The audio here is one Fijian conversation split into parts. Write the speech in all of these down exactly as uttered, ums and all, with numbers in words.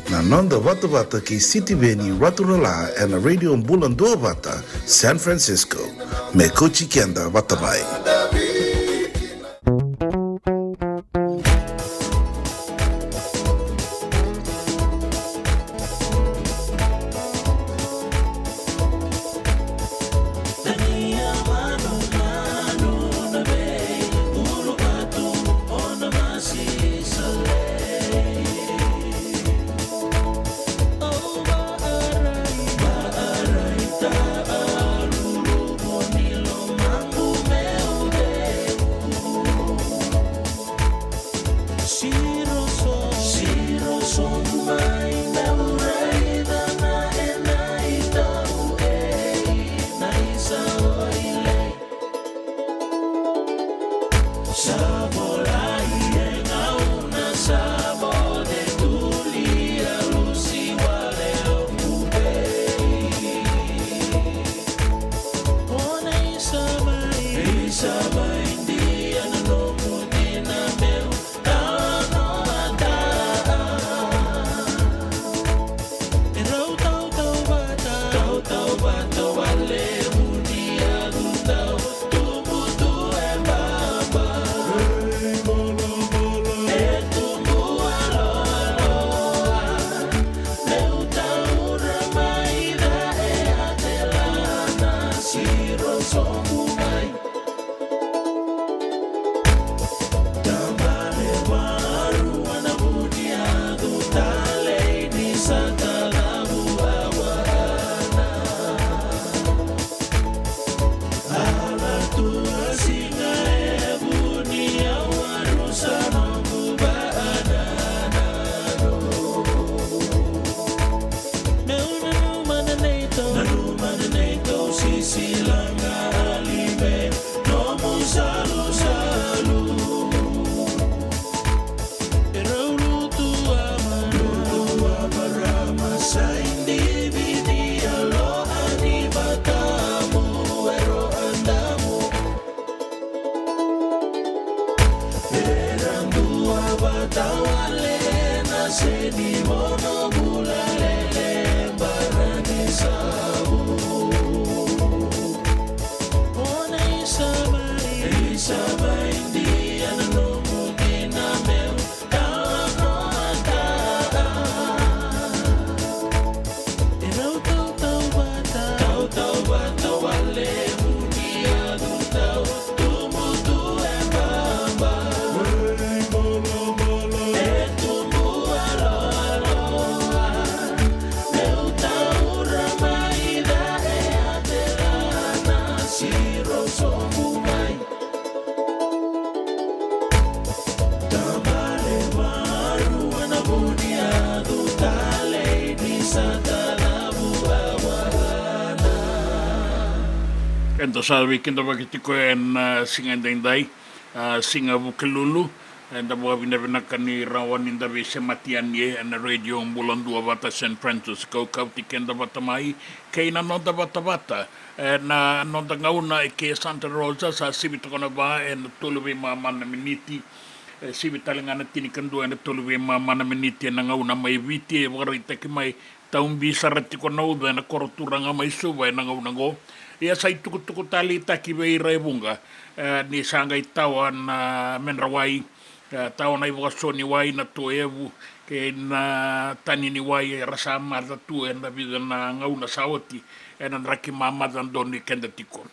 Na noda vatavata kei Sitiveni Raturala ena Radio Bula Duavata, San Francisco. Me kauti keda vata mai. Eda sa veikidavaki tiko ena, a, siga edaidai, a, siga Vukelulu. Eda vakavinavinaka ni rawa ni da veisemati yani ena Radio Bula Duavata San Francisco, kauti keda vata mai kei na noda vatavata. Ena noda gauna e ke Santa Rosa, sa sivi toka na va ena tolu veimama na miniti. E sivi tale ga na tinikadua ena tolu veimama na miniti ena gauna mai Viti, e vakaraitaki mai Taubi sara tiko na uca ena koro turaga mai Suva ena gauna oqo. Ia sa itukutuku taleitaki vei ira e vuqa, e, ni sa qai tawa na medra wai, e, tawa na ivakaso ni wai, na toevu kei na tani ni wai era sa maca tu ena vica na gauna sa oti, ena draki mamaca donu i keda tiko.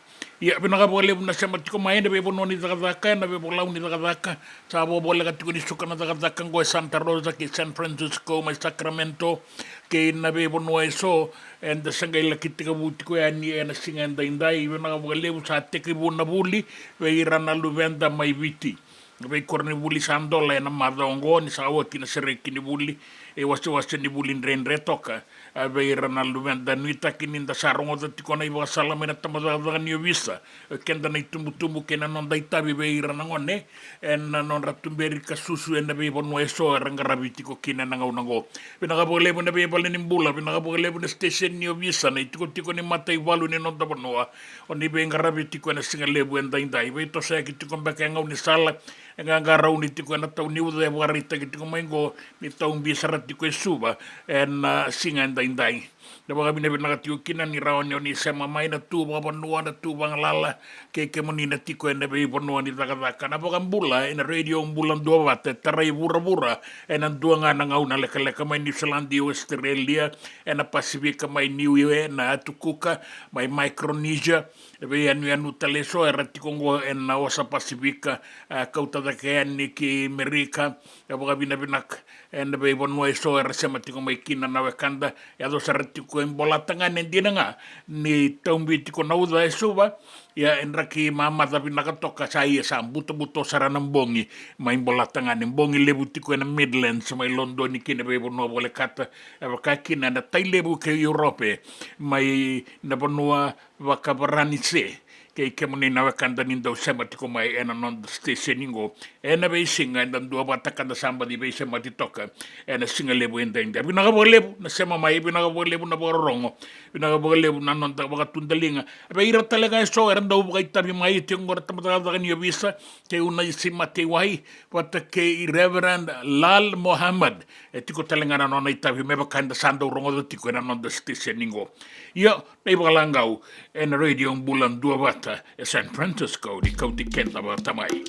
Ia, vinaka vakalevu na sema tiko mai ena veivanua ni cakacaka, ena veivakalau ni cakacaka. Sa vakavoleka tiko ni suka na cakacaka oqo e Santa Rosa kei San Francisco mai Sacramento kei na veivanua eso, eda se qai laki tekivu tiko yani ena siga edaidai. Vinaka vakalevu, sa tekivu na vuli vei ira na luveda mai Viti. Veikoronivuli sa dola ena macawa oqo ni sa oti na sereki ni vuli, e wasewase ni vuli dredre toka. A, vei ira na luveda, nuitaki ni da sa rogoca tiko na ivakasala mai na tabacakacaka ni ovisa, e, keda na itubutubu kei na noda itavi vei ira na gone ena nodra tuberi ka susu ena veivanua eso era qaravi tiko kina ena gauna oqo. Vinaka vakalevu na veivale ni bula, vinaka vakalevu na station ni ovisa, na itikotiko ni mataivalu ni noda vanua, o ni veiqaravi tiko ena siga levu edaidai. Veitosoyaki tiko beka e gaunisala, E qaqarauni tiko ena tau ni uca e vakaraitaki tiko mai qo ni tau bi sara tiko e Suva ena siga edaidai. Na vakavinavinaka tiko kina ni rawa ni o ni sema mai na tu vakavanua, na tu vagalala, kei kemuni na tiko ena veivanua ni cakacaka. Na vakabula ena Radio Bula Duavata e tarai vuravura ena dua ga na gauna lekaleka mai Niusiladi, Australia, ena Pasifika mai Niue, na Atu Kuka, mai Micronesia, e veiyanuyanu tale eso era tiko oqo ena Osa Pasifika, a, kauta cake yani ki Merika. E vakavinavinaka ena veivanua eso era sema tiko mai kina na wekada. Yaco sara tiko e bolata ga na dina ga ni taubi tiko na uca e Suva. Ia e draki mamaca vinaka toka, sa ia sa butobuto sara na bogi mai bolata ga ni bogi levu tiko ena Midlands mai Lodoni kina veivanua volekata, e vaka kina na tai levu kei Europe mai na vanua vakaVaranise. Kei kemuni na wekada ni dau sema tiko mai ena noda station iqo ena veisiga eda duavata ka da sa baci veisemati toka ena siga levu edaidai. Vinaka vakalevu na sema mai, vinaka vakalevu na vakarorogo, vinaka vakalevu na noda vakatudaliga. Vei ira tale ga eso era dau vakaitavi mai, tiko oqo na tabacakacaka ni ovisa kei Unaisi Mateiwai vata kei Reverend Lal Mohammed. E tiko tale ga na nona itavi me vaka eda sa dau rogoca tiko ena noda station iqo. Ia, na ivakalagau ena Radio Bula Duavata e San Francisco ni kauti keda vata mai.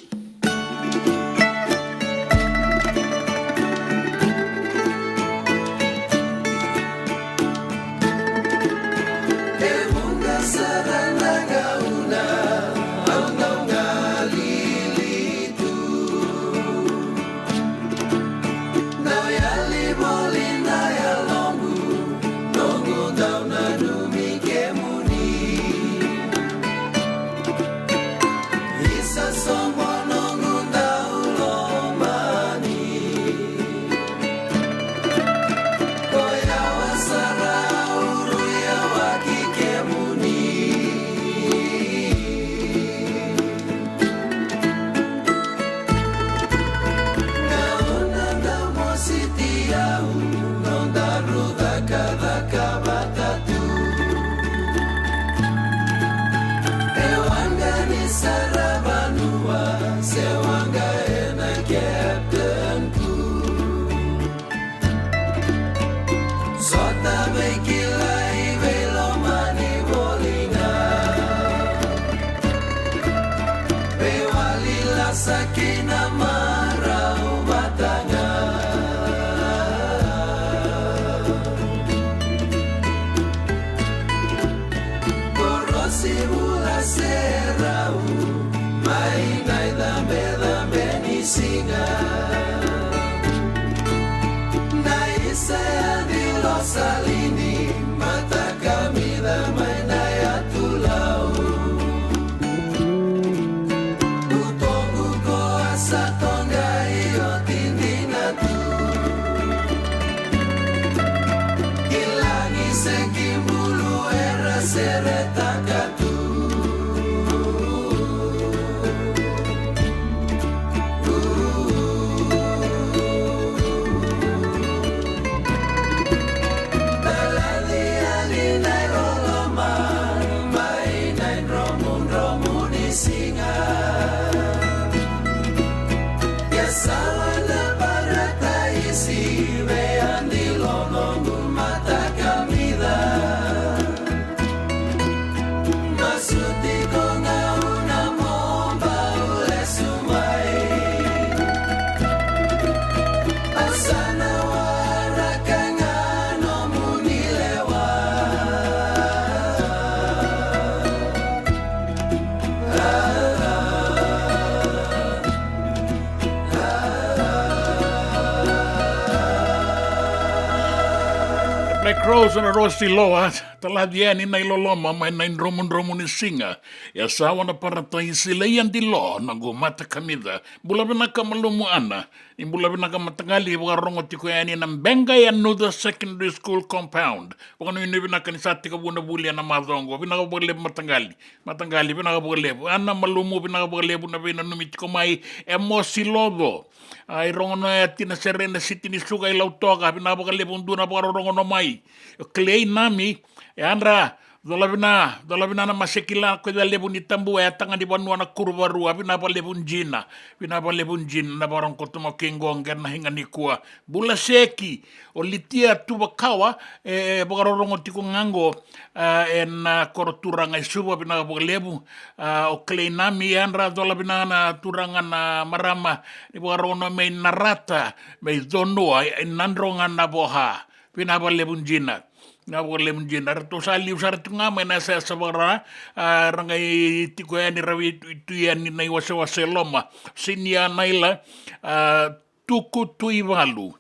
Black Crowes na Rosi Loa, talaci yani na iloloma mai na idromudromu ni siga. Ia sa wana parataisi lei a dilo na gu mata kamica. Bula vinaka malumu Ana. Ni bula vinaka mataqali, vakarorogo tiko yani na Beqa Yanuca Secondary School compound. Vakanuinui vinaka ni sa tekivu na vuli ena macawa oqo. Vinaka vakalevu mataqali. Mataqali, vinaka vakalevu. Ana malumu, vinaka vakalevu na veinanumi tiko mai. E Mosi Loco. A, i Rogonoya, Tina Serena, Siti ni Suka, i Lautoka, vinaka vakalevu dua na vakarorogo no mai. O Clay Nami, e yadra, Cola vina, cola vina na masekila, ko i ca levu ni tabu, e taga ni vanua na kuru varua, vina valevu jina, vina valevu jina, na vakarogo koto mai kei qo, qera na higa nikua. Bula Seki, o Litia Tuvakawa, e, e vakarorogo tiko ga qo, a, ena koro turaga e Suva, vinaka vakalevu, a, o Kleinami Yadra, cola vina na turaga na marama, ni vakarogo mai Narata, mai Conua, e Nadroga Navoha, vina vakalevu jina. Na vakalevu jina, ratou sa liu sara tiko ga mai na yasayasa vakara, a, ra qai tiko yani, ravi tu, tu yani na iwasewase e loma. Sinia Naila, a, Tuku Tuivalu.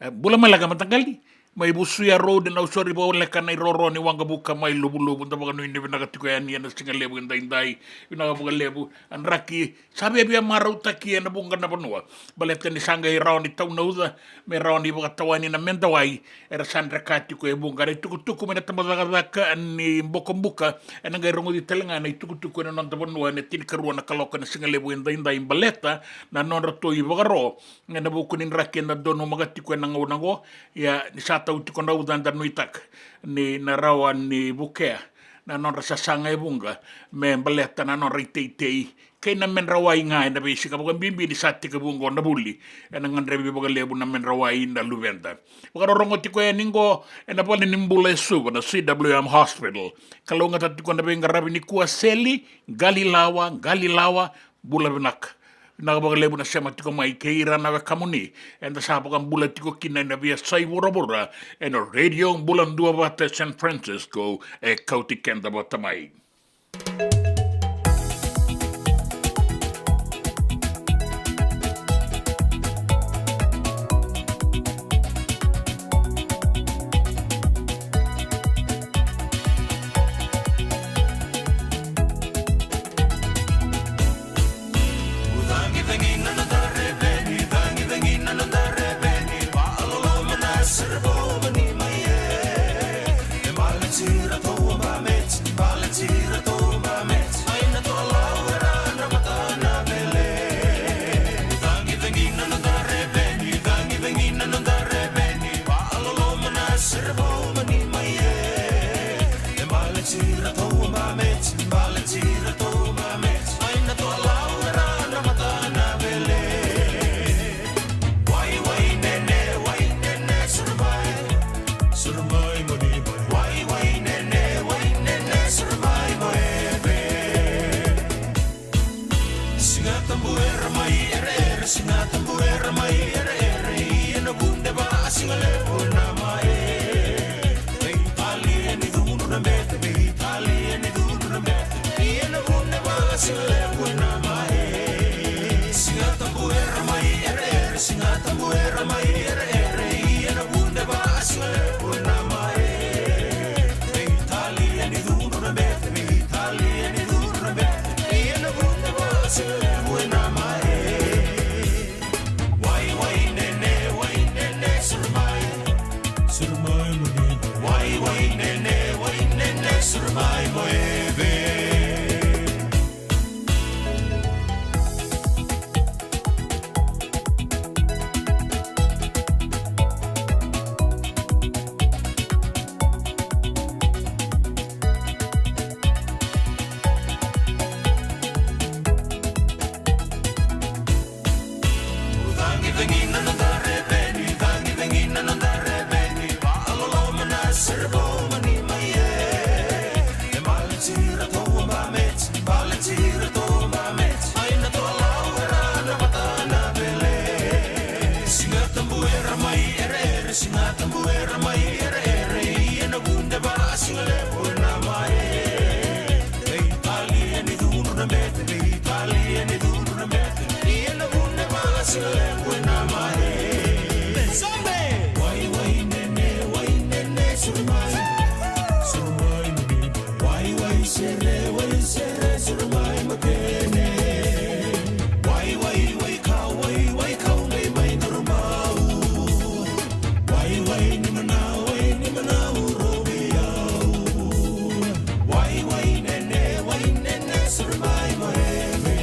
E, bula mai laka mataqali. Mai Vusuya Road, na usori vauleka na iroro ni waqavuka mai Luvuluvu, da vakanuinui vinaka tiko yani ena siga levu edaidai, vinaka vakalevu. A draki, sa viavia marautaki ena vuqa na vanua. Baleta ni sa qai rawa ni taunauca, me rawa ni vakatawani na medawai, era sa drekati tiko e vuqa. Era itukutuku mai na tabacakacaka ni Bokobuka, ena qai rogoci tale ga na itukutuku ena noda vanua, ena tinikarua na kaloko ena siga levu edaidai baleta, na nodratou ivakaro, ena vuku ni draki eda donumaka tiko ena gauna oqo, ia ni sa tau tiko na uca eda nuitaka, ni na rawa ni vukea, na nodra sasaga e vuqa, me baleta na nodra iteitei, kei na medrawai ga ena veisiga vakabibi ni sa tekivu oqo na vuli, ena gadrevi vakalevu na medrawai na luveda. Vakarorogo tiko yani oqo, ena vale ni bula e Suva, na C W M Hospital. Kalougata tiko na veiqaravi nikua Seli, qali lawa, qali lawa, bula vinaka. Vinaka vakalevu na sema tiko mai kei ira na wekamuni. Eda sa vakabula tiko kina ena veiyasai vuravura, ena Radio Bula Duavata San Francisco, e kauti keda vata mai. Siga Tabu era mai ereere, Siga Tabu era mai ereere, ia na vuneva a siga levu na mae. Veitalia ni cudru na bete, veitalia ni cudru na bete, ia na vuneva a siga levu na mae. Siga Tabu era mai ereere, Siga Tabu era mai ereere, ia na vuneva a siga levu na mae. Veitalia ni cudru na bete, veitalia ni cudru na bete, ia na vuneva a siga levu na mae. Wai, wai, nene, wai, nene, suru mai. Suru mai, mo ni. Wai, wai, nene, wai, nene, suru mai, mo eve. Cagicagi na noda reveni, cagicagi na noda reveni, vaaloloma na ceremony mai e. E baleti iratou a Bameti, baleti iratou a Bameti, mai na Toalau era na vata na vele. Siga Tabu era mai ereere, Siga Tabu era mai ereere, ia na vuneva a siga levu na mae. Veitalia ni cudru na bete, veitalia ni cudru na bete, ia na vuneva a siga levu na mae. Wai, wai, nene, wai, nene, suru mai. Suru mai, mo ni. Wai, wai, sere, wai, sere, suru mai, mo kene. Wai, wai, wai, kau, wai, wai, kau, mai, mai, durumau. Wai, wai, ni manau, wai, ni manau, rovi au. Wai, wai, nene, wai, nene, suru mai, mo eve.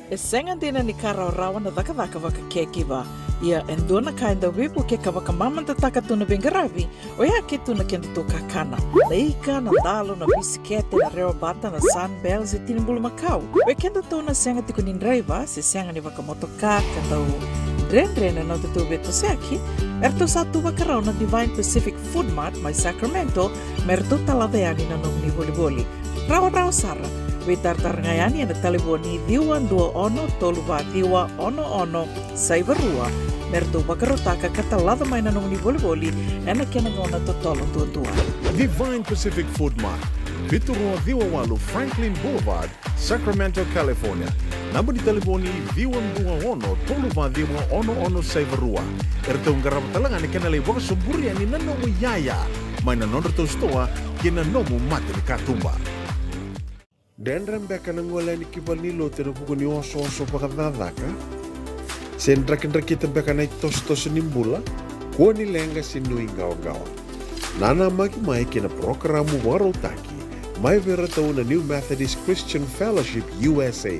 E sega dina ni ka rawarawa na cakacaka vaka caregiver. Ia e dua na ka e dau veivukei ka vakamamadataka tu na veiqaravi, oya ke tu na kedatou kakana. Na ika, na dalo, na bisikete, na rewa bata, na Sunbells e tinibulu makau. Vei kedatou na sega tiko ni draiva se sega ni vakamotoka ka dau dredre na nodatou veitosoyaki, eratou sa tu vakarau na Divine Pacific Food Mart mai Sacramento me ratou talaca yani na nomuni volivoli. Rawarawa sara. Veitaratara ga yani ena talevoni ciwa dua ono tolu va ciwa ono ono saiva rua me ratou vakarautaka ka talaca mai na nomuni volivoli ena kena gauna totolo duadua. Divine Pacific Food Mart, vitu rua ciwa walu Franklin Boulevard, Sacramento, California. Naba ni talevoni ciwa dua ono tolu va ciwa ono ono saiva rua. Eratou qarava tale ga na kena lai vakasoburia ni na nomu iyaya mai na nodratou sitoa kei na nomu mata ni katuba. Dredre beka na gole yani ki valenilotu ena vuku ni osooso vakacakacaka? Se drakidrakita beka na itosotoso ni bula? Kua ni leqa se nuiqawaqawa. Nanamaki mai kei na parokaramu vakarautaki mai vei iratou na New Methodist Christian Fellowship U S A.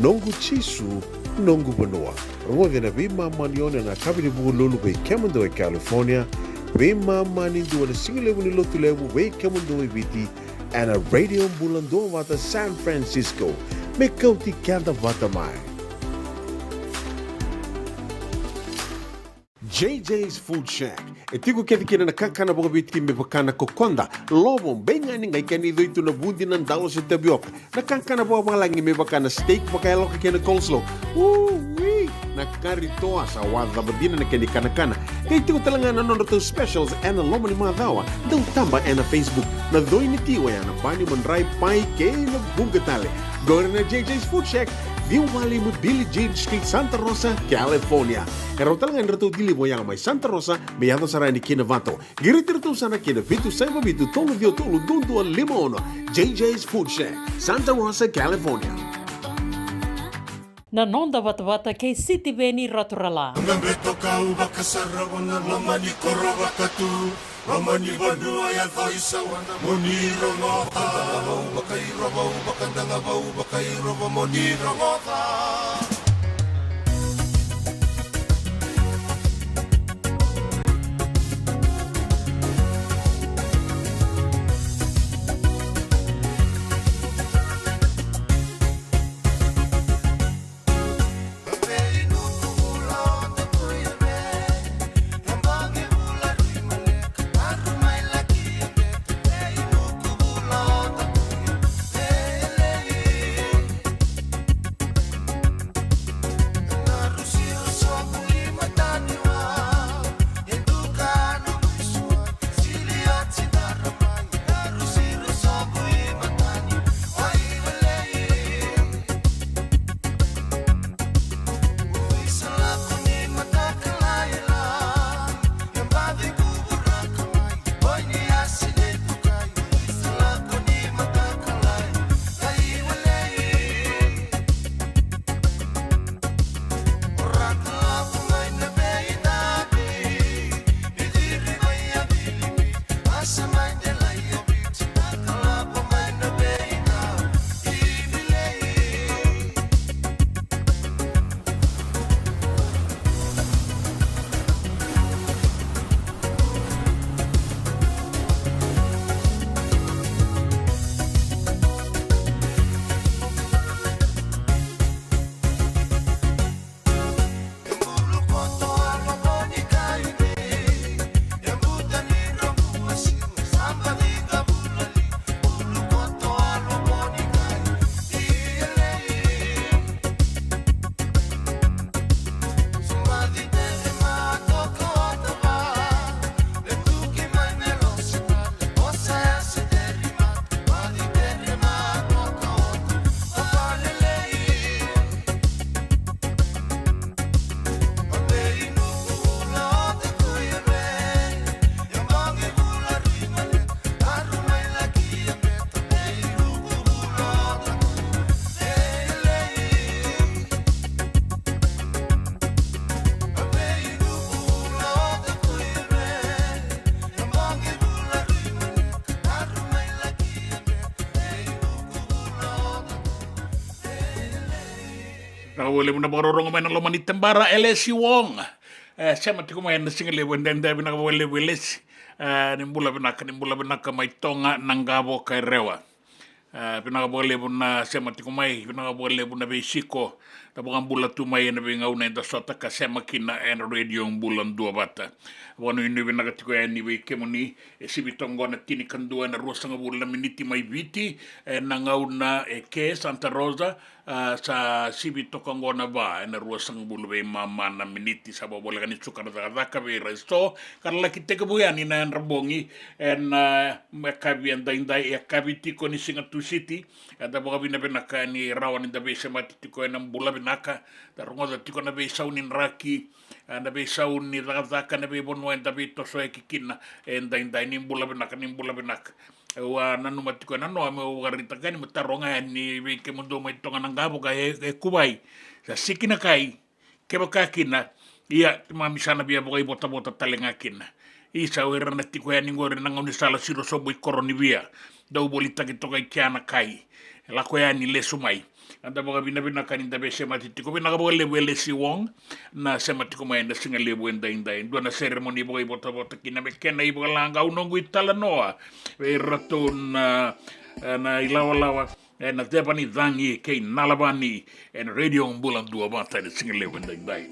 Noqu Jisu, noqu vanua. Rogoci ena veimama ni ono ena yakavi ni Vukelulu vei kemudou e California, veimama ni dua ena sigalevu ni Lotulevu vei kemudou e Viti, ena Radio Bula Duavata San Francisco. Me kauti keda vata mai. J J's Food Shack. E tiko kece kina na kakana vakaviti me vaka na kokoda, lovo, beigani, qai kena icoi tu na vudi, na dalo se tavioka. Na kakana vakavalagi me vaka na steak vakayaloka kei na coleslaw. Ui! Na kari toa sa wacava dina na kena ikanakana. Qai tiko tale ga na nodratou specials ena loma ni macawa. Dau taba ena Facebook. Na coi ni ti oya na bani, madrai, pai kei na vuqa tale. Qori na J J's Food Shack, ciwa walu lima Billie Jean Street, Santa Rosa, California. E rawa tale ga ni ratou deliver oya mai Santa Rosa me yaco sara yani ki Novato. Qiriti iratou sara ki na vitu saiva vitu tolu ciwa tolu dua dua lima ono. J J's Food Shack, Santa Rosa, California. Na noda vatavata kei Sitiveni Raturala. Na beto kau vakasarava na loma ni koro vakatu, loma ni vanua yaco i Sawana, mo ni rogoca. Vakadaga vau vakairova, vau vakadaga vau vakairova, mo ni rogoca. Rau levu na vakarorogo mai na loma ni tabara, L S U Wong. E, sema tiko mai ena siga levu edaidai, vinaka vakalevu Elesi. E, ni bula vinaka, ni bula vinaka mai Toga, Naqavo kei Rewa. E, vinaka vakalevu na sema tiko mai, vinaka vakalevu na veisiko, na vakabula tu mai ena veigauna eda sota ka sema kina ena Radio Bula Duavata. Vakanuinui vinaka tiko yani vei kemuni e sivi toka qo na tinikadua ena ruasagavulu na miniti mai Viti, ena gauna e ke Santa Rosa, a, sa sivi toka qo na va ena ruasagavulu veimama na miniti. Sa vavoleka ni suka na cakacaka vei ira eso ka ra laki tekivu yani na yadra bogi ena, a, yakavi edaidai, yakavi tiko ni siga Tusiti. Eda vakavinavinaka ni rawa ni da veisemati tiko ena bula vinaka, da rogoca tiko na veisau ni draki, a, na veisau ni cakacaka, na veivanua eda veitosoyaki kina edaidai. Ni bula vinaka, ni bula vinaka. Au a nanuma tiko ena noa meu vakaraitaka yani, meu taroga yani vei kemudou mai Toga, Naqavo kei, e, Kuvai. Sa siki na kai, kevaka kina, ia, keimami sa na via vakaivotavota tale ga kina. Isa, o ira na tiko yani qori na gaunisala siro sobu i Koronivia, dau volitaki toka i kea na kai, e lako yani lesu mai. Eda vakavinavinaka ni da veisemati tiko. Vinaka vakalevu Elesi Wong na sema tiko mai ena siga levu edaidai. Dua na seremoni vakaivotavota kina me kena ivakalagau noqu italanoa vei iratou na, na ilawalawa ena ceva ni cagi kei Nalavani ena Radio Bula Duavata ena siga levu edaidai.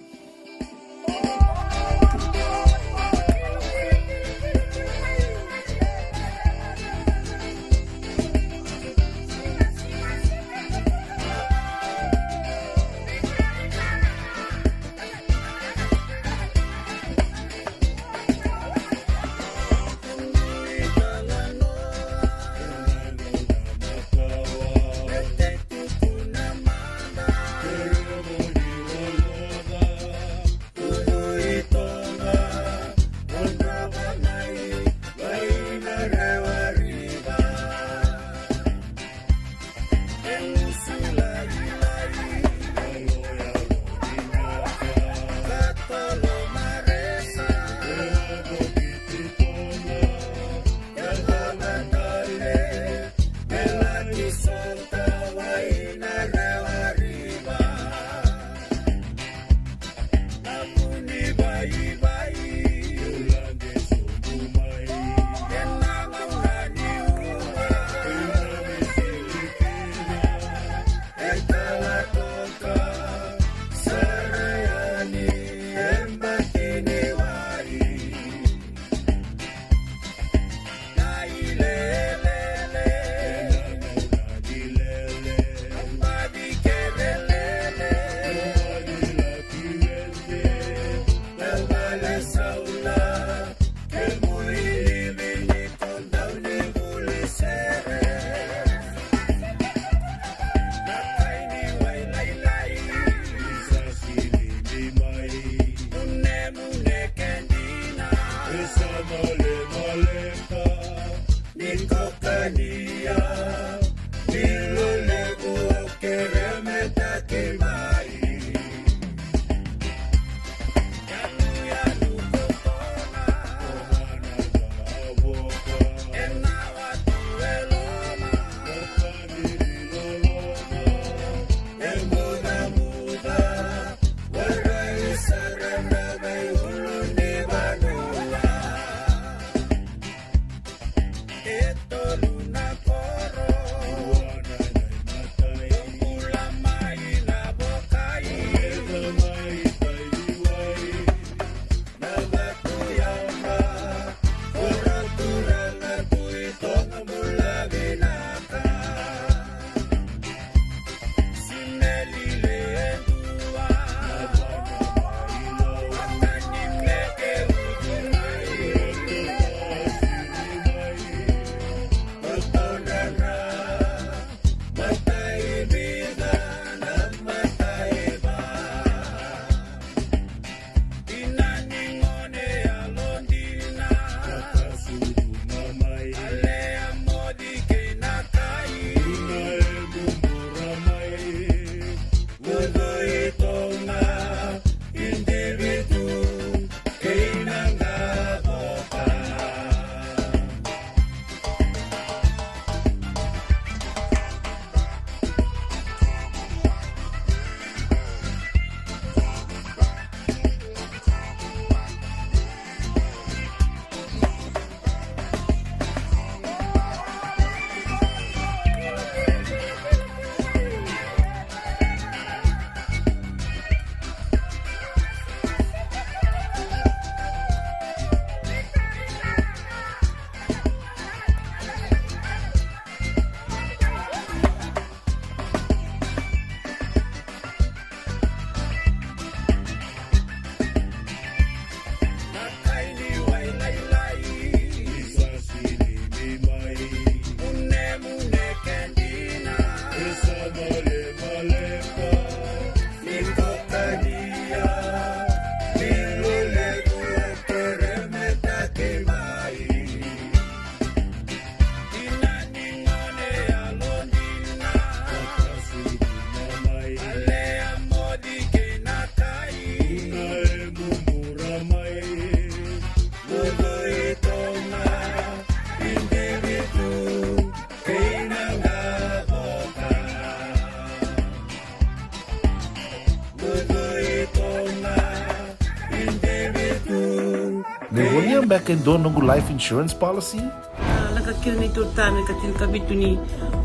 Ni volia beka e dua noqu life insurance policy? A, lako kina ni tau tana ka tinikavitu ni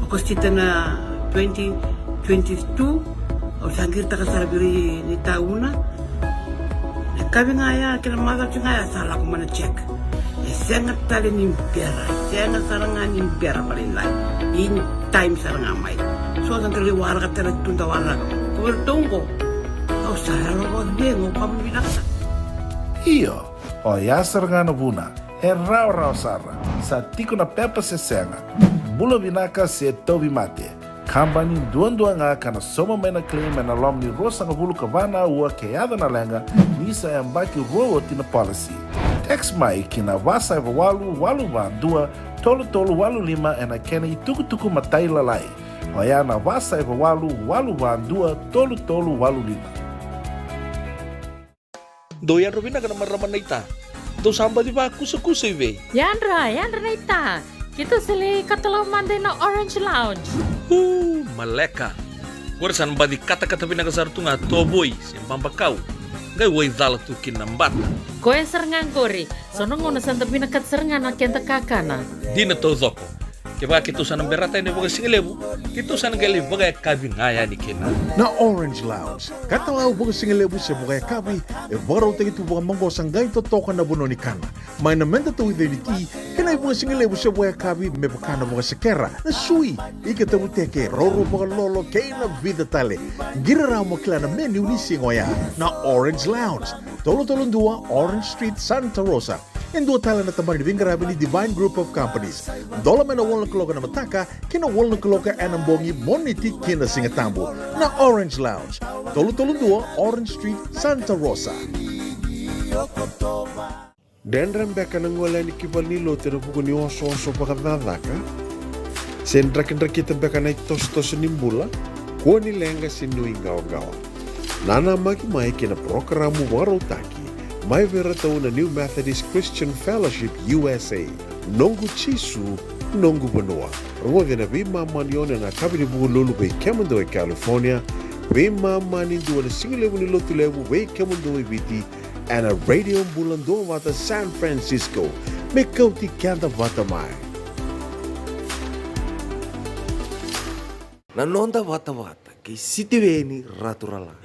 Okosita na twenty twenty-two, au sa qiritaka sara vei ira ni tauna. Na kavi ga ya kei na macawa ga ya sa lako mai na check. E sega tale ni bera, sega sara ga ni bera vakalailai. In time sara ga mai. So sa qai waraka tale tu da waraka. Ko vei ratou qo. Au sa yalo vakacegu, au kama vinaka sara. Io, oya sara ga na vuna. E rawarawa sara, sa tiko na pepa se sega, bula vinaka se tauvimate. Kabani duadua ga ka na sauma mai na claim ena loma ni ruasagavulu ka va na aua ke yaco na leqa, ni sa yabaki rua oti na policy. Text mai ki na va saiva walu walu va dua tolu tolu walu lima ena kena itukutuku matailalai. Oya na va saiva walu walu va dua tolu tolu walu lima. Dou yadra vinaka na marama naita. Dou sa baci vakusakusa i vei? Yadra, yadra naita. Keitou sa lai katalau mada ina Orange Lounge. Uu, maleka. Qori sa na baci katakata vinaka sara tu ga tovoi se babakau. Qai wai cala tu kina na bata. Koya sara ga qori. So na gauna sa da vinakata sara ga na keda kakana. Dina taucoko. Kevaka keitou sa na berata yani vakasigalevu, keitou sa na qai lai vakayakavi ga yani kina. Na Orange Lounge, katalau vakasigalevu se vakayakavi, e vakarautaki tu vakamaqosa qai totoka na vanua ni kana. Mai na meda tauica ni ti, kei na ivakasigalevu se vakayakavi me vaka na vakasekera, na sui, ika tavuteke, raurau vakalolo, kei na vica tale. Qiri rawa mo kila na menu ni siga oya. Na Orange Lounge, tolu tolu dua Orange Street, Santa Rosa. E dua tale na tabana ni veiqaravi ni Divine Group of Companies. Dola mai na walu na kaloko ena mataka ki na walu na kaloko ena bogi, Moniti ki na Sigatabu. Na Orange Lounge, tolu tolu dua Orange Street, Santa Rosa. Dredre beka na gole yani ki valenilotu ena vuku ni osooso vakacakacaka? Se drakidrakita beka na itosotoso ni bula? Kua ni leqa se nuiqawaqawa. Nanamaki mai ki na parokaramu vakarautaki mai vei iratou na New Methodist Christian Fellowship U S A, Noqu Jisu, Noqu Vanua. Rogoci ena veimama ni ono ena yakavi ni Vukelulu vei kemudou e California, veimama ni dua ena sigalevu ni Lotulevu vei kemudou e Viti, ena Radio Bula Duavata San Francisco, me kauti keda vata mai. Na noda vatavata kei Sitiveni Raturala.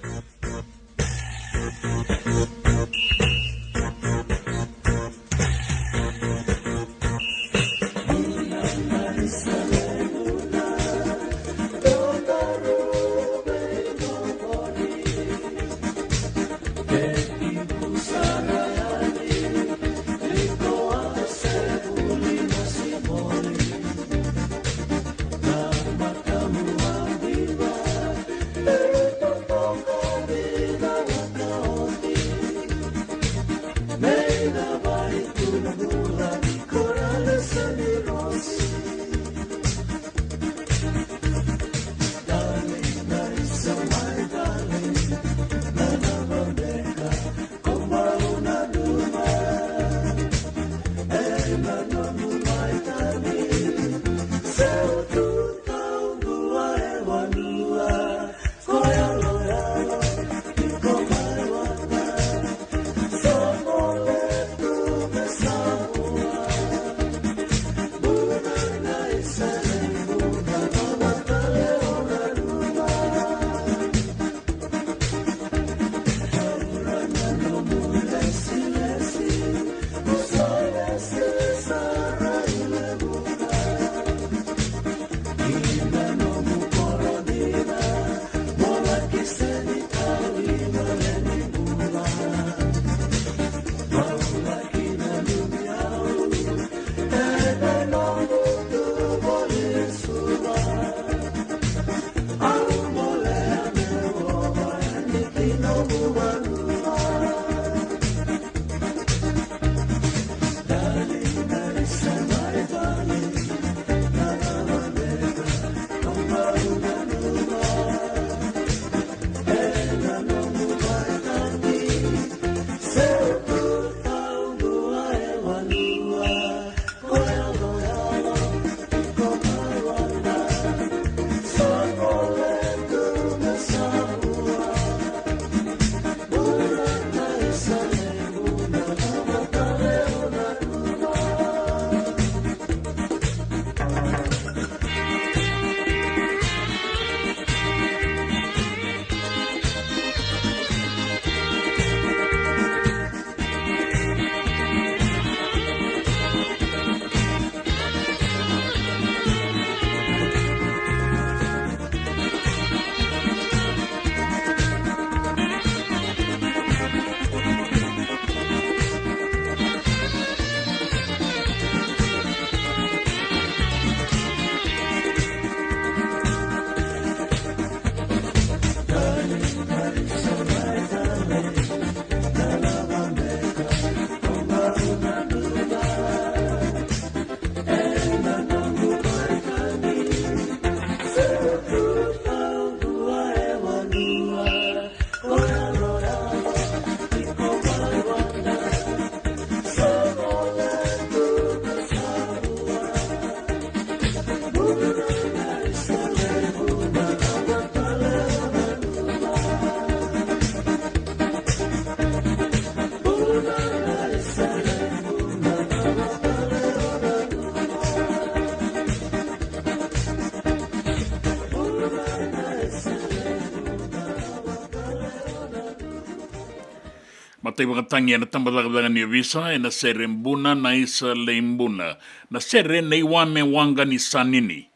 Tei vakatagi ena tabacakacaka ni ovisa ena sere Buna na Isa Lei Buna. Na sere nei Wame Waqa ni Sanini.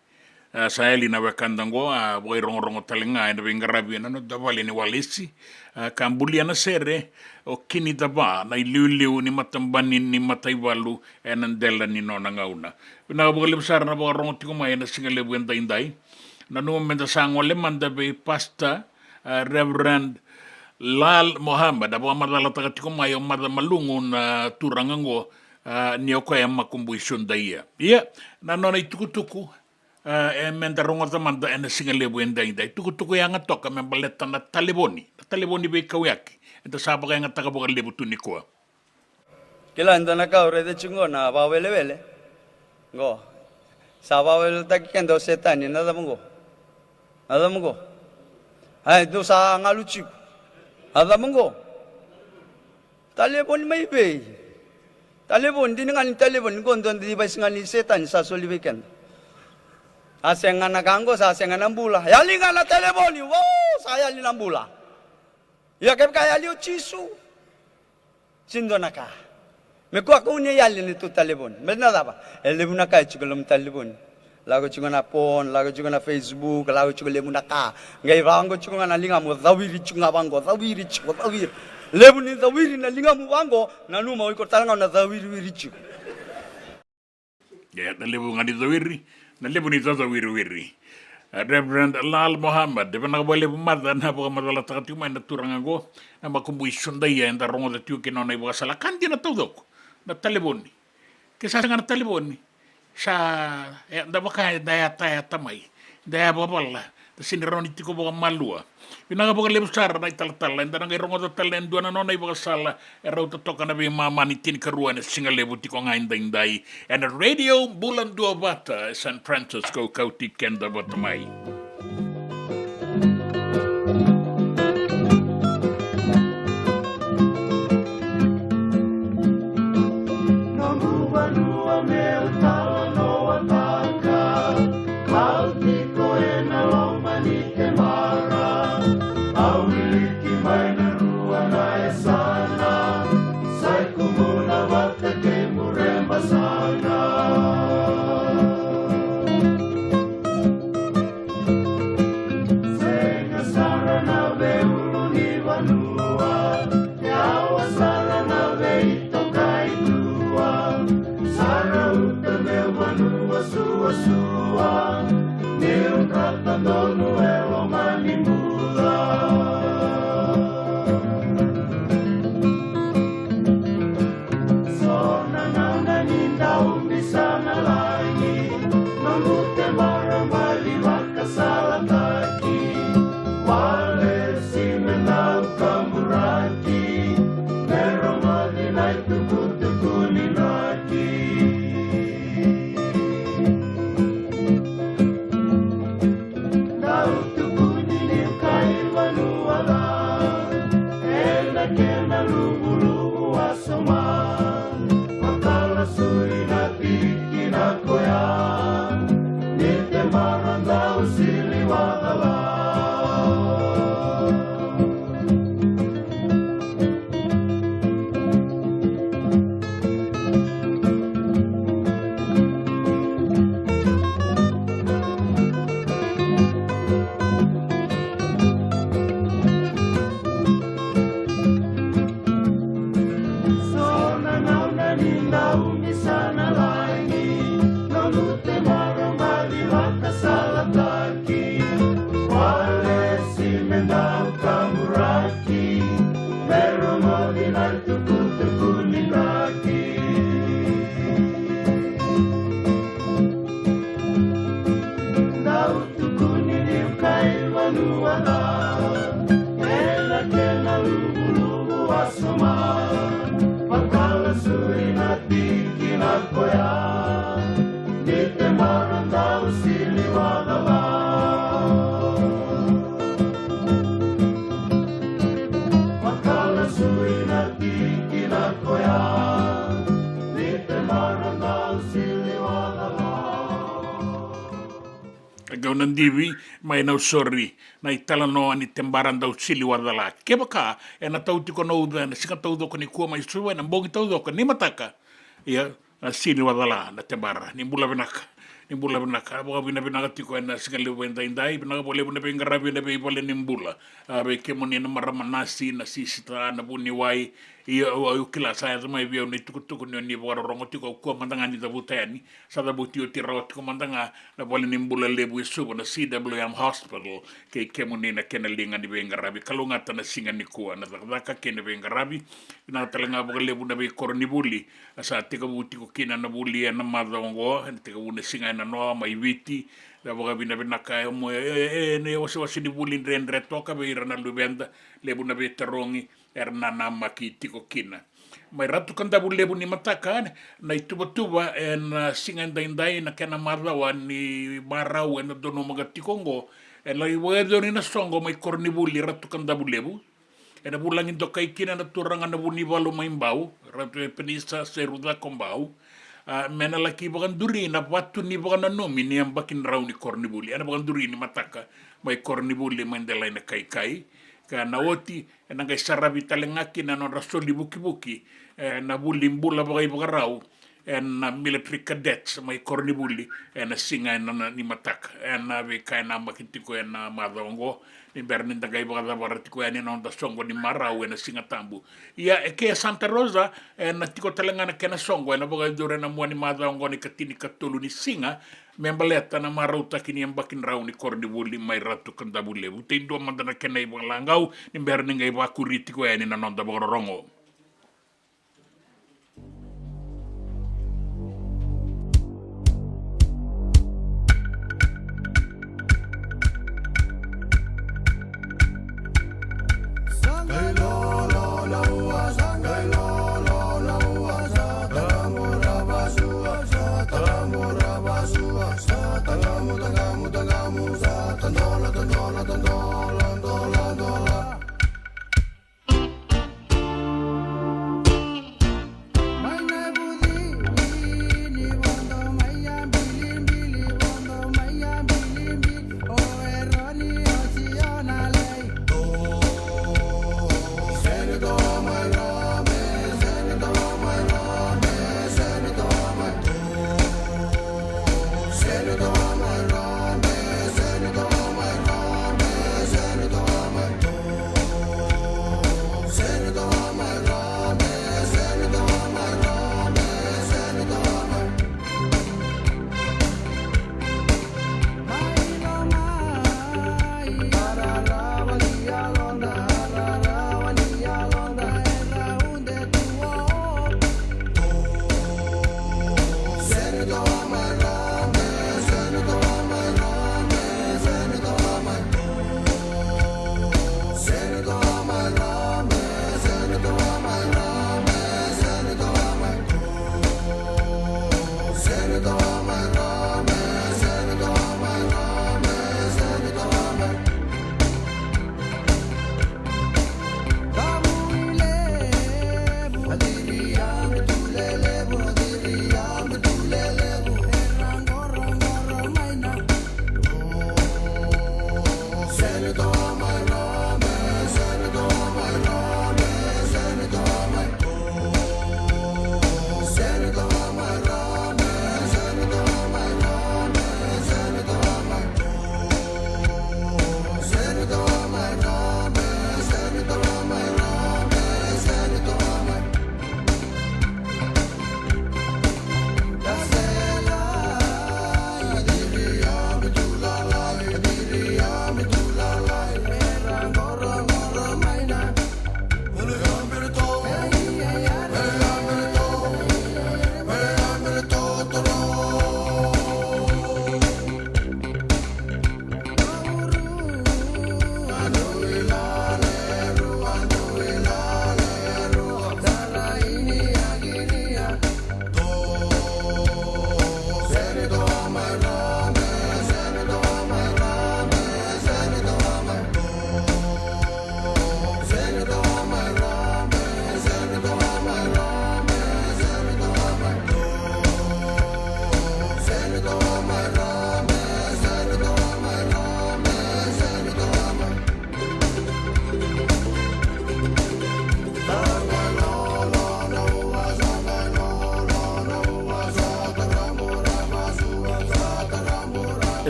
A, sa yali na wekada oqo, a vakairogorogo tale ga ena veiqaravi ena noda vale ni walesi. A, ka bulia na sere o Kini Cava na iliuliu ni matabani ni mataivalu ena dela ni nona gauna. Vinaka vakalevu sara na vakarogo tiko mai ena siga levu edaidai. Nanuma meda sa gole mada vei Pastor, a, Reverend Lal Mohammed, a vakamacalataka tiko mai o Maca Malugu na turaga oqo, a, ni o koya e makubui sodaia. Ia, na nona itukutuku, a, e meda rogoca mada ena siga levu edaidai. Tukutuku yaga toka me baleta na talevoni, na talevoni veikauyaki eda sa vakayagataka vakalevu tu nikua. Kila e dua na ka au raica tiko qo na vakawelewele. Qo. Sa vakaweleweletaki keda o Setani, na cava qo? Na cava qo? Ai, dou sa galu tiko. Na cava qo? Talevoni mai vei? Talevoni, dina ga ni talevoni qo dua na device ga ni Setani sa soli vei keda. A sega na ka qo, sa sega na bula. Yali ga na talevoni, wow, sa yali na bula. Ia kevaka e yali o Jisu, sega ni dua na ka. Me kua kau ni yali na tou talevoni. Me na cava? E levu na ka e tiko e loma ni talevoni. Lako tiko na phone, lako tiko na Facebook, lako tiko levu na ka. Qai vaqo tiko ga na ligamu, cawiri tiko ga vaqo, cawiri tiko, cawiri. Levu ni cawiri na ligamu vaqo, nanuma o iko tale ga o na cawiriwiri tiko. Ia, na levu ga ni cawiri, na levu ni cacawiriwiri. A, Reverend Lal Mohammed, e vinaka vakalevu Maca na vakamacalataka tiko mai na turaga qo, na makubui sodaia eda rogoca tiko kei na nona ivakasala. Ka dina taucoko na talevoni. Ke sa sega na talevoni, sa, e, da vaka eda yatayata mai, da yavavala, da sega ni rawa ni tiko vakamalua. Vinaka vakalevu sara na italatala, eda na qai rogoca tale e dua na nona ivakasala e rauta toka na veimama ni tinikarua ena siga levu tiko ga edaidai ena Radio Bula Duavata e San Francisco, kauti keda vata mai. Noqu vanua meu talanoataka, au tiko ena loma ni kemara. Au wiliki mai na rua na yasana, sa ikumuna vata kei Murebasana. Sega sara na veiulunivanua, yawa sara na veitokaitua. Sa rauta meu vanua suasua, niu qata donu e loma ni bula. So na gauna ni daubisa na lagi, noqu tevara bali vakasalataki. Walesi me dau kaburaki, me rogoci na itukutuku ni draki. Dau tukuni niu kai vanua ca, ena kena luvuluvu wasoma. Vakalasui na tikina koya, ni tevara dau sili wacala. So na gauna ni daubisa na lagi, noqu tevara bali vakasalataki. Walesi me dau kaburaki, me rogoci na itukutuku ni draki. Dau tukuni niu kai vanua ca, ena kena luvuluvu wasoma. Vakalasui na tikina koya, ni tevara dau sili wacala. Vakalasui na tikina koya, ni tevara dau sili wacala. E Qau na divi mai Nausori, na italanoa ni Tebara Dausiliwacala. Kevaka ena tau tiko na uca ena siga taucoko nikua mai Suva ena bogi taucoko ni mataka, ia, a, Siliwacala na Tebara. Ni bula vinaka, ni bula vinaka. A vakavinavinaka tiko ena siga levu edaidai, vinaka vakalevu na veiqaravi ena veivale ni bula. A, vei kemuni na marama nasi, na sisita, na vuniwai. Ia, au, au kila sa yaco mai vei au na itukutuku ni o ni vakarorogo tiko, au kua mada ga ni cavuta yani. Sa cavuti oti rawa tiko mada ga na vale ni bula levu e Suva, na C W M Hospital, kei kemuni na kena liga ni veiqaravi. Kalougata na siga nikua, na cakacaka kei na veiqaravi. Vinaka tale ga vakalevu na veikoronivuli, a sa tekivu tiko kina na vuli ena macawa oqo, ena tekivu na siga e nanoa mai Viti. Na vakavinavinaka e mo, e, e, e, na iwasewase ni vuli dredre toka vei ira na luveda, levu na veitarogi era nanamaki tiko kina. Mai Ratu Kadavulevu ni mataka, na ituvatuva ena siga edaidai, na kena macawa ni marau ena donumaka tiko oqo, ena lai vakayacori na soqo mai koronivuli Ratu Kadavulevu. Ena vulagi dokai kina na turaga na Vunivalu mai Bau, Ratu Epenisa Serucako Bau, a, me na laki vakaduri na vatu ni vakananumi ni yabaki drau ni koronivuli. Ena vakaduri ni mataka mai koronivuli mai Delainakaikai. Ka na oti, ena qai saravi tale ga kina na nodra soli vukivuki, e, na vuli bula vakaivakarau ena military cadets mai koronivuli ena siga ena, na, ni mataka. Ena veika e namaki tiko ena macawa oqo, ni bera ni da qai vakacavara tiko yani na noda soqo ni marau ena Siga Tabu. Ia, e ke Santa Rosa, ena tiko tale ga na kena soqo ena vakayacori ena mua ni macawa oqo na ikatinikatolu ni siga, me baleta na marautaki ni yabaki drau ni koronivuli mai Ratu Kadavulevu. Tei dua mada na kena ivakalagau, ni bera ni qai vakuri tiko yani na noda vakarorogo.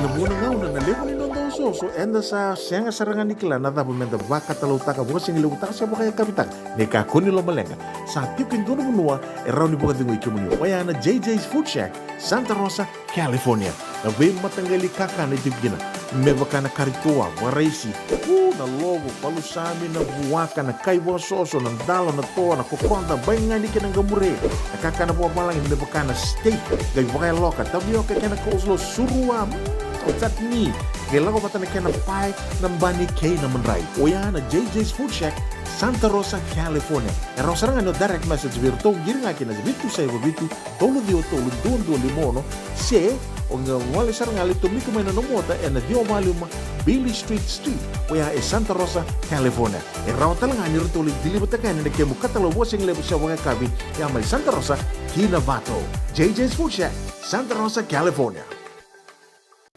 Na vuna gauna na levu ni noda osooso, eda sa sega sara ga ni kila na cava meda vakatalautaka, vakasigalevu taka se vakayakavi taka. Ni kakua ni lomaleqa, sa tiko e dua na vanua e rawa ni vakacegui kemuni. Oya na J J's Food Shack, Santa Rosa, California. Na veimataqali kakana e tiko kina, me vaka na kari toa, vakaraisi, u, na lovo, palusami, na vuaka, na kai vakasoso, na dalo, na toa, na kokoda, baigani kei na qamure. Na kakana vakavalagi me vaka na steak, qai vakayaloka, tavioka kei na coleslaw, surua, mm, chutney. Qai lako vata na kena pae, na bani kei na madrai. Oya na J J's Food Shack, Santa Rosa, California. E rawa sara ga ni o direct message vei iratou, qiri ga kina vitu saiva vitu, tolu ciwa tolu, dua dua lima ono, se o qai gole sara ga, lai tomika mai na nomu ota ena ciwa walu lima Beale Street Suite, oya e Santa Rosa, California. E rawa tale ga ni ratou lai deliver-taka yani na kemu katalau vakasigalevu se vakayakavi, ya mai Santa Rosa ki Novato. J J's Food Shack, Santa Rosa, California.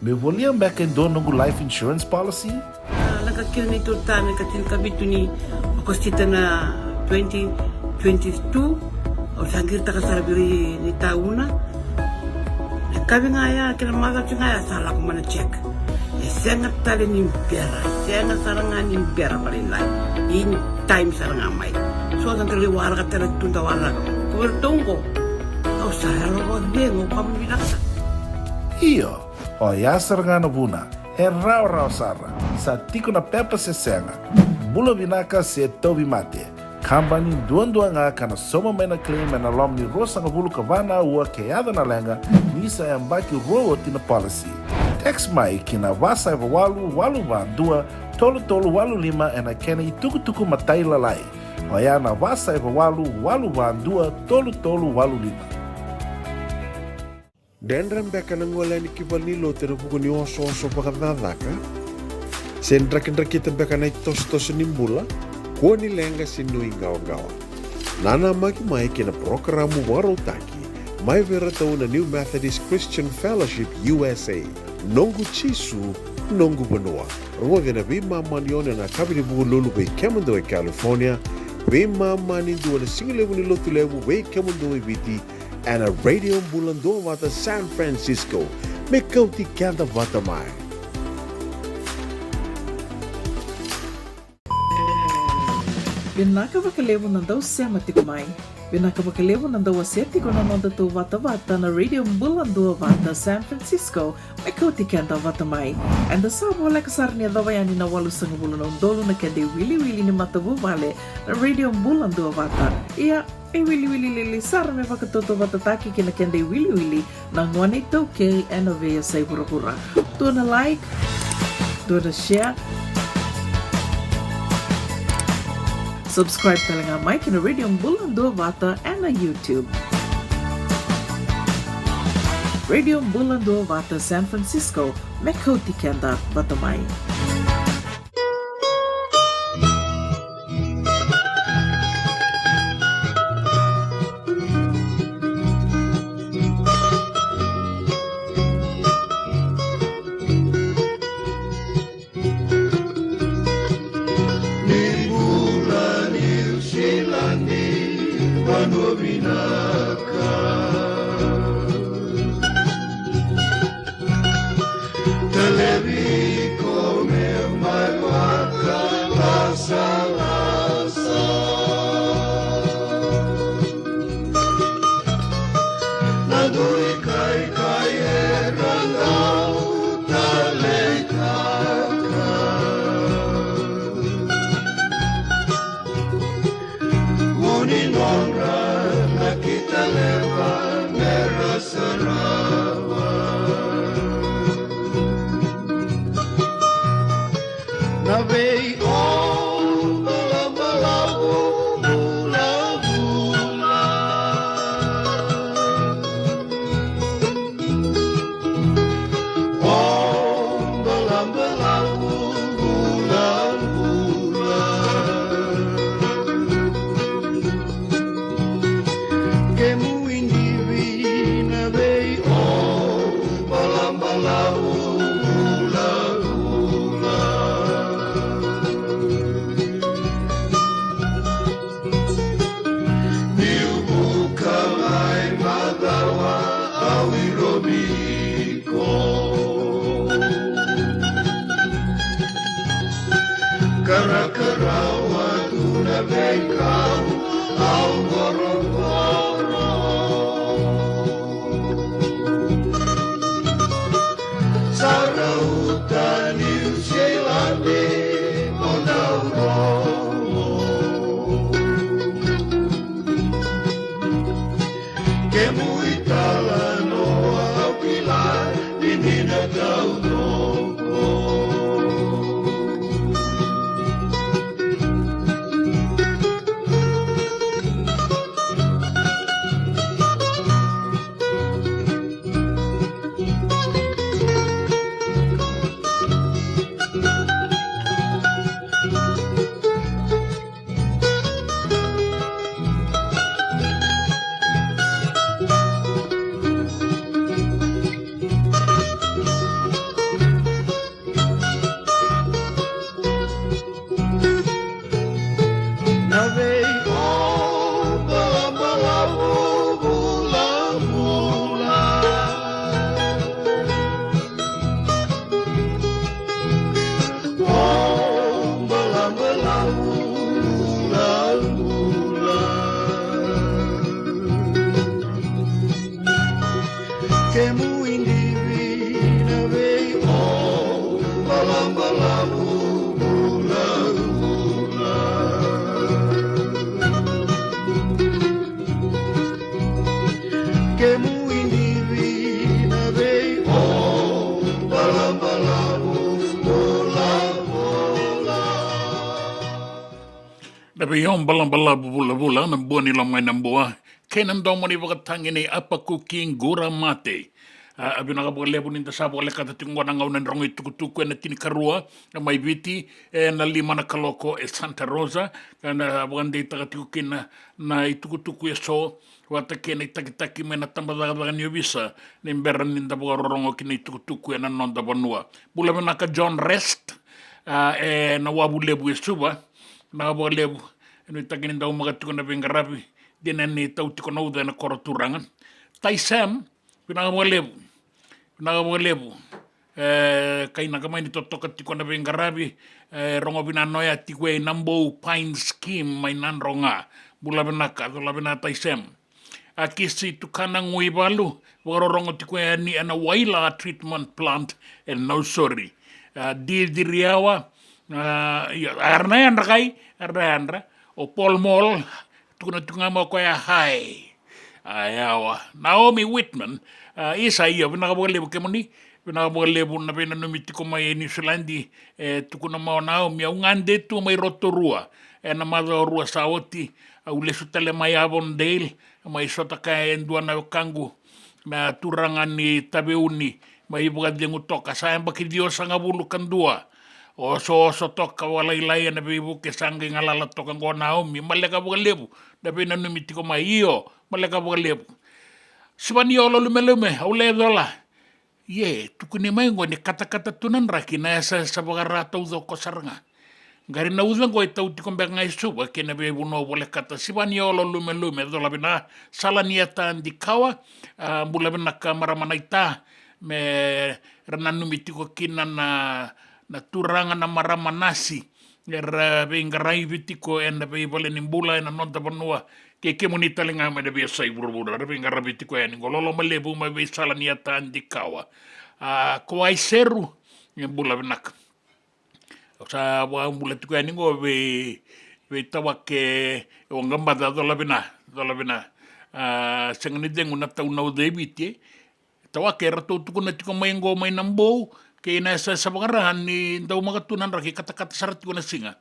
Meu volia beka e dua noqu life insurance policy? A, lako kina neitou tane ka tinikavitu ni Okosita na twenty twenty-two. Au sa qiritaka sara vei ira ni tauna. Na kavi ga ya kei na macawa ga ya sa lako mai na check. E sega tale ni bera, e sega sara ga ni bera vakalailai. In time sara ga mai. So da dau waraka tale tu da waraka. Ko vei iratou qo, au sa yalo vakacegu, au kama vinaka sara. Io. Oya sara ga na vuna, e rawarawa sara, sa tiko na pepa se sega, bula vinaka se tauvimate. Kabani duadua ga ka na sauma mai na claim ena loma ni ruasagavulu ka va na aua ke yaco na leqa, ni sa yabaki rua oti na policy. Text mai ki na va saiva walu, walu va dua, tolu tolu walu lima ena kena itukutuku matailalai. Oya na va saiva walu, walu va dua, tolu tolu walu lima. Dredre beka na gole yani ki valenilotu ena vuku ni osooso vakacakacaka? Se drakidrakita beka na itosotoso ni bula? Kua ni leqa se nuiqawaqawa. Nanamaki mai ki na parokaramu vakarautaki mai vei iratou na New Methodist Christian Fellowship U S A, Noqu Jisu, Noqu Vanua. Rogoci ena veimama ni ono ena yakavi ni Vukelulu vei kemudou e California, veimama ni dua na sigalevu ni Lotulevu vei kemudou e Viti, ena Radio Bula Duavata San Francisco. Me kauti keda vata mai. Vinaka vakalevu na dau sema tiko mai. Vinaka vakalevu na dau wasea tiko na nodatou vatavata na Radio Bula Duavata San Francisco. Me kauti keda vata mai. Eda sa voleka sara ni yacova yani na walusagavulu na udolu na keda iwiliwili ni matavuvale na Radio Bula Duavata. Ia, e wiliwili lili sara me vakatautauvatataki kei na keda iwiliwili na gone iTaukei ena veiyasai vuravura. Dua na like, dua na share. Subscribe tale ga mai ki na Radio Bula Duavata ena YouTube. Radio Bula Duavata San Francisco, me kauti keda vata mai. Ni bula Niu Siladi, vanua vinaka. Talevi ko me mai vakalasalasa. Na dui kaikai era dau taleitaka. Vu ni nodra nakita leva mera sarava. Na vei o balabalavu vulavula. O balabalavu vulavula. Kemu idivi na vei o balabalavu vulavula. Niu vuka mai macawa au irovi iko. Kemu italanoa au kila ni ni na taucoko. Na vei o balabalavu vulavula. O balabalavu vulavula. Kemu idivi na vei o balabalavu vulavula. Kemu idivi na vei o balabalavu vulavula. Na vei o balabalavu vulavula, na bua ni loma i na bua. Kei na domo ni vakatagi nei Apakuki Quramate. A, a vinaka vakalevu ni da sa vakalekata tiko qo na gauna ni rogo i tukutuku e na tinikarua, e mai Viti, e na lima na kaloko e Santa Rosa, ka na vakadeitaka tiko kina na i tukutuku e so, vata kei na i takitaki mai na tabacakacaka ni ovisa, ni bera ni da vakarorogo ki na i tukutuku e na noda vanua. Bula vinaka John Rest, a, e na Wavu Levu e Suva, na vakalevu, e nuitaki ni daumaka tiko na veiqaravi, dina ni tau tiko na uca e na koro turaga. Tai Sam, vinaka vakalevu. Vinaka vakalevu. E, kainaka mai ni totoka tiko na veiqaravi, e, rogo vinaka oya tiko e na Bou Pine Scheme mai Nadroga. Bula vinaka, cola vinaka Tai Sam. A Kisi Tukana Guivalu, vakarorogo tiko yani e na Waila Treatment Plant e Nausori. A Didi Riawa, a, io, era na yadra kai, era na yadra. O Paul Mall, tukuna tu ga mai o koya hai. A yawa. Naomi Whitman, a, isa io, vinaka vakalevu kemuni, vinaka vakalevu na veinanumi tiko mai e Niusiladi, e tukuna mai o Naomi, au gade tu mai Rotorua, e na macawa rua sa oti, au lesu tale mai Avondale, mai sota kaya e dua na wekaqu, na turaga ni Taveuni, mai vakacegu toka, sa yabaki ciwasagavulu ka dua. Osooso toka vakalailai e na veivuke sa qai galala toka qo Naomi, maleka vakalevu, na veinanumi tiko mai io, maleka vakalevu. Sivani Olo Lumelume, au le cola. Ie, tukuni mai qo ni katakata tu na draki na yasayasa vakara taucoko sara ga. Qari na uca qo e tau tiko beka ga e Suva kei na veivanua volekata. Sivani Olo Lumelume, cola vinaka, Salani Ata Dikawa, a, bula vinaka marama naita, me ra nanumi tiko kina na, na turaga na marama nasi, era veiqaravi tiko e na veivale ni bula e na noda vanua, kei kemuni tale ga mai na veiyasai vuravura, ra veiqaravi tiko yani qo. Loloma levu mai vei Salani Ata Dikawa. A, Kawai Seru, e bula vinaka. Au sa vakabula tiko yani qo vei, vei Tawake, e Waqabaca, cola vinaka, cola vinaka. A, sega ni cegu na tau na uca e Viti, e. Tawake, eratou tukuna tiko mai qo mai na Bou, kei na yasayasa vakara ni daumaka tu na draki, katakata sara tiko na siga.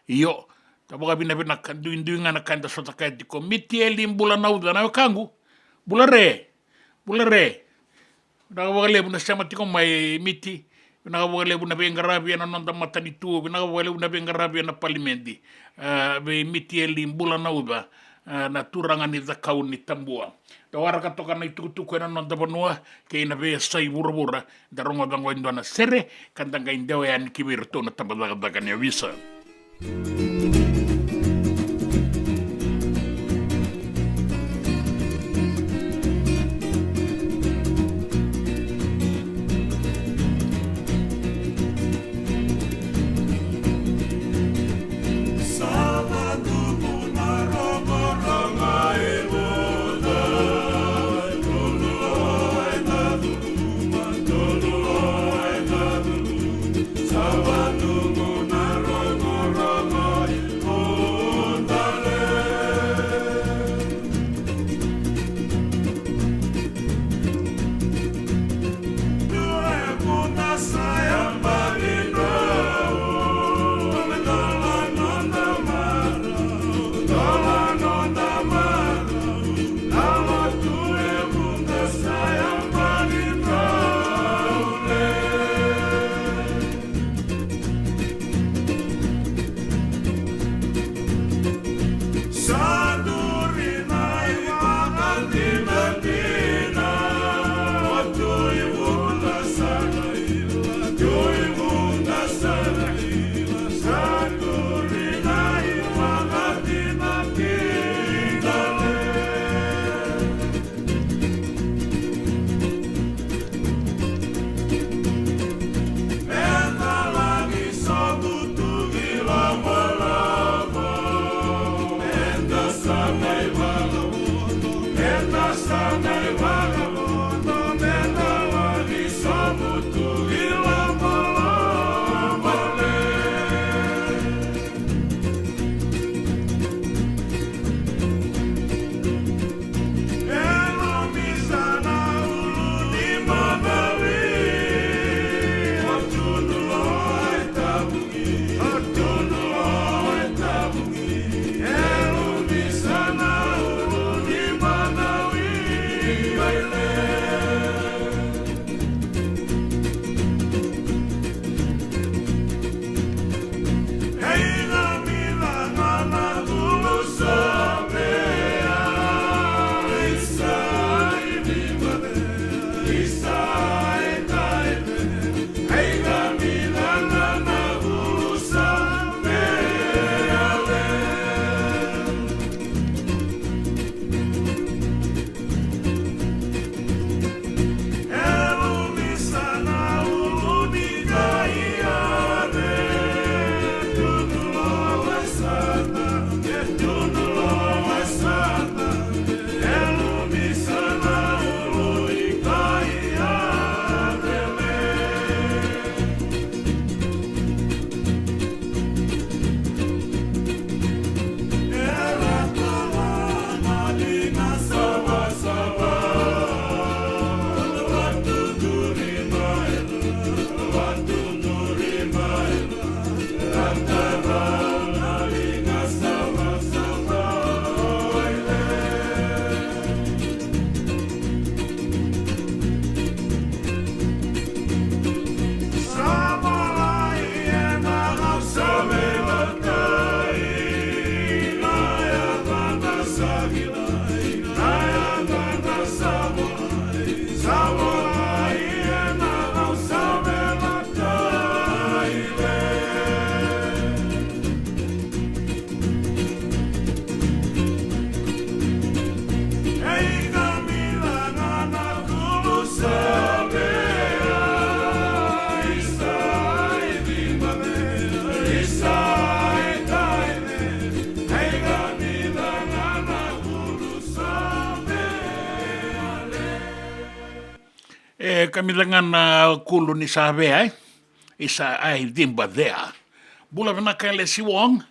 Io, da vakavinavinaka, duidui ga na ka eda sota kaya tiko. Mitieli Bula na uca, na wekaqu. Bula re, bula re. Vinaka vakalevu na sema tiko mai Miti, vinaka vakalevu na veiqaravi e na noda matanitu, vinaka vakalevu na veiqaravi e na palimedi. A, vei Mitieli Bula na uca, a, na turaga ni Cakaunitabua. Da waraka toka na i tukutuku e na noda vanua kei na veiyasai vuravura. Da rogoca qo e dua na sere ka da qai dewa yani ki vei iratou na tabacakacaka ni ovisa. E kamica ga na kulu ni Savea, e? Isa ai ciba cea. Bula vinaka e Lesi Wong.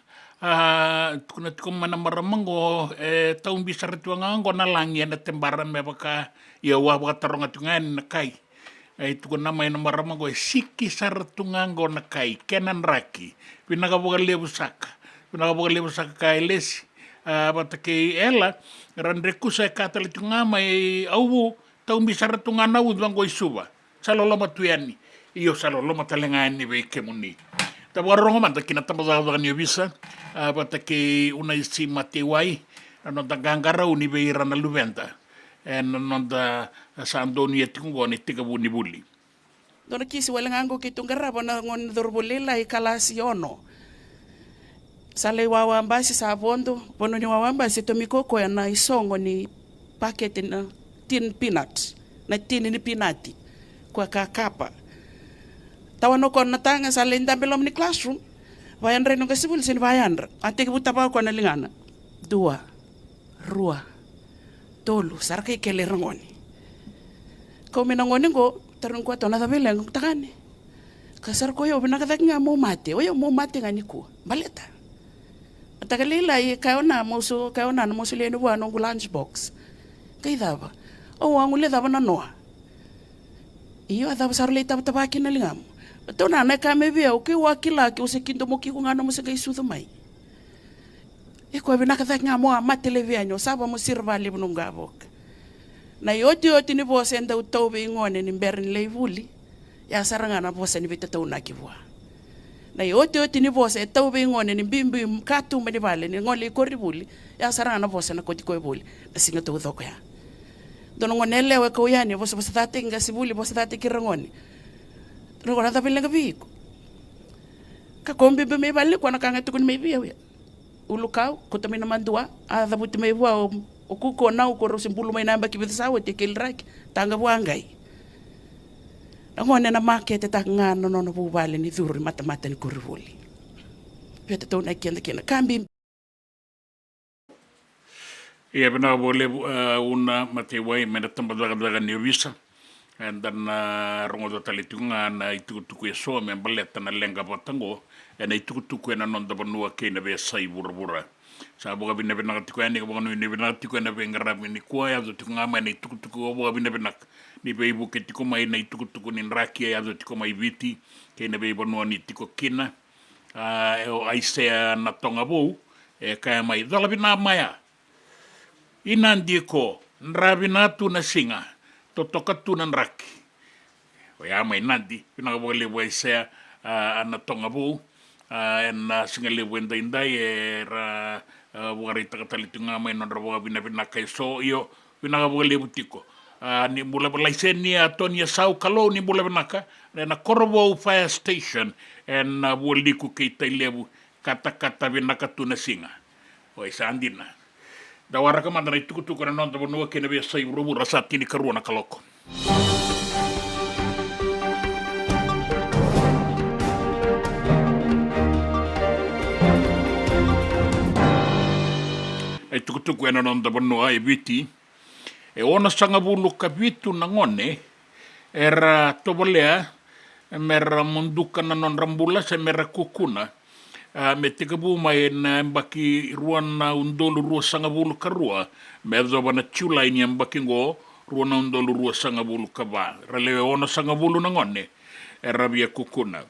A, tukuna tiko mai na marama qo, e taubi sara tiko ga qo na lagi ena tebara me vaka, ia au a vakataroga tiko ga yani na kai. E tukuna mai na marama qo e siki sara tu ga qo na kai, kena draki. Vinaka vakalevu saka. Vinaka vakalevu saka ka e Lesi. A, vata kei Ela, ra drekusa e ka tale tiko ga mai Auvu, taubi sara tu ga na uca qo i Suva. Sa loloma tu yani. Io, sa loloma tale ga yani vei kemuni. Da vakarorogo mada ki na tabacakacaka ni ovisa, a, vata kei Unaisi Mateiwai, na noda qaqarauni vei ira na luveda. E na noda sa donuya tiko qo na itekivu ni vuli. Dua na kisi wale ga qo keitou qarava na gone cauravou lailai kalasi ono. Sa lai wawa basi sa vodo, vanua ni wawa basi e tomika o koya na isogo ni pakete na tin peanut, na tini ni pinati. Koya ka kapa. Tawana o koya na taga sa lai dabe loma ni classroom. Vayadra i noqu qasenivuli se ni vayadra. A tekivu tavaya o koya na ligana. Dua. Rua, tolu, sa ra kai kele ira gone. Kau mai na gone qo, tarogi koya, "Tau, na cava e leqa?" "Tagane." Ka sa ra koya, "Io, vinaka cake ga mo mate. O yau mo mate ga nikua. Baleta." Mataka lailai, kaya o Na, mo so, kaya o Na, mo solia yani vua noqu lunch box. Qai cava? Au a guilecava na noa. Io, a cava sa ra lai tavatava kina na ligamu? Tau, Na, na ka mai vei au, keu a kila, keu se kidomoki iko ga nomu se qai sucu mai. Iko e vinaka cake ga mo a mate laivi yani, o sa vakamasira vakalevu noqu a voka. Na iotioti ni vosa e dau tau vei gone ni bera ni lai vuli, ya sara ga na vosa ni veitataunaki vua. Na iotioti ni vosa e tau vei gone ni biubiu katuba ni vale, ni gole i koronivuli, ya sara ga na vosa na kauti koya vuli na siga taucoko ya. Dua na gone yalewa e kau yani, e vosavosacataki qasenivuli, vosacataki ira gone. Rau, na cava e leqa vei iko? Ka kau biubiu mai vale nikua, na ka ga e tukuni mai vei au ya. Ulukau, kauta mai na madua, a cavuti mai vua o, o Kuku, o Nau, ko rau se bulu mai na yabaki vica sa oti, e keliraki, taqa vua qai. Na gone na maketetaka ga na nona vuvale ni curu i matamata ni koronivuli. Veitataunaki keda kina, ka bibi. Ia vinaka vakalevu, a, Una Mataiwai mai na tabacakacaka ni ovisa. Eda na rogoca tale tiko ga na itukutuku eso me baleta na leqa vata oqo ena itukutuku ena noda vanua kei na veiyasai vuravura. Sa vakavinavinaka tiko yani, ka vakanuinui vinaka tiko ena veiqaravi nikua, yaco tiko ga mai na itukutuku vakavinavinaka ni veivuke tiko mai na itukutuku ni draki e yaco tiko mai Viti kei na veivanua ni tiko kina. A, e o Aisea Natogavou e kaya mai, cola vinaka mai ya. I Nadi iko, dra vinaka tu na siga, totoka tu na draki. Oya mai Nadi, vinaka vakalevu Aisea, a, Natogavou. A, ena, a, siga levu edaidai era, a, vakaraitaka tale tiko ga mai nodra vakavinavinaka eso, io, vinaka vakalevu tiko. A, ni bula, laiseni Atonia Sau, Kalou ni bula vinaka, ena Korovou Fire Station, ena, a, Vualiku kei Tailevu, katakata vinaka tu na siga. Oi, sa dina. Da waraka mada na itukutuku ena noda vanua kei na veiyasai vuravura, sa tinikarua na kaloko. Na itukutuku ena noda vanua e Viti, e onosagavulu ka vitu na gone era tovolea mera muduka na nodra bula se mera kukuna, a, me tekivu mai na yabaki rua na udolu ruasagavulu ka rua me yacova na Julai ni yabaki oqo, rua na udolu ruasagavulu ka va. Ra lewe onosagavulu na gone era via kukuna.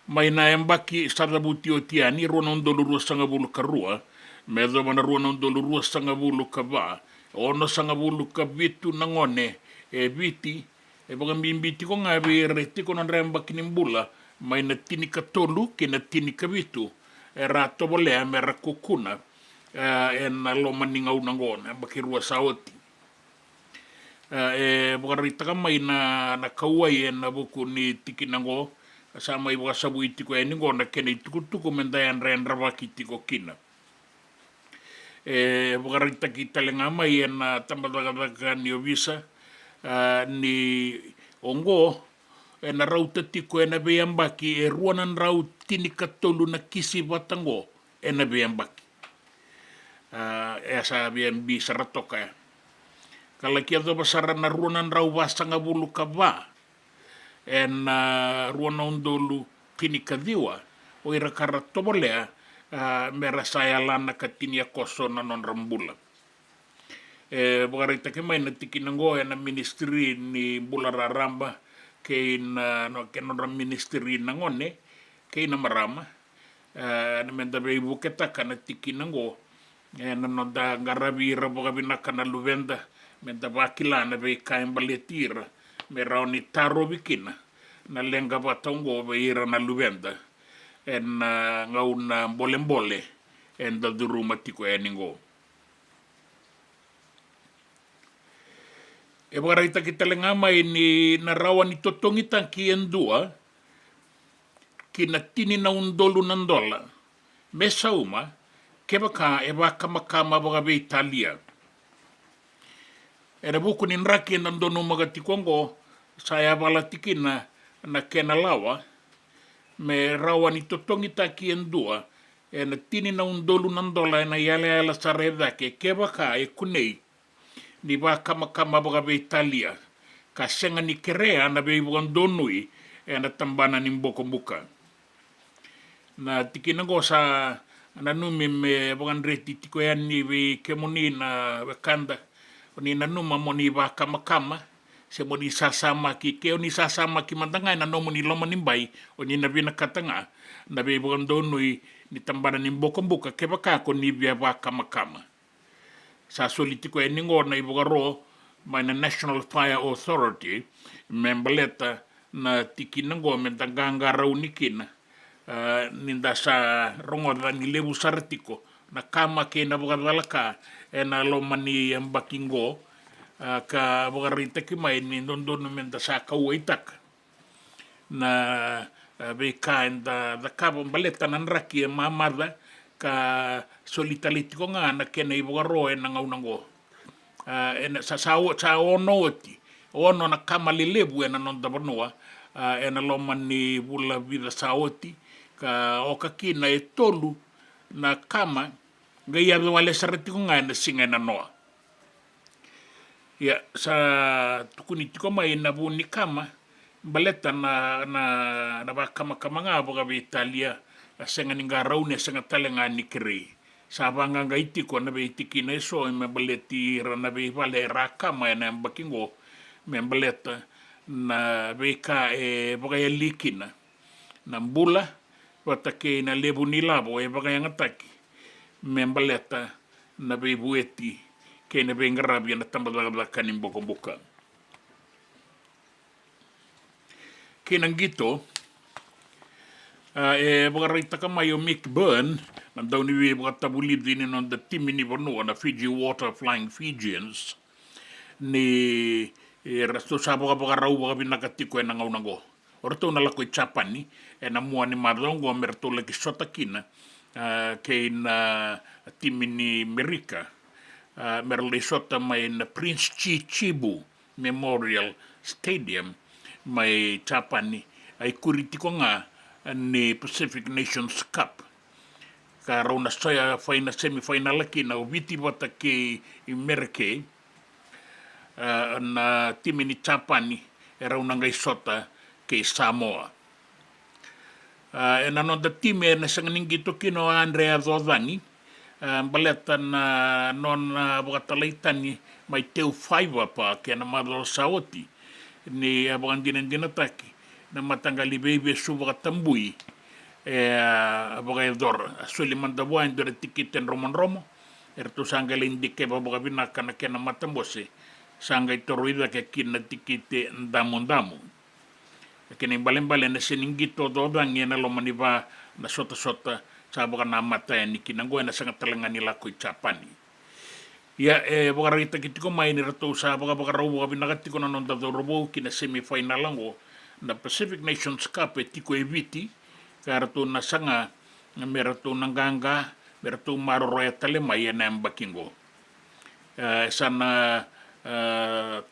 Mai na yabaki sa cavuti oti yani, rua na udolu ruasagavulu ka rua me yacova na rua na udolu ruasagavulu ka va, onosagavulu ka vitu na gone e Viti, e vakabibi tiko ga vei ira e tiko nodra yabaki ni bula mai na tinikatolu ki na tinikavitu, era tovolea mera kukuna, e, ena loma ni gauna oqo, na yabaki rua sa oti. E, e vakaraitaka mai na, na kauwai ena vuku ni tikina oqo, sa mai vakasavui tiko yani oqo na kena itukutuku meda yadrayadravaki tiko kina. E vakaraitaki tale ga mai ena tabacakacaka ni ovisa, a, ni oqo ena rauta tiko ena veiyabaki e rua na drau tinikatolu na kisi vata oqo ena veiyabaki. A, e sa via bi sara toka ya. Ka laki yacova sara na rua na drau vasagavulu ka va ena, a, rua na udolu tinikaciwa o ira ka ra tovolea, a, mera sa yalana ka tiniyakoso na nodra bula. E vakaraitaki mai na tikina oqo ena ministry ni bula raraba kei na, no, kei na nodra ministry na gone kei na marama, e, na meda veivuketaka na tikina oqo ena noda qaravi ira vakavinaka na luveda, meda vakila na veika e baleti ira, me rawa ni tarovi kina na leqa vata oqo vei ira na luveda ena, a, gauna bolebole eda curuma tiko yani oqo. E vakaraitaki tale ga mai ni na rawa ni totogitaki e dua ki na tini na udolu na dola me sauma kevaka e vakamakama vakaveitalia. Ena vuku ni draki eda donumaka tiko oqo, sa yavala tikina na kena lawa me rawa ni totogitaki e dua ena tini na udolu na dola ena yalayala sara e cake kevaka e kunei ni vakamakama vakaveitalia ka sega ni kerea na veivakadonui ena tabana ni bokobuka. Na tikina oqo sa nanumi me vakadreti tiko yani vei kemuni na wekada, o ni nanuma mo ni vakamakama se mo ni sasamaki. Ke o ni sasamaki mada ga ena nomuni loma ni bai, o ni na vinakata ga na veivakadonui ni tabana ni bokobuka kevaka ko ni via vakamakama. Sa soli tiko yani oqo na ivakaro mai na National Fire Authority me baleta na tikina oqo meda qaqarauni kina, a, nida sa rogoca ni levu sara tiko na kama kei na vakacalaka ena loma ni yabaki oqo, a, ka vakaraitaki mai ni dodonu meda sa kauwaitaka na, a, veika eda cakava baleta na draki e mamaca, ka soli tale tiko ga na kena ivakaro ena gauna oqo. A, ena sa, sa o-, sa ono oti, ono na kama lelevu ena noda vanua, a, ena loma ni vula vica sa oti, ka oka kina e tolu na kama qai yaco wale sara tiko ga ena siga ena noa. Ia, sa tukuni tiko mai na vu ni kama, baleta na, na, na vakamakama ga vakaveitalia, a sega ni qarauni, a sega tale ga ni kerei. Sa vaqaqai tiko na veitikina eso me baleti ira na veivale era a kama ena yabaki qo, me baleta na veika e vakayali kina na bula, vata kei na levu ni lavo e vakayagataki me baleta na veivueti kei na veiqaravi ena tabacakacaka ni bokobuka. Kei na qito, a, e vakaraitaka mai o Mick Byrne, na dauniveivakatavulici ni noda timi ni vanua na Fiji Water Flying Fijians, ni, e, ratou sa vakavakarau vakavinaka tiko ena gauna oqo. O ratou na lako i Japani ena mua ni macawa oqo me ratou laki sota kina, a, kei na timi ni Merika, a, me ra lai sota mai na Prince Chichibu Memorial Stadium mai Japani, a ikuri tiko ga ni Pacific Nations Cup. Ka rau na soya fai na semifinal kina o Viti vata kei Merika, a, na timi ni Japani, e rau na qai sota kei Samoa. A, ena noda timi ena sega ni qito kina o Andrea Cocani, a, baleta na nona vakatalai tani mai Teu Faiva Park ena macawa sa oti, ni a vakadinadinataki na mataqali veivesu vakatabui e a vakayacora. A soli mada vua e dua na tikite dromodromo, eratou sa qai lai dikeva vakavinaka na kena matabose, sa qai toroi cake kina na tikite damudamu. Na kena ibalebale ena sega ni qito o Cocani ena loma ni va na sotasota sa vakanamata yani kina oqo, ena sega tale ga ni lako i Japani. Ia, e vakaraitaki tiko mai ni ratou sa vakavakarau vakavinaka tiko na noda cauravou ki na semifinal oqo. Na Pacific Nations Cup e tiko e Viti, ka ratou na saga me ratou na qaqa, me ratou maroroya tale mai ena yabaki oqo. E, sa na, e,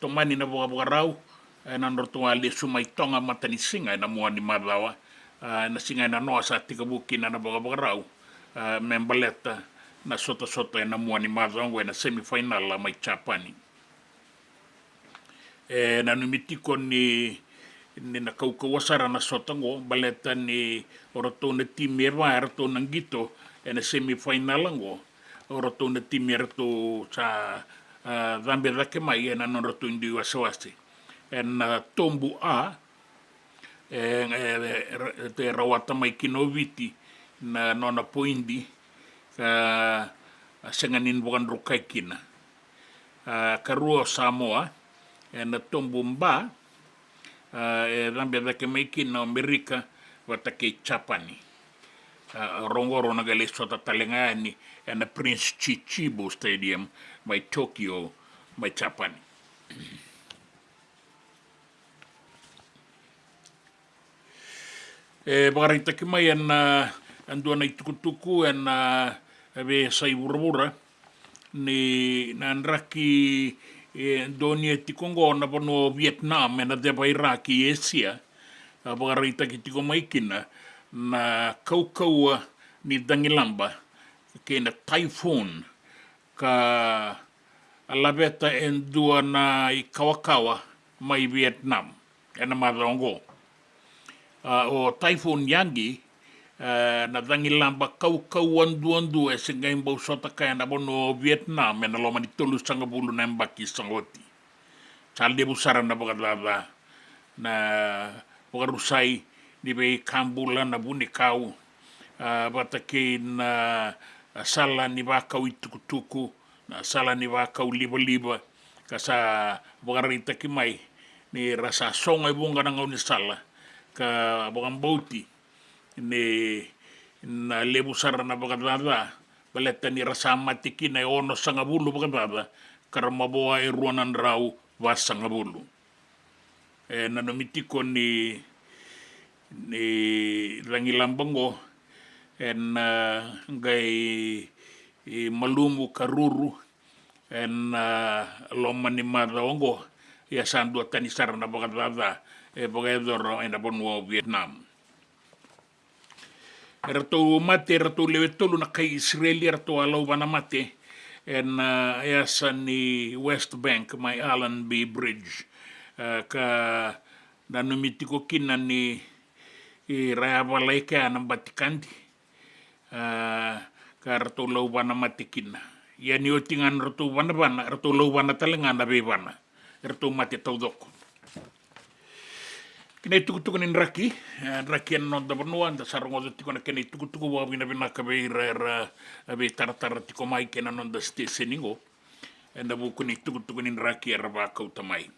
tomani na vakavakarau, e, na nodratou a lesu mai Toga matanisiga ena mua ni macawa, e, na siga ena noa sa tekivu kina na vakavakarau, e, me baleta na sotasota ena mua ni macawa oqo ena semifinal mai Japani. E nanumi tiko ni, ni na kaukauwa sara na sota oqo, baleta ni o ratou na timi e va eratou na qito ena semifinal oqo, o ratou na timi eratou sa, a, cabe cake mai ena nodratou dui wasewase. Ena, a, tobu A, e, e, e, e rawata mai kina o Viti na nona poidi, ka, a, sega ni vakadrukai kina. A, karua o Samoa, ena tobu B, a, e cabe cake mai kina o Merika vata kei Japani. A, rau oqo rau na qai lai sota tale ga yani ena Prince Chichibu Stadium mai Tokyo, mai Japani. E vakaraitaki mai ena, a, dua na itukutuku ena, a, veiyasai vuravura, ni na draki, e, donia tiko oqo na vanua o Vietnam ena ceva i ra ki Esia. A vakaraitaki tiko mai kina na kaukauwa ni cagilaba kei na typhoon, ka a laveta e dua na ikawakawa mai Vietnam ena macawa oqo. A, o Typhoon Yagi, e, na cagilaba kaukauwa duadua e se qai bau sota kaya na vanua o Vietnam ena loma ni tolusagavulu na yabaki sa oti. Sa levu sara na vakacaca, na vakarusai ni veika bula, na vunikau, a, vata kei na, a, sala ni vakau itukutuku, na sala ni vakau livaliva, ka sa vakaraitaki mai ni ra sa sogo e vuqa na gaunisala, ka vakabauti ni na levu sara na vakacaca, baleta ni ra sa mate kina e onosagavulu vakacaca, ka ra mavoa e rua na drau vasagavulu. E nanumi tiko ni, ni cagilaba oqo ena, a, qai, e, malumu ka ruru ena, a, loma ni macawa oqo. Ia sa duatani sara na vakacaca e vakayacora ena vanua o Vietnam. Eratou mate, eratou lewe tolu na kai Isireli, eratou a lauvana mate ena yasa ni West Bank mai Allenby Bridge. E, ka nanumi tiko kina ni, e, ra yavala e kea na batikadi. E, ka ratou lauvana mate kina. Ia ni oti ga na ratou vanavana, ratou lauvana tale ga na veivana. Eratou mate taucoko. Kei na itukutuku ni draki, e, draki ena noda vanua, da sa rogoca tiko na kena itukutuku vakavinavinaka vei ira era, e, veitaratara tiko mai kei na noda siteseni qo. Ena vuku ni itukutuku ni draki era vakauta mai. E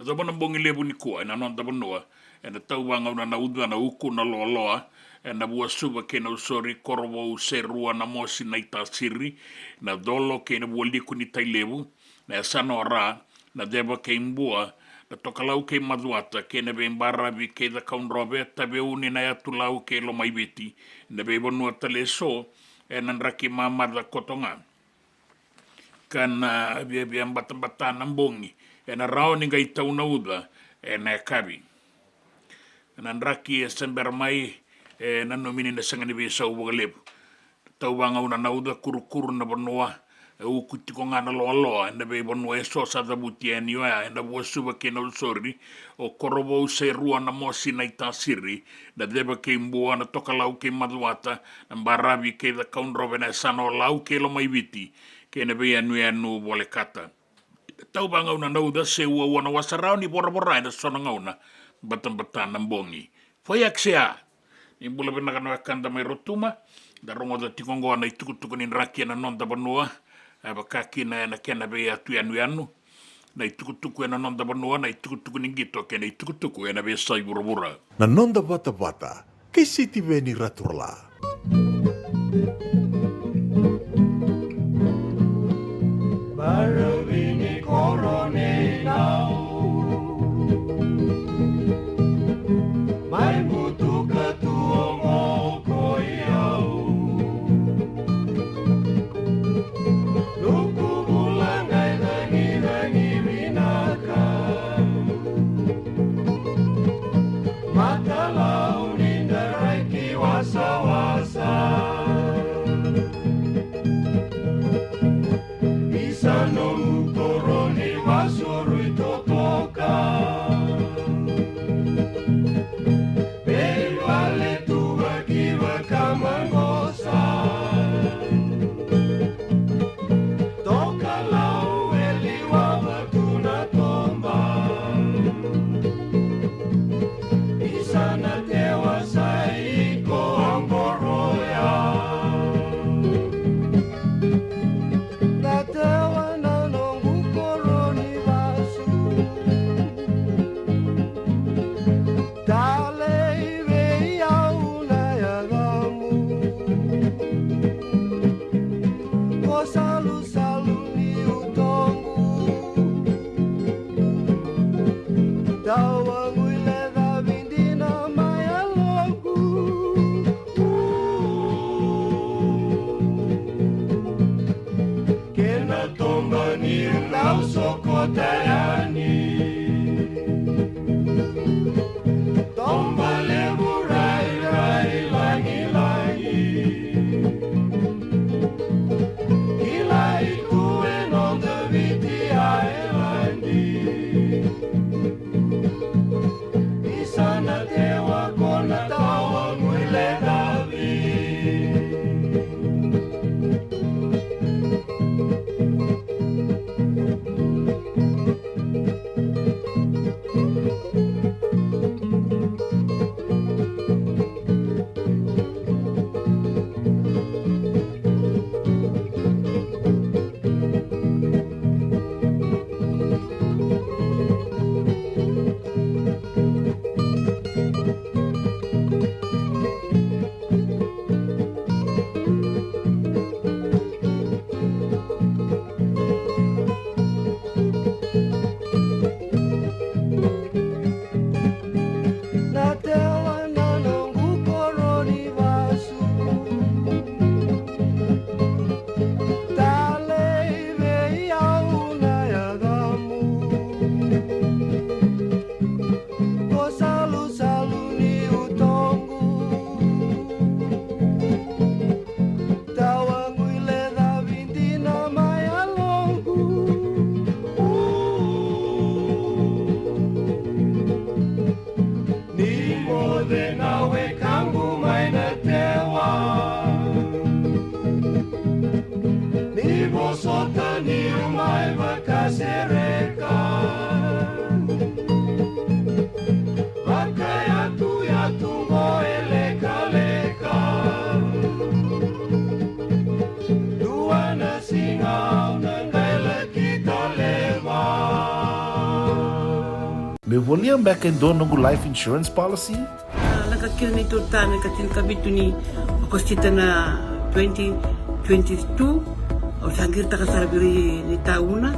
yacova na bogi levu nikua ena noda vanua, ena Tauvagauna na Uca, na Uku, na Loaloa, ena Vuasuva kei Nausori, Korovou, Serua, Namosi, Naitasiri, Nacolo kei na Vualiku ni Tailevu, na yasana o Ra, na Ceva kei Bua, na Tokalau kei Macuata, kei na veibaravi kei Cakaudrove, Taveuni, na Yatulau kei Lomaiviti, na veivanua tale eso ena draki mamaca koto ga. Ka na viavia batabata na bogi ena rawa ni qai tau na uca ena yakavi. Na draki e se bera mai, e nanumi ni na sega ni veisau vakalevu. Tauvagauna na uca, kurukuru na vanua, e uku tiko ga na loaloa ena veivanua eso sa cavuti yani oya, ena Vuasuva kei Nausori, o Korovou, Serua, Namosi, Naitasiri, na Ceva kei Bua, na Tokalau kei Macuata, na Baravi kei Cakaudrove, na yasana o Lau kei Lomaiviti, kei na veiyanuyanu volekata. Tauvagauna na uca, se uaua na wasa rawa ni voravora ena so na gauna, batabata na bogi. Foiaksea. Ni bula vinaka na wekada mai Rotuma. Da rogoca tiko oqo na itukutuku ni draki ena noda vanua. E vaka kina ena kena veiyatu yanuyanu. Na itukutuku ena noda vanua, na itukutuku ni qito kei na itukutuku ena veiyasai vuravura. Na noda vatavata kei Sitiveni Raturala. Baravi ni koro ni nau, mai butuka tu oqo ko i au. Noqu bula qai cagicagi vinaka. Matalau ni daraki wasawasa. Isa nomu koro ni vasu rui totoka. Vei vale tu vaki vakamangosa. Tokalau e liwava tu na toba. Isa na tewa sa iko oqoroya. Na tewa na noqu koro ni vasu. Talei vei au na yacamu. Ko salusalu ni utoqu. Tawagu i lecavi dina mai yaloqu. Kena toba niu dau sokota yani. Toba levu rairai lagilagi. Kilai tu e noda Viti Ailadi. Isa na tewa ko na tawagu i lecavi. Sereka. Vakayatuyatu qo e lekaleka. Dua na siga au na qai laki tale ga. Meu volia beka e dua noqu life insurance policy? A, lako kina na neitou tama e ka tinikavitu ni Okosita na twenty twenty-two. Au sa qiritaka sara vei ira ni tauna.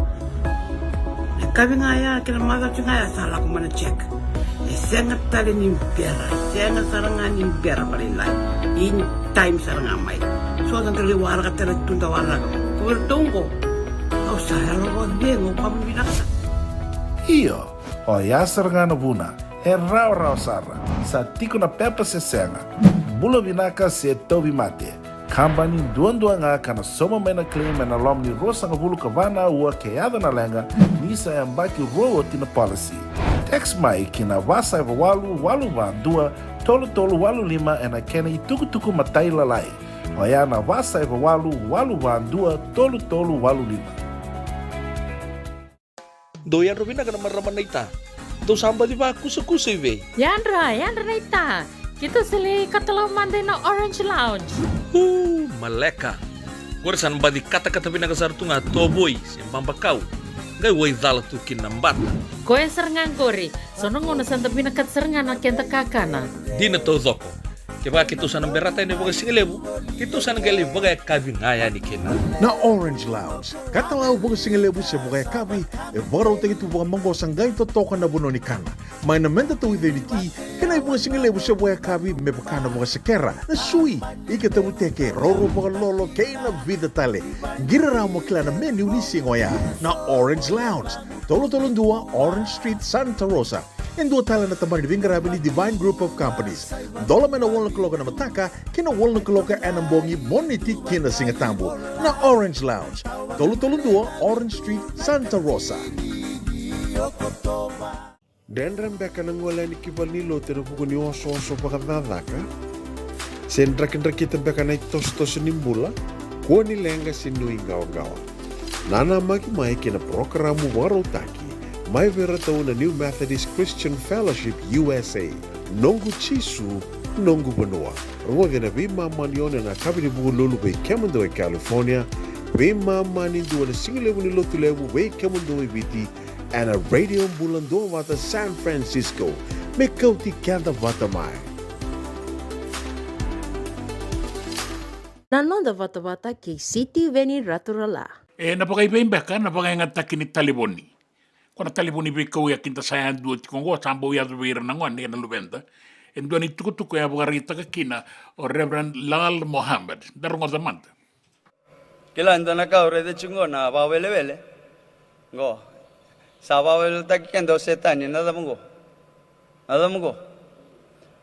Na yakavi ga ya kei na macawa ga ya sa lako mai na check. E sega tale ni bera, e sega sara ga ni bera vakalailai. In time sara ga mai. So da qai waraka tale tu da waraka. Ko iratou qo, au sa yalo vakacegu, au vakavinavinaka sara. Io, oya sara ga na vuna. E rawarawa sara, sa tiko na pepa se sega. Bula vinaka se tauvimate. Kabani duadua ga ka na sauma mai na claim ena loma ni ruasagavulu ka va na aua ke yaco na leqa, ni sa yabaki rua oti na policy. Text mai ki na va saiva walu walu va dua tolu tolu walu lima ena kena itukutuku matailalai. Oya na va saiva walu walu va dua tolu tolu walu lima. Dou yadra vinaka na marama naita. Dou sa baci vakusakusa i vei? Yadra, yadra naita. Keitou sa lai katalau mada ina Orange Lounge. Uu, maleka. Qori sa na baci katakata vinaka sara tu ga tovoi se babakau. Qai waicala tu kina na bata. Koya sara ga qori. So na gauna sa da vinakata sara ga na keda kakana. Dina taucoko. Kevaka keitou sa na berata yani vakasigalevu, keitou sa na qai lai vakayakavi ga yani kina. Na Orange Lounge, katalau vakasigalevu se vakayakavi, e vakarautaki tu vakamaqosa qai totoka na vanua ni kana. Mai na meda tauica ni ti, kei na ivakasigalevu se vakayakavi me vaka na vakasekera, na sui, ika tavuteke, roro vakalolo, kei na vica tale. Qiri rawa mo kila na menu ni siga oya. Na Orange Lounge, tolu tolu dua Orange Street, Santa Rosa. E dua tale na tabana ni veiqaravi ni Divine Group of Companies. Dola mai na walu na kaloko ena mataka ki na walu na kaloko ena bogi, Moniti ki na Sigatabu. Na Orange Lounge, tolu tolu dua Orange Street, Santa Rosa. Dredre beka na gole yani ki valenilotu ena vuku ni osooso vakacakacaka? Se drakidrakita beka na itosotoso ni bula? Kua ni leqa se nuiqawaqawa. Nanamaki mai ki na parokaramu vakarautaki mai vei iratou na New Methodist Christian Fellowship U S A, Noqu Jisu, Noqu Vanua. Rogoci ena veimama ni ono ena yakavi ni Vukelulu vei kemudou e California, veimama ni dua na sigalevu ni Lotulevu vei kemudou e Viti, ena Radio Bula Duavata San Francisco, me kauti keda vata mai. Na noda vatavata kei Sitiveni Raturala. E na vakaivei beka na vakayagataki ni talevoni? Ko na talevoni veikau ya kida sa yadua tiko oqo, sa bau yaco vei ira na gone kei na luveda. E dua na itukutuku e a vakaraitaka kina o Reverend Lal Mohammed. Da rogoca mada. Kila e dua na ka au raica tiko oqo na vakawelewele. Oqo. Sa vakaweleweletaki keda o Setani, na cava oqo? Na cava oqo?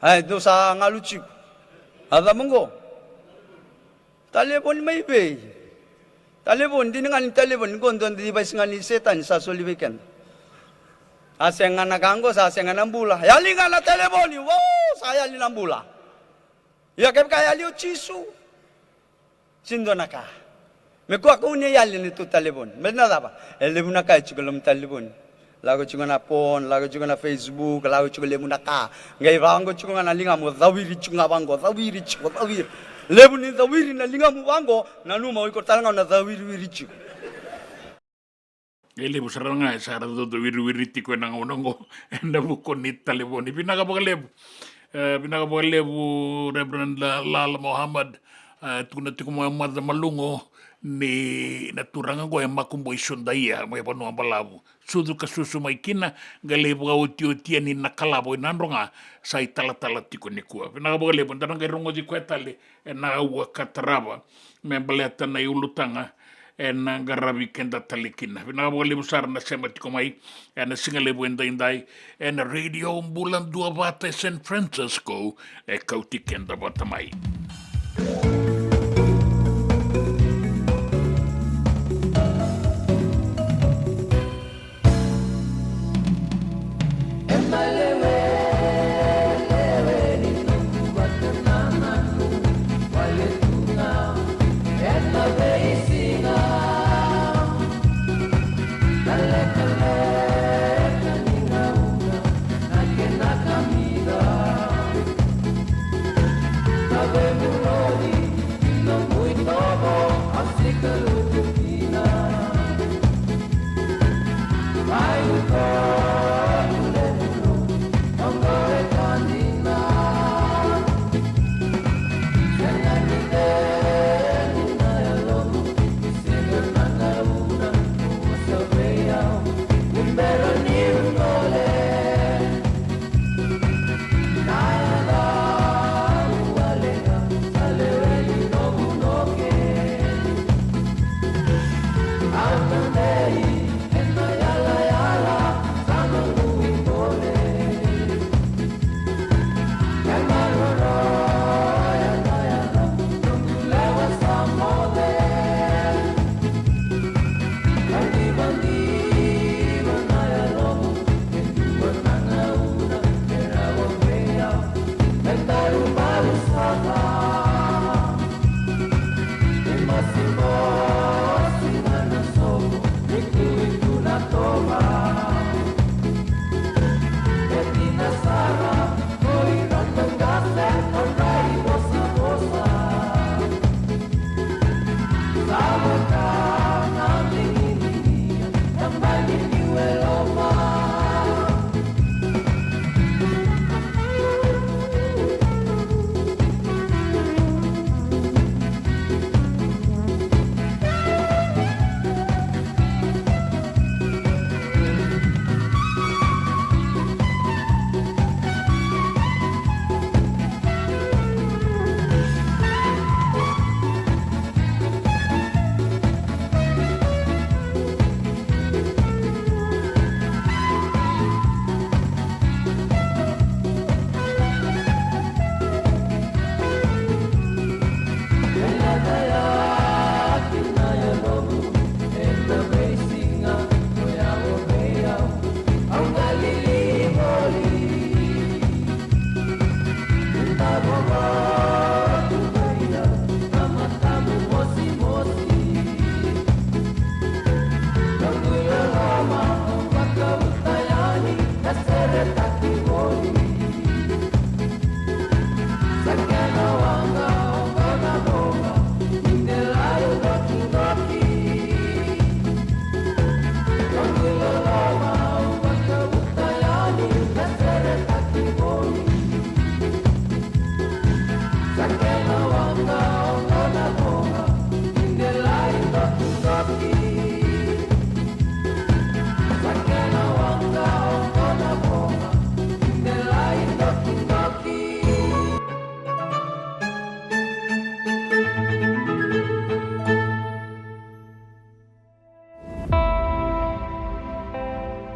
Ai, dou sa galu tiko. Na cava oqo? Talevoni mai vei? Talevoni, dina ga ni talevoni, oqo dua na device ga ni Setani sa soli vei keda. A sega na ka oqo, sa sega na bula. Yali ga na talevoni, wo, sa yali na bula. Ia kevaka e yali o Jisu, sega ni dua na ka. Me kua kau ni yali na tou talevoni. Me na cava? E levu na ka e tiko e loma ni talevoni. Lako tiko na phone, lako tiko na Facebook, lako tiko levu na ka. Qai vaqo tiko ga na ligamu, cawiri tiko ga vaqo, cawiri tiko, cawiri. Levu ni cawiri na ligamu vaqo, nanuma o iko tale ga o na cawiriwiri tiko. E levu sara ga e sa ra caucau wiriwiri tiko ena gauna oqo ena vuku ni talevoni. Vinaka vakalevu. E, vinaka vakalevu Reverend La-, Lala Mohammed. E, tukuna tiko mai o Maca Malugo ni na turaga oqo e Makuboi Sudaia mai Vanua Balavu. Sucu ka susu mai kina, qai lai vakaotioti yani na Kalavo i Nadro ga sa italatala tiko nikua. Vinaka vakalevu, da na qai rogoci koya tale ena aua ka tarava me baleta na iulutaga ena qaravi keda tale kina. Vinaka vakalevu sara na sema tiko mai ena sigalevu edaidai ena Radio Bula Duavata e San Francisco, e kauti keda vata mai.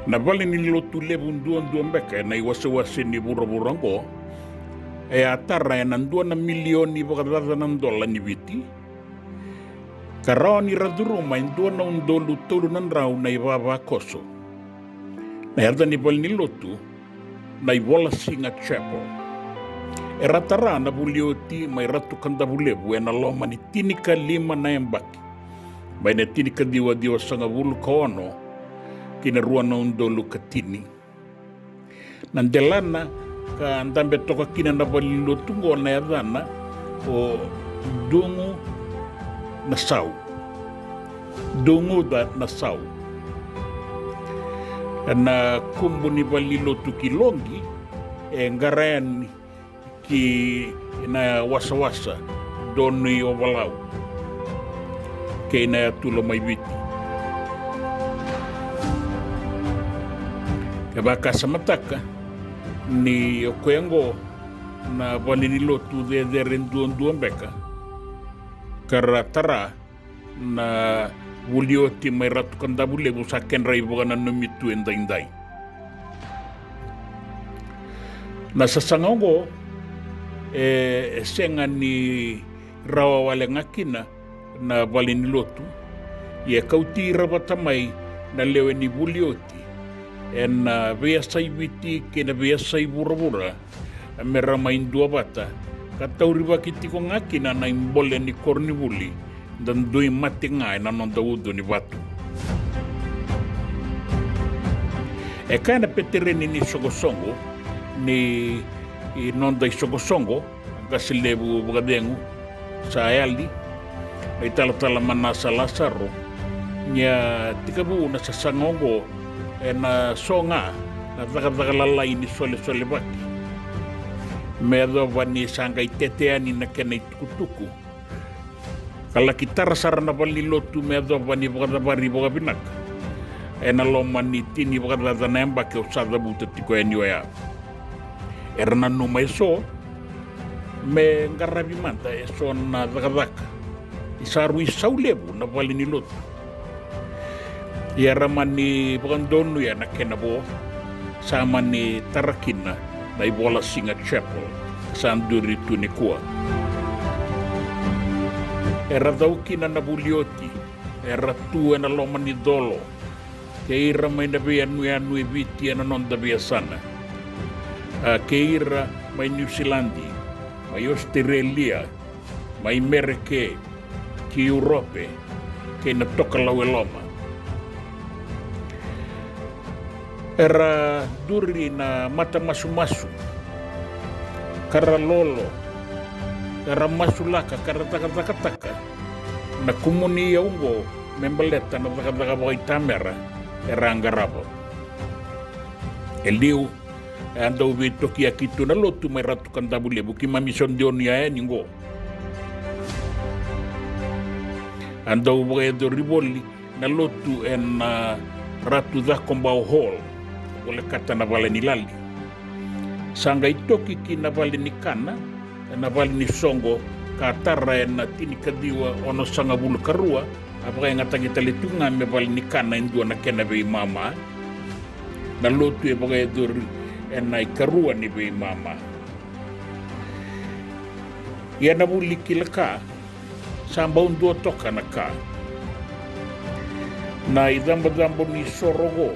Na valenilotu levu duadua beka ena iwasewase ni vuravura oqo e a tara ena dua na milioni vakacaca na dola ni Viti, ka rawa ni ra curuma e dua na udolu tolu na drau na ivavakoso. Na yaca ni valenilotu na iVolasiga Chapel. Era tara na vuli oti mai Ratu Kadavulevu ena loma ni tinikalima na yabaki, mai na tinikaciwa ciwasagavulu ka ono ki na rua na udolu ka tini. Na delana ka dabe toka kina na valenilotu oqo na yacana o Dugu na Sau. Duguca na Sau. Na kubu ni valenilotu ki Loqi e qara yani ki na wasawasa Donu i Ovalau kei na yatula mai Viti. E vakasamataka ni o koya oqo na valenilotu cecere duadua beka ka ra tara na vuli oti mai Ratu Kadavulevu sa kedra ivakananumi tu edaidai. Na sasaga oqo e, e sega ni rawa wale ga kina na valenilotu, ia e kauti ira vata mai na lewe ni vuli oti ena veiyasai Viti kei na veiyasai vuravura me ra mai duavata ka taurivaki tiko ga kina na ibole ni koronivuli da dui mate ga ena noda ucu ni vatu. E kaya na petereni ni soqosoqo ni i noda isoqosoqo, qase levu vakacegu sa yali, na italatala Manasa Lasaro, ni a tekivu na sasaga oqo ena so ga na cakacaka lalai ni solesolevaki me yacova ni sa qai tete yani na kena itukutuku ka laki tara sara na valenilotu me yacova ni vakacavari vakavinaka ena loma ni tini vakacaca na yabaki au sa cavuta tiko yani oya. Era nanuma eso me qaravi mada eso na cakacaka ni sa rui sau levu na valenilotu. Ia era mani vakadonuya na kena vo, sa mani tara kina na iVolasiga Chapel, sa duri tu nikua. Era cau kina na vuli oti, era tu ena loma ni colo, kei ira mai na veiyanuyanu e Viti ena noda veiyasana. A, kei ira mai Niusiladi, mai Ositerelia, mai Mereke, ki Urope, kei na tokalau e loma. Era duri na matamasumasu, ka ra lolo, ka ra masulaka, ka ra cakacakataka na kumuni iyau oqo me baleta na cakacaka vakaitamera era a qarava. E liu, e a dau veitokiyaki tu na lotu mai Ratu Kadavulevu, keimami sa donuya yani oqo. A dau vakayacori voli na lotu ena Ratu Cakobau Hall, volekata na vale ni lali. Sa qai toki ki na vale ni kana, ena vale ni soqo ka tara ena tinikaciwa onosagavulu ka rua, a vakayagataki tale tu ga me vale ni kana e dua na kena veimama. Na lotu e vakayacori ena ikarua ni veimama. Ia na vuli kila ka, sa bau dua toka na ka. Na icabocabo ni soro oqo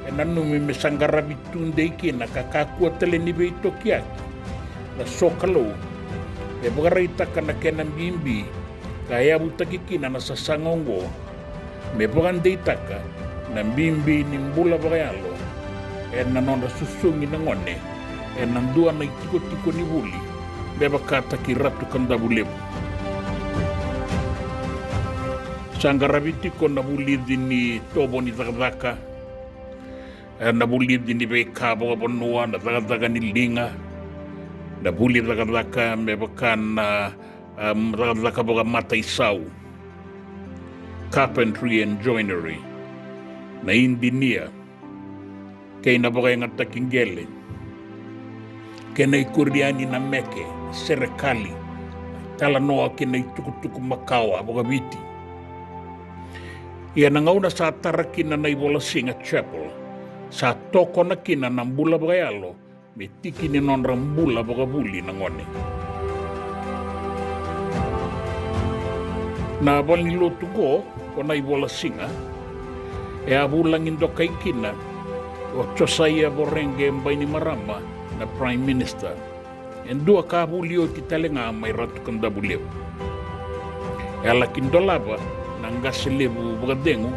e nanumi me sa qaravi tudei kina ka kakua tale ni veitokiyaki na sokalou e vakaraitaka na kena bibi ka yavutaki kina na sasaga oqo, me vakadeitaka na bibi ni bula vakayalo ena nodra susugi na gone ena dua na itikotiko ni vuli me vakataki Ratu Kadavulevu. Sa qaravi tiko na vulici ni tovo ni cakacaka, e, na vulici ni veika vakavanua, na cakacaka ni liga, na vuli cakacaka me vaka na, em, cakacaka vakamataisau, carpentry and joinery, na idinia, kei na vakayagataki qele, kei na ikuri yani na meke, serekali, talanoa kei na itukutuku makawa vakaviti. Ia na gauna sa tara kina na iVolasiga Chapel, sa tokona kina na bula vakayalo me tiki ni nodra bula vakavuli na gone. Na valenilotu oqo, ko na iVolasiga, e a vulagi dokai kina o Josaia Voreqe Bainimarama, na Prime Minister, e dua ka vuli oti tale ga mai Ratu Kadavulevu. E a laki dolava na qase levu vakacegu,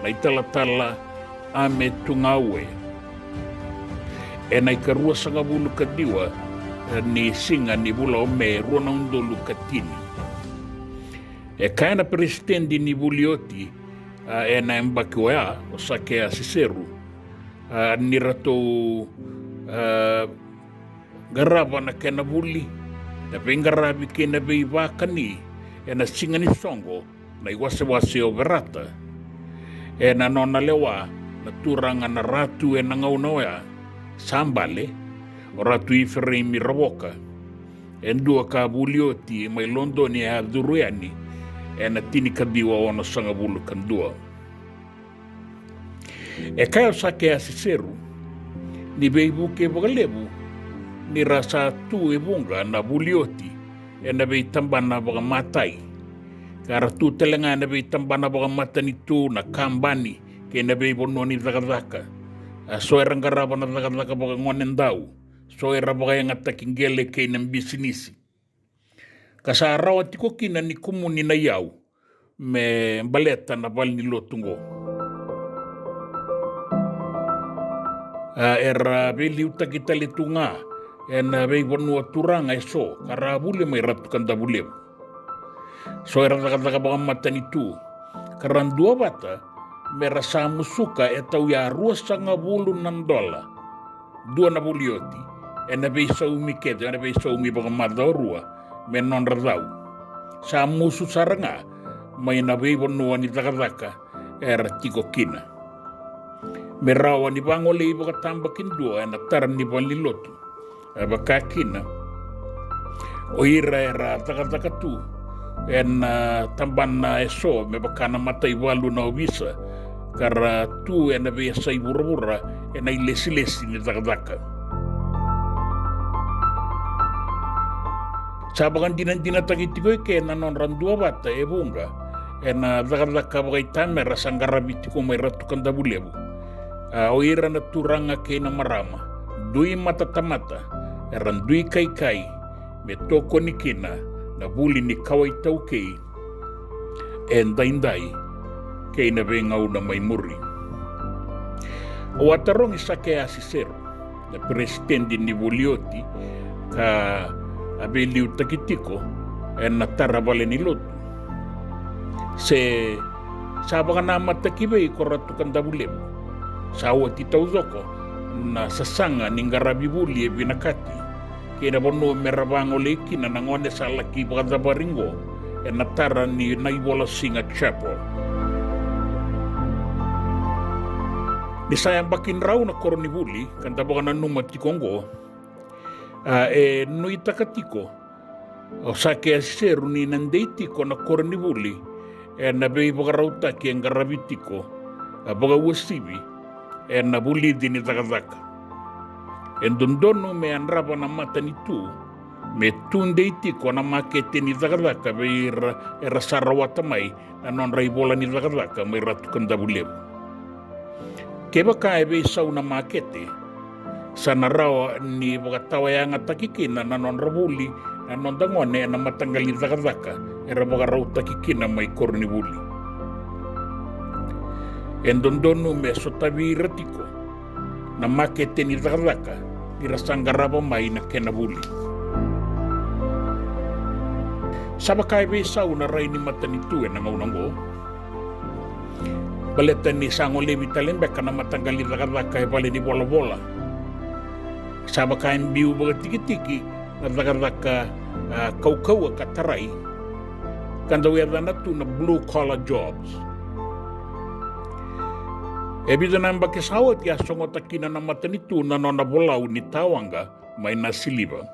na italatala Ame Tugaue, ena ikaruasagavulu ka ciwa, e, ni siga ni vula o Me, rua na udolu ka tini. E kaya na peresitedi ni vuli oti, a, ena yabaki oya, o Sakea Seseru, a, ni ratou, a, qarava na kena vuli, na veiqaravi kei na veivakani ena siga ni soqo, na iwasewase o Verata. Ena nona lewa na turaga na Ratu ena gauna oya, sa bale, o Ratu Ifereimi Ravoka, e dua ka vuli oti mai Lodoni, e a curu yani ena tinikaciwa onosagavulu ka dua. E kaya o Sakea Seseru ni veivuke vakalevu ni ra sa tu e vuqa na vuli oti ena veitabana vakamatai, ka ra tu tale ga ena veitabana vakamatanitu, na kabani kei na veivanua ni cakacaka. A, so era qarava na cakacaka vakagonedau, so era vakayagataki qele kei na bisinisi. Ka sa rawa tiko kina ni kumuni na iyau me baleta na valenilotu oqo. A, era veiliutaki tale tu ga ena veivanua turaga eso ka ra vuli mai Ratu Kadavulevu. So era cakacaka vakamatanitu ka ra duavata me ra sa musuka e tauya ruasagavulu na dola, dua na vuli oti, ena veisaumi kece, ena veisaumi vakamacawa rua me nodra cau. Sa musu sara ga mai na veivanua ni cakacaka era tiko kina. Me rawa ni vagolei vakatabakidua ena tara ni valenilotu. E vaka kina o ira era cakacaka tu ena, a, tabana eso me vaka na mataivalu, na ovisa, ka ra tu ena veiyasai vuravura ena ilesilesi ni cakacaka. Sa vakadinadinataki tiko eke na nodra duavata e vuqa ena cakacaka vakaitamera sa qaravi tiko mai Ratu Kadavulevu. A, o ira na turaga kei na marama, dui matatamata, era dui kaikai me tokoni kina na vuli ni kawa iTaukei e daidai kei na veigauna mai muri. Au a tarogi Sakeasi Seru, na peresitedi ni vuli oti ka a veiliutaki tiko ena tara valenilotu, se sa vakanamataki vei ko Ratu Kadavulevu. Sa oti taucoko na sasaga ni qaravi vuli e vinakati kei na vanua me ra vagolei kina na gone sa laki vakacavari oqo ena tara ni Naivolasiga Chapel. Ni sa yabaki drau na koronivuli ka da vakananuma tiko oqo, a, e nuitaka tiko o Sakeasi Seru ni na dei tiko na koronivuli ena veivakarautaki e qaravi tiko, a, vakauasivi ena vulici ni cakacaka. E dodonu me yadrava na matanitu me tudei tiko na makete ni cakacaka vei ira era sa rawata mai na nodra ivola ni cakacaka mai Ratu Kadavulevu. Kevaka e veisau na makete, sa na rawa ni vakatawayagataki kina na nodra vuli na noda gone ena mataqali cakacaka era vakarautaki kina mai koronivuli. E dodonu me sotavi ira tiko na makete ni cakacaka ni ra sa qarava mai na kena vuli. Sa vaka e veisau na rai ni matanitu ena gauna oqo, baleta ni sa golevi tale beka na mataqali cakacaka e vale ni volavola. Sa vaka e biu vakatikitiki na cakacaka, a, kaukauwa ka tarai, ka dau yacana tu na blue collar jobs. E vica na yabaki sa oti a sogota kina na matanitu na nona volau ni tawaqa mai Nasiliva,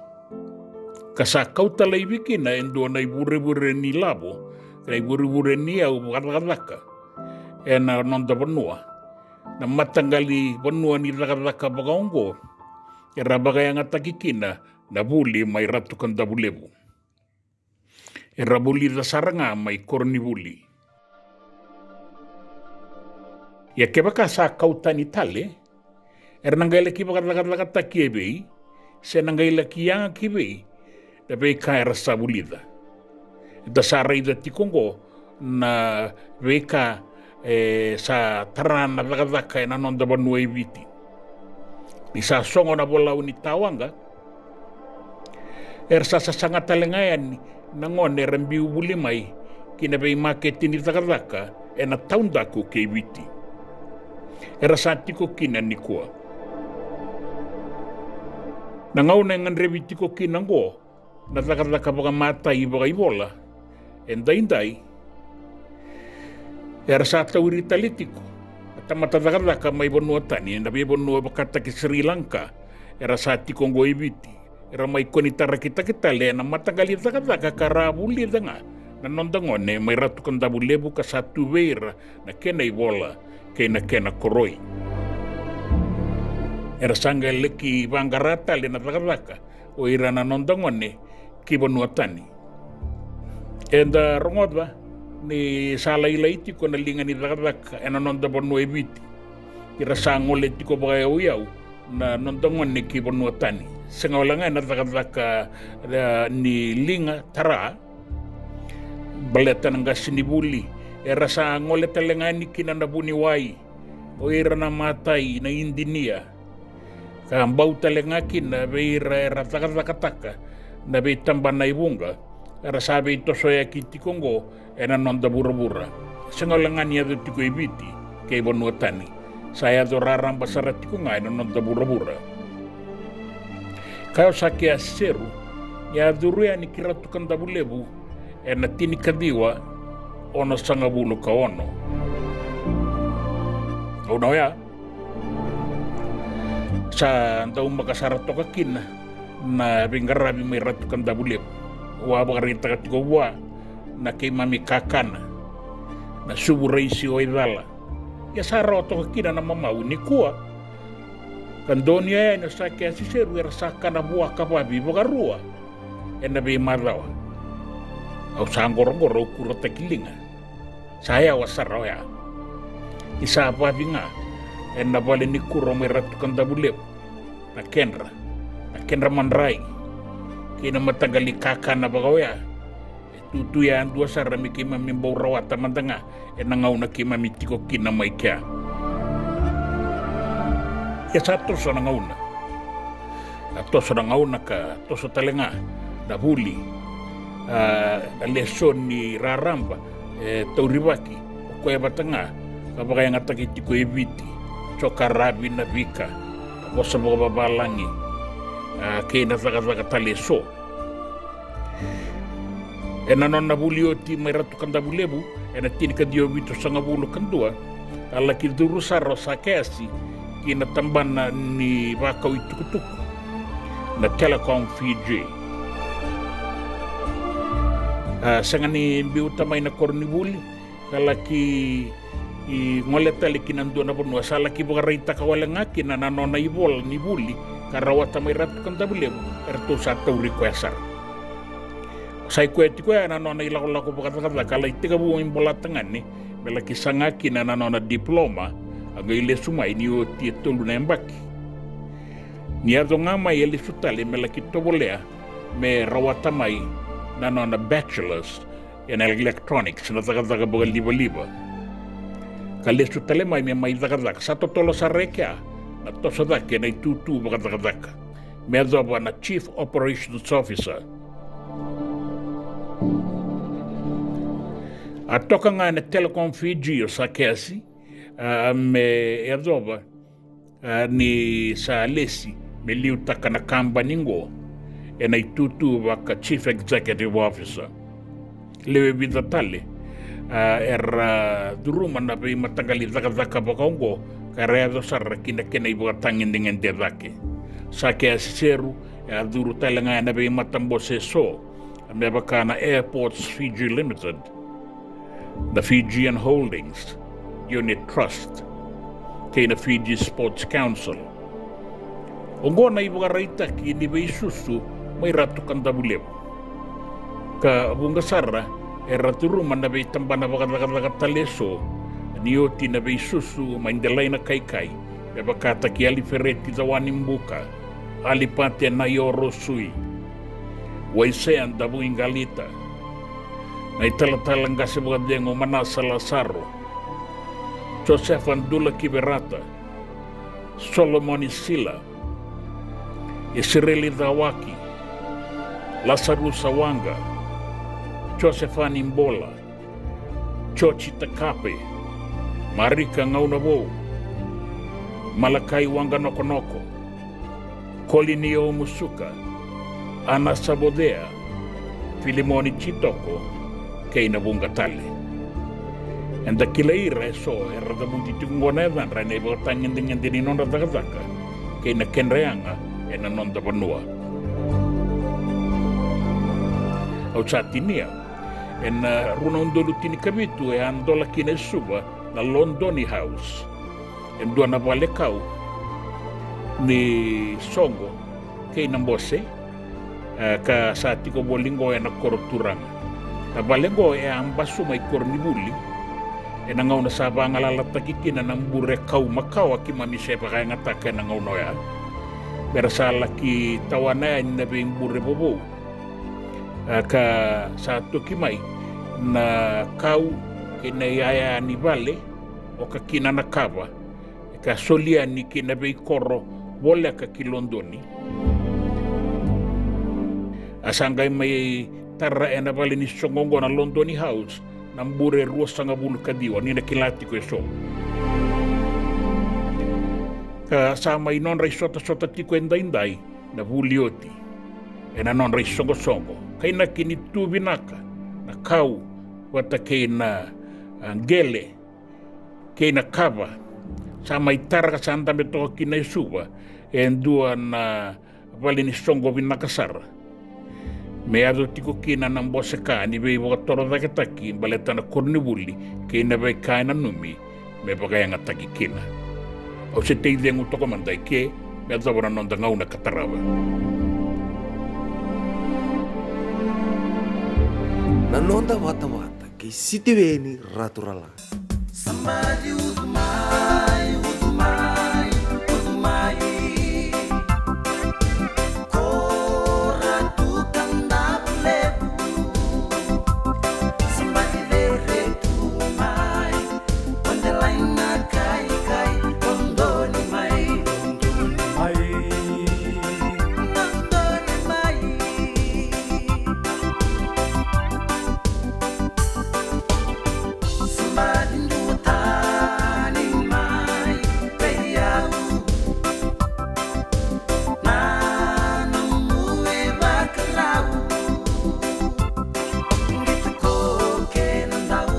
ka sa kauta laivi kina e dua na ivurevure ni lavo, na ivurevure ni yau vakacakacaka ena noda vanua. Na mataqali vanua ni cakacaka vakaoqo era vakayagataki kina na vuli mai Ratu Kadavulevu. Era vulica sara ga mai koronivuli. Ia kevaka sa kau tani tale, era na qai laki vakacakacakataki e vei, se na qai laki yaga ki vei na veika era sa vulica. Eda sa raica tiko oqo na veika e sa tara na cakacaka ena noda vanua e Viti. Ni sa sogo na volau ni tawaqa, era sa sasaga tale ga yani na gone era biu vuli mai ki na veimaketi ni cakacaka ena taudaku kei Viti. Era sa tiko kina nikua. Na gauna e gadrevi tiko kina oqo na cakacaka vakamatai vakaivola, e daidai era sa tauri tale tiko na tamata cakacaka mai vanua tani, na veivanua vakataki Sri Lanka, era sa tiko oqo e Viti. Era mai konitarakitaki tale ena mataqali cakacaka ka ra vulica ga na noda gone mai Ratu Kadavulevu ka sa tu vei ira na kena ivola kei na kena koroi. Era sa qai laki vaqara tale na cakacaka o ira na noda gone ki vanua tani. Eda rogoca ni sa lailai tiko na liga ni cakacaka ena noda vanua e Viti. Ira sa gole tiko vakayauyau na noda gone ki vanua tani. Sega wale ga ena cakacaka, e, ni liga tara, baleta na qasenivuli. Era sa gole tale ga yani kina na vuniwai, o ira na matai, na idinia, Ka bau tale ga kina vei ira era cakacakataka na veitabana e vuqa era sa veitosoyaki tiko oqo ena noda vuravura. Sega wale ga ni yaco tiko e Viti kei vanua tani, sa yaco raraba sara tiko ga ena noda vuravura. Kaya o Sakeasi Seru ni a curu yani ki Ratu Kadavulevu ena tinikaciwa onosagavulu ka ono. Gauna oya sa daumaka sara toka kina na veiqaravi mai Ratu Kadavulevu. Au a vakaraitaka tiko vua na keimami kakana, na suvu raisi o Waicala. Ia sa rawa toka kina na mamau nikua. Ka donuya yani o Sakeasi Seru era sa kana vua ka vavi vakarua ena veimacawa. Au sa qoroqoro, au kurataki liga. Sa yawa sara oya. Ni sa vavi ga ena valenikuro mai Ratu Kadavulevu na kedra, na kedra madrai kei na mataqali kakana vaka oya. E tutu yadua sara me keimami bau rawata mada ga ena gauna keimami tiko kina mai kea. Ia sa toso na gauna. A toso na gauna ka toso tale ga na vuli. A, na lesoni raraba e taurivaki o koya vata ga ka vakayagataki tiko e Viti. Jokaravi na vika, na vosa vakavavalagi, a, kei na cakacaka tale eso. Ena nona vuli oti mai Ratu Kadavulevu ena tinikaciwa vitusagavulu ka dua, a laki curu sara o Sakeasi ki na tabana ni vakau itukutuku na Telecom Fiji. A sega ni biuta mai na koronivuli, ka laki gole tale ki na dua na vanua, sa laki vakaraitaka wale ga kina na nona ivola ni vuli ka rawata mai Ratu Kadavulevu, eratou sa tauri koya sara. Sa i koya tiko ya na nona ilakolako vakacakacaka, a lai tekivu mai Bolatagane me laki saga kina na nona diploma, a qai lesu mai ni oti e tolu na yabaki. Ni yaco ga mai e lesu tale me laki tovolea me rawata mai na nona bachelors ena electronics, na cakacaka vakalivaliva. Ka lesu tale mai me mai cakacaka, sa totolo sara e kea na toso cake na itutu vakacakacaka me yacova na Chief Operations Officer. A toka ga ena Telecom Fiji o Sakeasi, a, me yacova a, ni sa lesi me liutaka na kabani qo ena itutu vaka Chief Executive Officer. Lewe vica tale, a, era curuma na veimataqali cakacaka vaka oqo ka ra yaco sara ki na kena ivakatagedegede cake. Sakeasi Seru e a curu tale ga ena veimatabose eso, me vaka na Airports Fiji Limited, na Fijian Holdings Unit Trust, kei na Fiji Sports Council. Oqo na ivakaraitaki ni veisusu mai Ratu Kadavulevu. Ka vuqa sara era curuma na veitabana vakacakacaka tale eso ni oti na veisusu mai Delainakaikai, me vakataki Alifereti Cawanibuka, Alipate Naiorosui, Waisea Davuiqalita, na italatala qase vakacegu Manasa Lasaro, Josefa Dulakiverata, Solomoni Sila, Isireli Cawaki, Lasarusa Waqa, Josefani Bola, Joji Takape, Marika Gaunavou, Malakai Waqanokonoko, Kolini Omusuka, Ana Savocea, Filimoni Jitoko, kei na vuqa tale. Eda kilai ira eso era cavuti tiko oqo na yacadra ena ivakatagedegede ni nodra cakacaka kei na kedra yaga ena noda vanua. Au sa tinia ena rua na udolu tinikavitu, e a dola kina e Suva na Londoni House, e dua na valekau ni soqo kei na bose, e, ka sa tiko voli oqo ena koro turaga. Na vale oqo e a basu mai koronivuli ena gauna sa vagalalataki kina na bure kau makawa keimami se vakayagataka ena gauna oya, me ra sa laki tawana yani na veibure vovou. A, ka sa toki mai na kau kei na iyaya ni vale, oka kina na kava, ka soli yani ki na veikoro voleka ki Lodoni. A sa qai mai tara ena vale ni soqo oqo na Lodoni House na bure ruasagavulu ka ciwa, ni na kila tiko eso. Ka sa mai nodra isotasota tiko edaidai na vuli oti ena nodra isoqosoqo, ka inaki ni tu vinaka na kau vata kei na, a, qele kei na kava. Sa mai tara ka sa dabe toka kina e Suva e dua na vale ni soqo vinaka sara, me yaco tiko kina na bose ka ni veivakatorocaketaki baleta na koronivuli kei na veika e nanumi me vakayagataki kina. Au se tei cegu toka mada i ke me yacova na noda gauna ka tarava. Na noda vatavata kei Sitiweni Raturala. Somebody, udu mai, udu mai, udu mai. Ko Ratu Kadavulevu. Somebody, vere tu mai. O delai na kaikai, o donu mai, o donu mai, o donu mai. Somebody, duatani mai vei au. Na nomu ivakarau. Qito ko kena dau.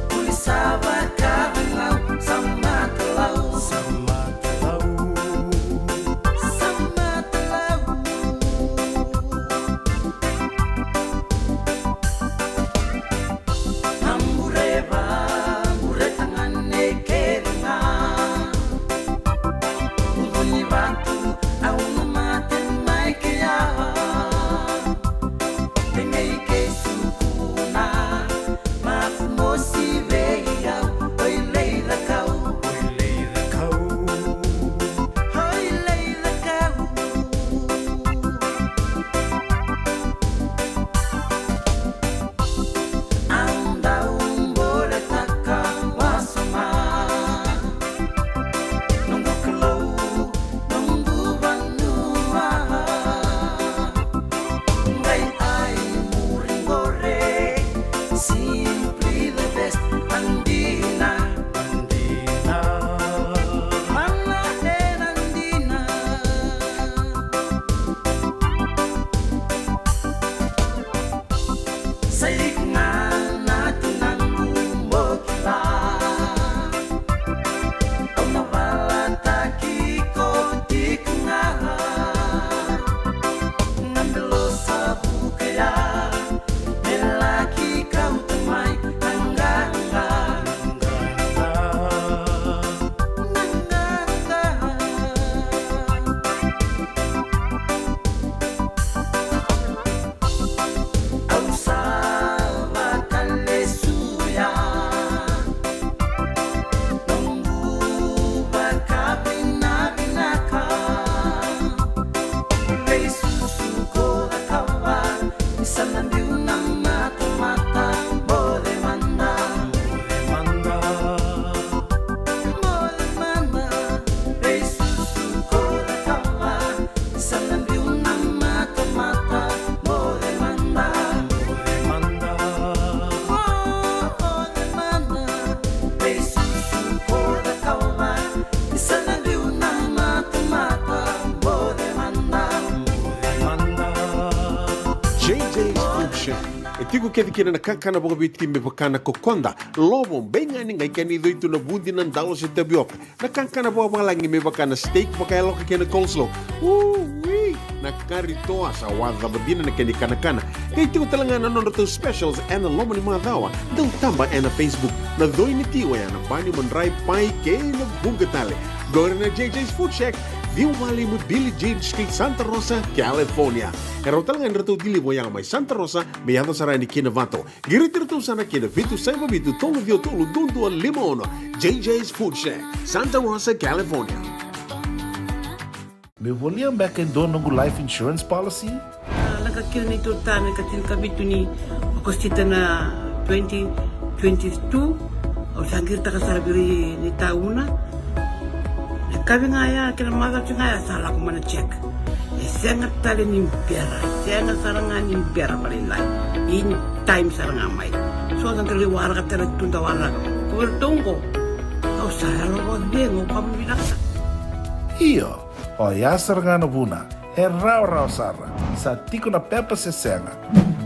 Puli sa vakavanau, sa matalau, sa matalau, sa matalau. Na bureva, bureta gane kece ga. Ucu ni vatu, au na mate mai kea. Penei kei sukuna, mafu mosi vei au, oi lai cakau, oi lai cakau, oi lai cakau. Au dau boletaka wasoma. Noqu Kalou, noqu vanua. Qai ai muri qore, simply the best. Mandina, mandina. Mana e na dina. Sa i koya ga na tinaqu mo kila. Au na valataki iko tiko ga. Na belo sa vuka ya me laki kauta mai na qaqa. Na qaqa. Au sa vakalesuya noqu vakavinavinaka. Veisusu ko cakava, ni sa na biu na matamata. Moce mada, moce mada, moce mada. Veisusu ko cakava, sa na biu na matamata, moce mada, moce mada, moce mada. Veisusu ko cakava, sa na biu na matamata, moce mada, moce mada. J J's Food Shack. E tiko kece kina na kakana vakaviti me vaka na kokoda, lovo, beigani, qai kena icoi tu na vudi, na dalo se tavioka. Na kakana vakavalagi me vaka na steak vakayaloka kei na coleslaw. Ui! Na kari toa, sa wacava dina na kena ikanakana. Qai tiko tale ga na nodratou specials ena loma ni macawa. Dau taba ena Facebook. Na coi ni ti oya na bani, madrai, pai kei na vuqa tale. Qori na J J's Food Shack, ciwa walu lima Billie Jean Street, Santa Rosa, California. E rawa tale ga ni ratou deliver oya mai Santa Rosa me yaco sara yani ki Novato. Qiriti iratou sara ki na vitu saiva vitu tolu ciwa tolu dua dua lima ono. J J's Food Shack, Santa Rosa, California. Meu volia beka e dua noqu life insurance policy? A, lako kina neitou tama ena ikatinikavitu ni Okosita na twenty twenty-two. Au sa qiritaka sara vei ira na itauna. Na Kavi ga ya kei na macawa ga ya sa lako mai na check. E sega tale ni bera, sega sara ga ni bera vakalailai. In time sara ga mai. So sa qai waraka tale tu da waraka. Ko vei ratou qo. Au sa yalo vakacegu, au kama vinaka. Io, oya sara ga na vuna. E rawarawa sara. Sa tiko na pepa se sega.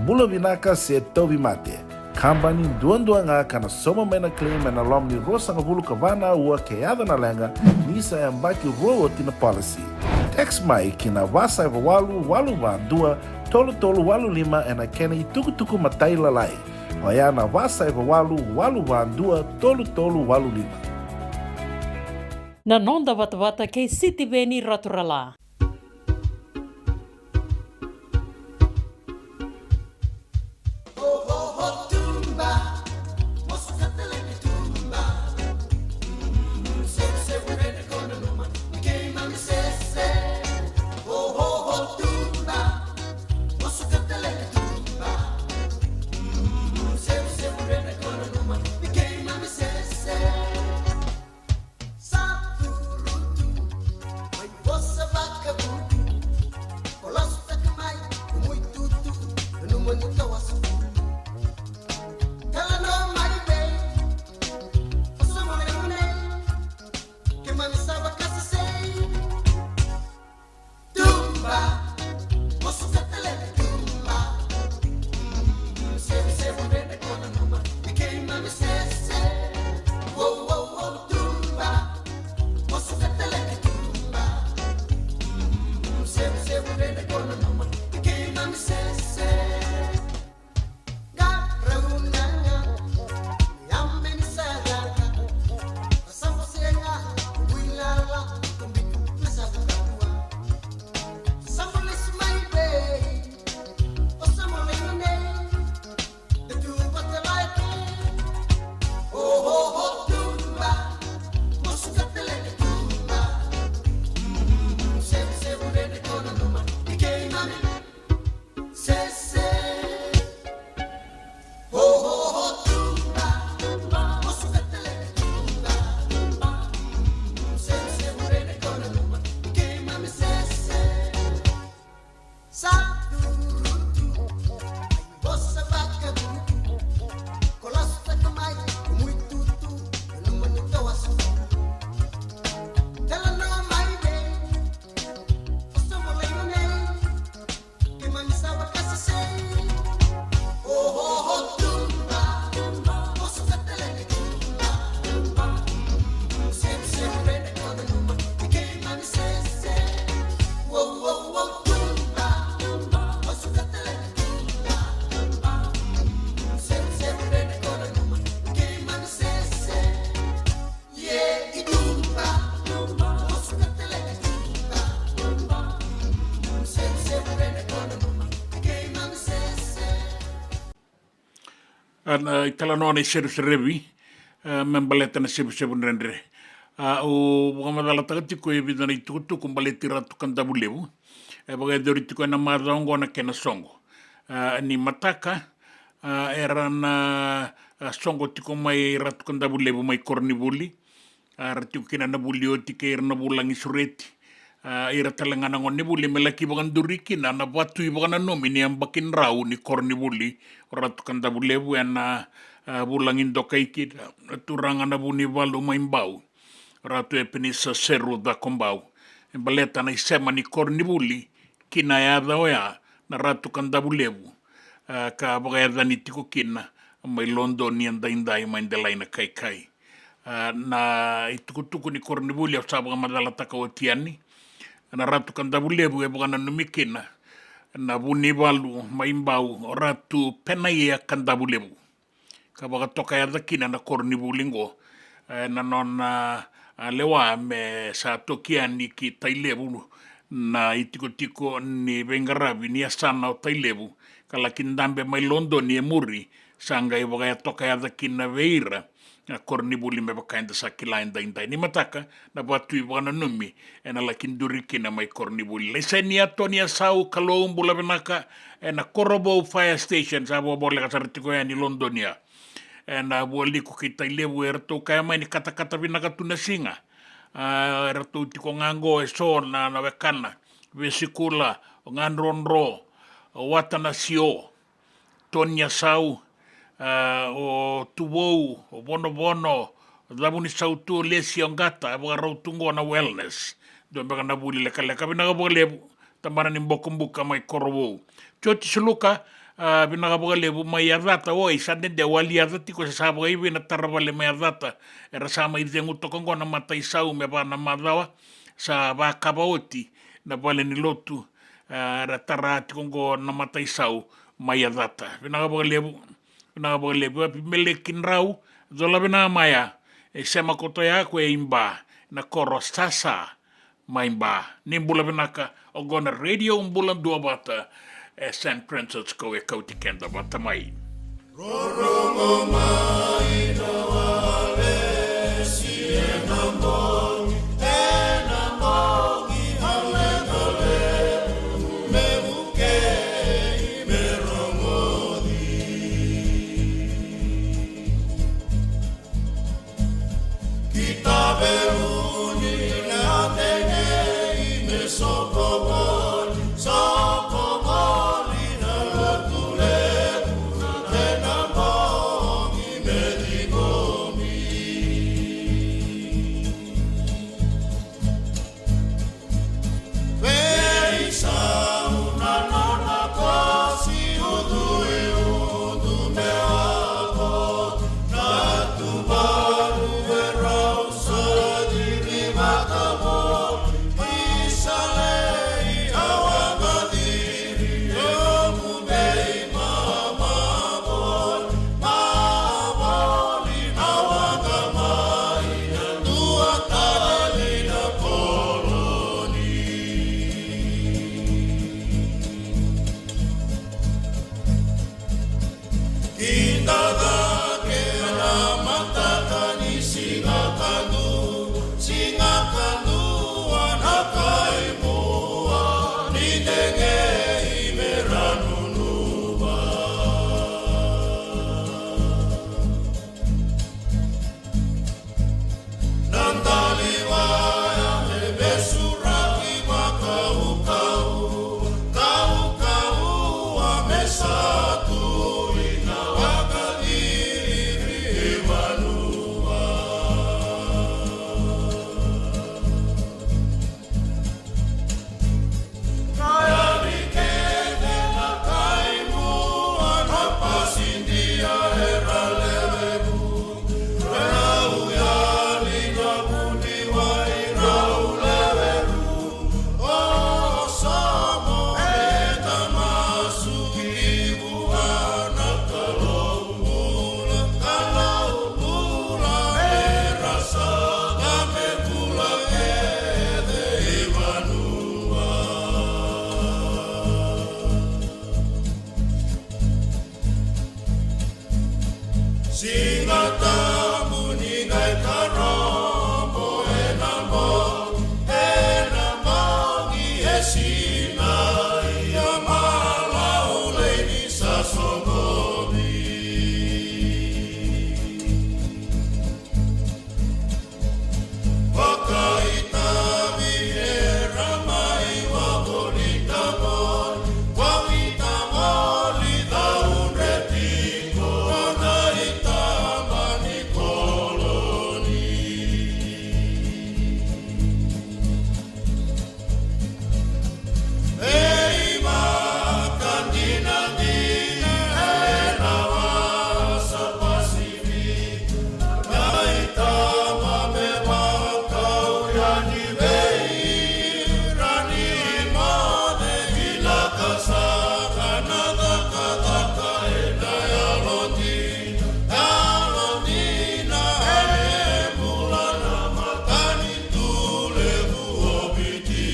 Bula vinaka se tauvimate. Kabani duadua ga ka na sauma mai na claim ena loma ni ruasagavulu ka va na aua ke yaco na leqa, ni sa yabaki rua oti na policy. Text mai ki na va saiva walu walu va dua tolu tolu walu lima ena kena itukutuku matailalai. Oya na va saiva walu walu va dua tolu tolu walu lima. Na noda vatavata kei Sitiveni Raturala. A, na italanoa na iseruserevi, a, me baleta na sevusevu dredre. A, au vakamacalataka tiko e vica na itukutuku baleti Ratu Kadavulevu. E vakayacori tiko ena macawa oqo na kena soqo. A, ni mataka, a, era na, a, soqo tiko mai Ratu Kadavulevu mai koronivuli. A, ra tiko kina na vuli oti kei ira na vulagi sureti. A, ira tale ga na gonevuli me laki vakaduri kina na vatui vakananumi ni yabaki drau ni koronivuli o Ratu Kadavulevu ena, a, vulagi dokai kina na turaga na Vunivalu mai Bau, Ratu Epenisa Seru Cakobau. E baleta na isema ni koronivuli ki na yaca oya na Ratu Kadavulevu, a, ka vakayacani tiko kina mai Lodoni edaidai mai Delainakaikai. A, na itukutuku ni koronivuli au sa vakamacalataka oti yani. Na Ratu Kadavulevu e vakananumi kina na Vunivalu mai Bau, o Ratu Penaia Kadavulevu, ka vakatokayaca kina na koronivuli qo. E, na nona, a, lewa me sa toki yani ki Tailevu na itikotiko ni veiqaravi ni yasana o Tailevu, ka laki dabe mai Lodoni e muri, sa qai vakatokayaca kina vei ira na koronivuli me vaka eda sa kila edaidai. Ni mataka na vatui vakananumi ena laki duri kina mai koronivuli. Laisenia Tonia Sau, Kalou, bula vinaka, ena Korovou Fire Station, sa vakavoleka sara tiko yani Lodonia. Ena Vualiku kei Tailevu eratou kaya mai ni katakata vinaka tu na siga. A, eratou tiko ga oqo eso na, na wekana, Vesikula, o Gadrodro, o Watanasio, Toni Asau, a, o Tuvou, o Vonovono, o Cavunisau tu, o Lesi, o Qata, e vakarau tu oqo na wellness. Dua beka na vuli lekaleka, vinaka vakalevu. Tabana ni Bokobuka mai Korovou. Joti Suluka, a, vinaka vakalevu mai Yacata, oi, sa dede wali Yaca tiko, sa, sa vakaivei na tara vale mai Yacata. Era sa mai cegu toka oqo na mataisau me va na macawa, sa vakava oti na vale ni lotu, a, era tara tiko oqo na mataisau mai Yacata. Vinaka vakalevu, vinaka vakalevu. Apimeleki Drau, cola vinaka mai ya, e sema koto ya ko e i Ba, na koro Sasa, mai Ba. Ni bula vinaka, oqo na Radio Bula Duavata, e San Francisco, e kauti keda vata mai. Rorogo mai na walesi ena bogi, ena bogi, a lekaleka, me vukei, me rogoci. Ki Taveuni na tegei me soko voli, soko voli na lotu levu na kena bogi me ciqomi. Veisau na nona kosi, ucui ucu me wako, na tuvalu e rau sa ciri vakavo, isa lei a waqaciri, e omu vei mama voli, mama voli na waqa mai, na dua tale na koloni. Kida cake na mataka ni siga kadua, siga kadua na kaimua ni tegei me ra nunuva. Na daliwaya me vesuraki vakaukauwa, kaukaua me sa tu ina vakaciri e vanua. Na yali kece na kaimua na pasidia era lewe vuqa. Rau yali na vuniwai rau lewe vuqa. O Samoa e ta masu ki vua na Kalou bula, Kalou bula, era sa ka me bula kece i vanua. Siga Tabu ni qai karobo ena bogi, ena bogi e sinai, a mala ulei ni sa soqoni. Vakaitavi era mai wavolita voli, wavolita voli, caudre tiko na itaba ni koloni. Ei vakadinadina ena wasa Pasifika, na itaba me vakau yani vei ira ni moce, vinaka saka na cakacaka ena yalodina, yalodina e bula na matanitu levu o Viti.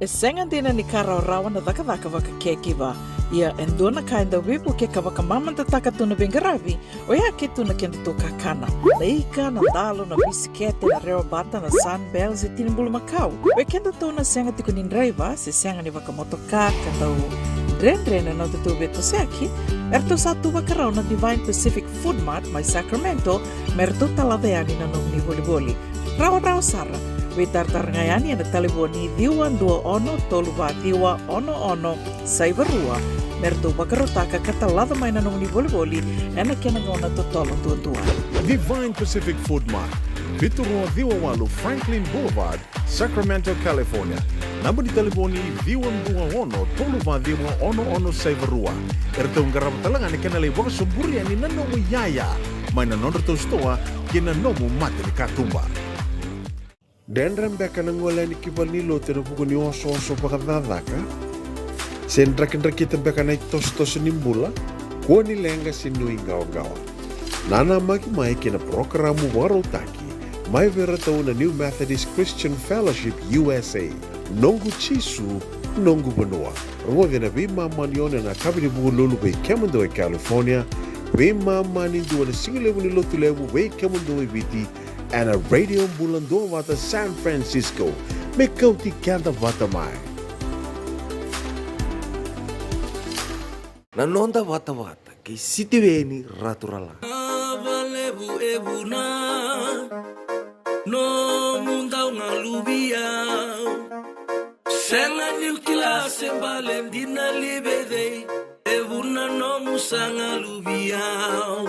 E sega dina ni ka rawarawa na cakacaka vakakekiva. Ia e dua na ka e dau veivuke ka vakamamadataka tu na veiqaravi, oya ke tu na kedatou kakana. Na ika, na dalo, na bisikete, na rewabata, na Sunbell se tini bulumakau. Oi kedatou na sega tiko ni draiva se sega ni vakamotoka ka dau Dredre na nodatou veitosoyaki, eratou sa tu vakarau na Divine Pacific Food Mart mai Sacramento me ratou talaca yani na nomuni volivoli. Rawarawa sara, veitaratara ga yani ena talevoni ciwa dua ono tolu va ciwa ono ono saiva rua me ratou vakarautaka ka talaca mai na nomuni volivoli ena kena gauna totolo duadua. Divine Pacific Food Mart, vitu rua ciwa walu Franklin Boulevard, Sacramento, California. Naba ni talevoni ciwa dua ono tolu va ciwa ono ono saiva rua. Eratou qarava tale ga na kena lai vakasoburi yani na nomu iyaya mai na nodratou sitoa kei na nomu mata ni katuba. Dredre beka na gole yani ki valenilotu ena vuku ni osooso vakacakacaka? Se drakidrakita beka na itosotoso ni bula? Kua ni leqa se nuiqawaqawa. Nanamaki mai ki na parokaramu vakarautaki mai vei iratou na New Methodist Christian Fellowship U S A, Noqu Jisu, Noqu Vanua. Rogoci na veimama ni ono ena yakavi ni Vukelulu vei kemudou e California, veimama ni dua na sigalevu ni Lotulevu vei kemudou e Viti, ena Radio Bula Duavata San Francisco, me kauti keda vata mai. Na noda vatavata kei Sitiveni Raturala. Ava levu e vuna nomu dau galuvi au. Sega niu kila se bale dina li vei cei e vuna nomu sa galuvi au.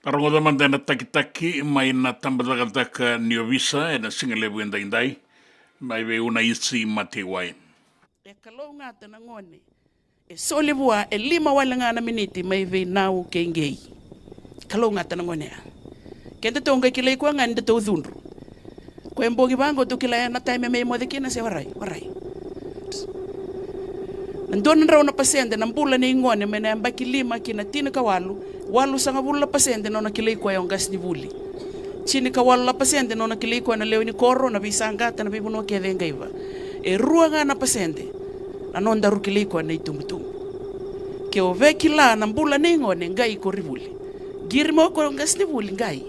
Rogoca mada ena takitaki mai na tabacakacaka ni ovisa ena sigalevu edaidai, mai vei Unaisi Mateiwai. E kalougata na gone e soli vua e lima wale ga na miniti mai vei Nau kei Qei. Kalougata na gone ya. Kedatou qai kilai koya ga ni datou cudru. Koya e bogi vaqo tou kila ya na taimi me moce kina se warai, warai. Na dua na drau na pasede na bula nei gone mai na yabaki lima ki na tinikawalu, walusagavulu na pasede nona kilai koya o qasenivuli. Tinikawalu na pasede nona kilai koya na lewe ni koro, na veisaqata, na veivanua kece e qaiva. E rua ga na pasede na nodaru kilai koya na itubutubu. Ke o via kila na bula nei gone, qai koronivuli. Qiri mai o koya o qasenivuli, qai.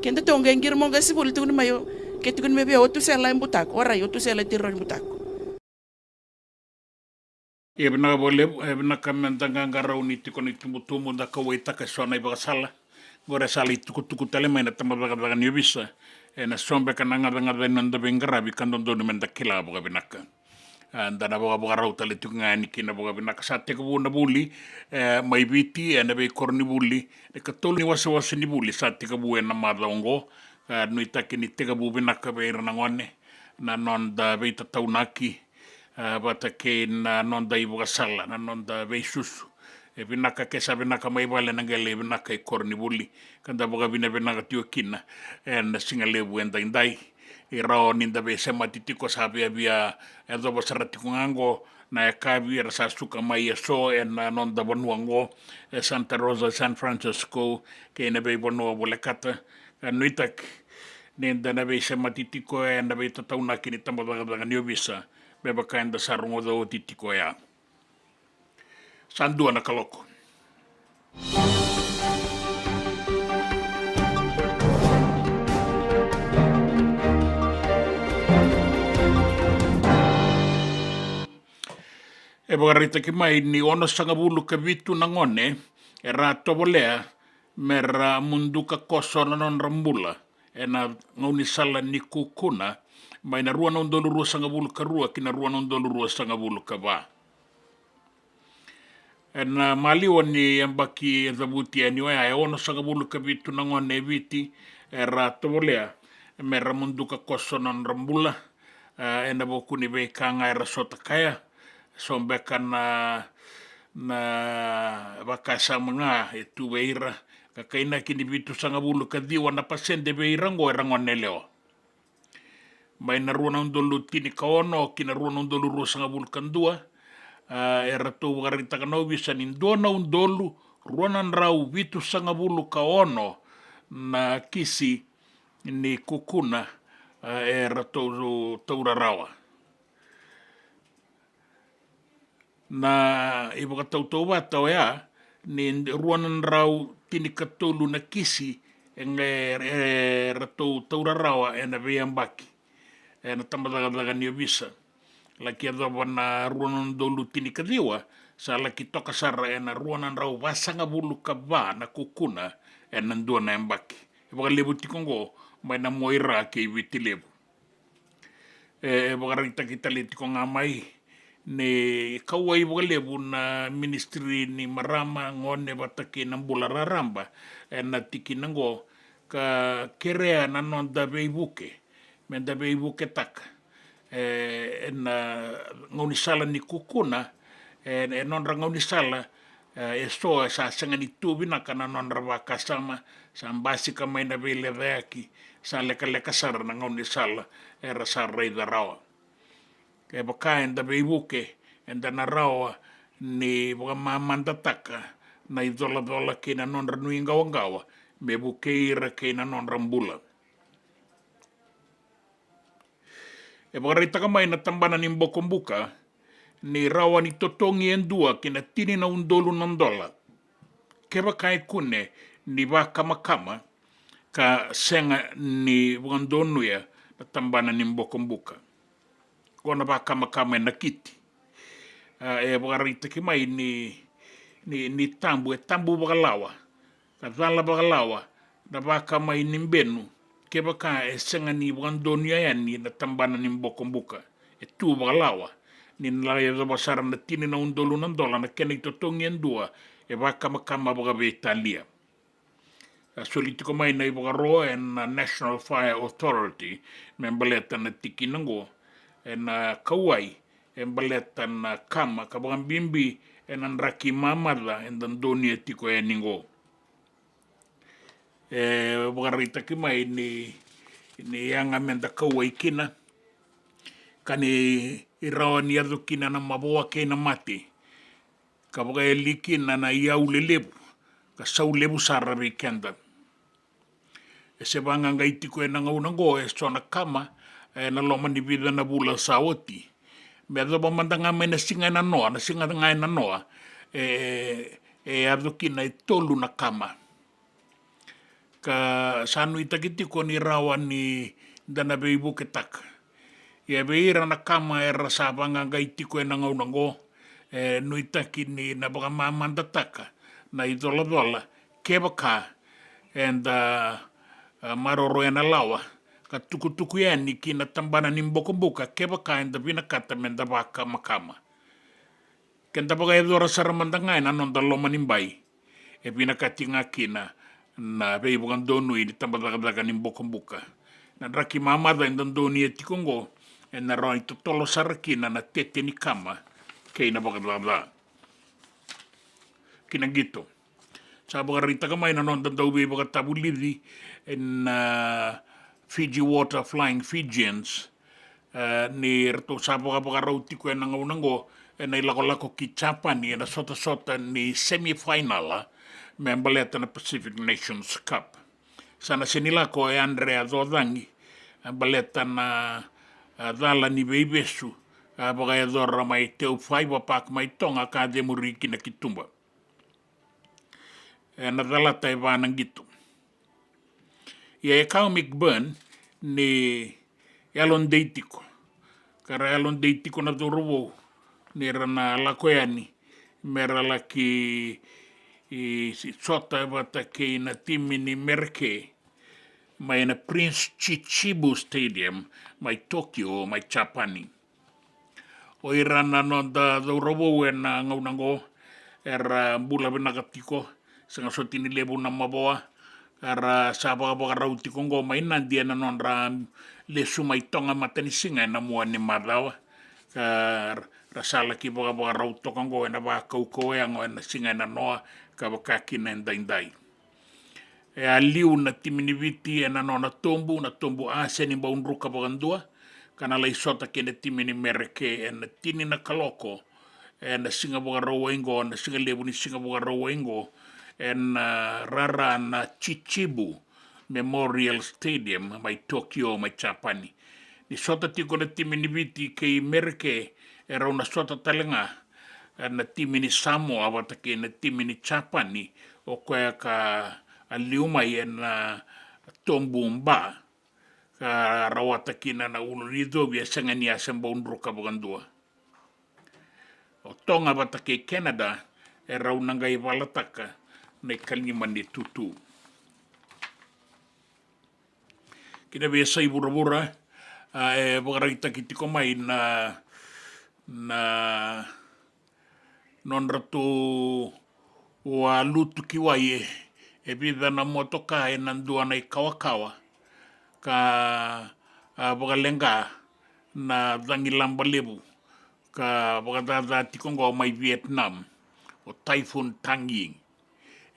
Kedatou qai qiri mai o qasenivuli, tukuni mai o, ke tukuni mai vei au o Tusela e butako, warai, o Tusela e tiro ni butako. E vinaka vakalevu, e vinaka meda qaqarauni tiko na itubutubu, da kauwaitaka eso na ivakasala. Qori e sa lai tukutuku tale mai na tabacakacaka ni ovisa ena so beka na gacagaca ni noda veiqaravi ka dodonu meda kila vakavinaka. A, da na vakavakarau tale tiko ga yani kina vakavinaka. Sa tekivu na vuli, e, mai Viti ena veikoro ni vuli, e katolu ni wasewase ni vuli sa tekivu ena macawa oqo. A, nuitaki ni tekivu vinaka vei ira na gone na noda veitataunaki, a, vata kei na noda ivakasala, na noda veisusu. E vinaka ke sa vinaka mai vale na qele, e vinaka i koro ni vuli, ka da vakavinavinaka tiko kina ena siga levu edaidai. E rawa ni da veisemati tiko, sa viavia yacova sara tiko ga oqo na yakavi, era sa suka mai eso ena noda vanua oqo, e Santa Rosa, San Francisco, kei na veivanua volekata. Ka nuitaki ni da na veisemati tiko ena veitataunaki ni tabacakacaka ni ovisa, me vaka eda sa rogoca oti tiko oya. Sa dua na kaloko. E vakaraitaki mai ni onosagavulu ka vitu na gone era tovolea mera muduka koso na nodra bula ena gaunisala ni kukuna mai na rua na udolu ruasagavulu ka rua ki na rua na udolu ruasagavulu ka va. Ena maliwa ni yabaki e cavuti yani oya, e onosagavulu ka vitu na gone e Viti era tovolea mera muduka koso na nodra bula, e, ena vuku ni veika ga era sota kaya, so beka na, na vakasama ga e tu vei ira, ka kainaki ni vitusagavulu ka ciwa na pasede vei ira oqo era gone yalewa. Mai na rua na udolu tini ka ono ki na rua na udolu ruasagavulu ka dua, a, e ratou vakaraitaka na ovisa ni dua na udolu rua na drau vitusagavulu ka ono na kisi ni kukuna, a, e ratou taura rawa. Na ivakatautauvata oya ni rua na drau tinikatolu na kisi e, e, e ratou taura rawa ena veiyabaki ena tabacakacaka ni ovisa. Laki yacova na rua na udolu tinikaciwa, sa laki toka sara ena rua na drau vasagavulu ka va na kukuna ena dua na yabaki. E vakalevu tiko oqo mai na Moira kei Viti Levu. E, e vakaraitaki tale tiko ga mai ni kauwai vakalevu na Ministry ni Marama, Gone vata kei na Bula Raraba ena tikina oqo, ka kerea na noda veivuke, meda veivuketaka, e, ena gaunisala ni kukuna, e, e nodra gaunisala, e, eso e sa sega ni tu vinaka na nodra vakasama, sa basika mai na veilecayaki, sa lekaleka sara na gaunisala era sa raica rawa. Kevaka eda veivuke, eda na rawa ni vakamamadataka na icolacola kei na nodra nuiqawaqawa me vukei ira kei na nodra bula. E vakaraitaka mai na tabana ni bokobuka ni rawa ni totogi e dua ki na tini na udolu na dola kevaka e kune ni vakamakama ka sega ni vakadonuya na tabana ni bokobuka. Ko na vakamakama e nakiti. A, e vakaraitaki mai ni, ni, ni tabu, e tabu vakalawa ka cala vakalawa na vakama i ni benu kevaka e sega ni vakadonuya yani na tabana ni bokobuka. E tu vakalawa ni na lai yacova sara na tini na udolu na dola na kena itotogi e dua e vakamakama vakaveitalia. A soli tiko mai na ivakaro ena National Fire Authority me baleta na tikina oqo, ena kauwai e baleta na kama ka vakabibi ena draki mamaca eda donuya tiko yani oqo. E vakaraitaki mai ni, ni yaga meda kauwai kina ka ni rawa ni yaco kina na mavoa kei na mate, ka vakayali kina na iyau lelevu ka sau levu sara vei keda. E se vaqaqai tiko ena gauna oqo eso na kama ena loma ni vica na vula sa oti. Me yacova mada ga mai na siga ena noa, na siga ga ena noa, e, e yaco kina e tolu na kama. Ka sa nuitaki tiko ni rawa ni da na veivuketaka. Ia vei ira na kama era sa vaqaqai tiko ena gauna oqo, e nuitaki ni na vakamamadataka na icolacola kevaka eda, a, maroroya na lawa ka tukutuku yani ki na tabana ni bokobuka kevaka eda vinakata meda vakamakama. Keda vakayacora sara mada ga ena noda loma ni bai, e vinakati ga kina na veivakadonui ni tabacakacaka ni bokobuka. Na draki mamaca eda donuya tiko oqo ena rawa ni totolo sara kina na tete ni kama kei na vakacaca. Ki na qito. Sa vakaraitaka mai na noda dauveivakatavulici ena Fiji Water Flying Fijians, e, ni ratou sa vakavakarau tiko ena gauna oqo ena ilakolako ki Japani ena sotasota ni semifinal me baleta na Pacific Nations Cup. Sa na sega ni lako o Andrea Cocagi, e, baleta na, e, cala ni veivesu, e, vakayacora mai Teufaiva Park mai Toga ka cemuri ki na kituba. Ena calata e va na qito. Ia e kaya o McBurn ni yalodei tiko, ka ra yalodei tiko na cauravou ni ra na lako yani me ra laki, i, sota vata kei na timi ni Mereke mai na Prince Chichibu Stadium mai Tokyo mai Japani. O ira na noda cauravou ena gauna oqo era bula vinaka tiko, sega soti ni levu na mavoa, era sa vakavakarau tiko oqo mai Nadi ena nodra lesu mai Toga matanisiga ena mua ni macawa, ka ra sa laki vakavakarau toka oqo ena vakaukauwa yago ena siga ena noa ka vaka kina edaidai. E a liu na timi ni Viti ena nona tobu, na tobu A, sega ni bau druka vakadua, ka na lai sota kei na timi ni Mereke ena tini na kaloko ena siga Vakarauwai oqo, na siga levu ni siga Vakarauwai oqo, ena, a, rara na Chichibu Memorial Stadium mai Tokyo mai Japani. Ni sota tiko na timi ni Viti kei Mereke, e rau na sota tale ga na timi ni Samoa vata kei na timi ni Japani, o koya ka a liu mai ena tobu B, ka rawata kina na ulu ni icovi e sega ni a se bau druka vakadua. O Toga vata kei Canada e rau na qai valataka na ikalima ni tutu. Ki na veiyasai vuravura, a, e vakaraitaki tiko mai na, na nodratou a lutu ki wai e, e vica na motoka ena dua na ikawakawa ka, a, vakaleqa na cagilaba levu ka vakacaca tiko oqo mai Vietnam, o Typhoon Tang Ying.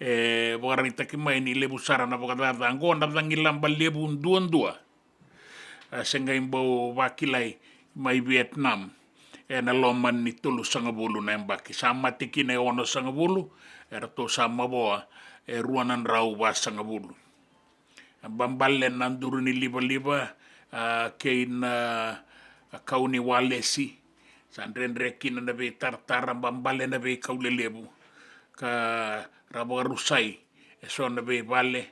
E vakaraitaki mai ni levu sara na vakacaca oqo na cagilaba levu duadua, a, se qai bau vakilai mai Vietnam ena loma ni tolusagavulu na yabaki. Sa mate kina e onosagavulu, eratou sa mavoa e rua na drau vasagavulu. A, babale na duru ni livaliva, a, kei na, a, kau ni walesi. Sa dredre kina na veitaratara, babale na veikau lelevu, ka ra vakarusai e so na veivale,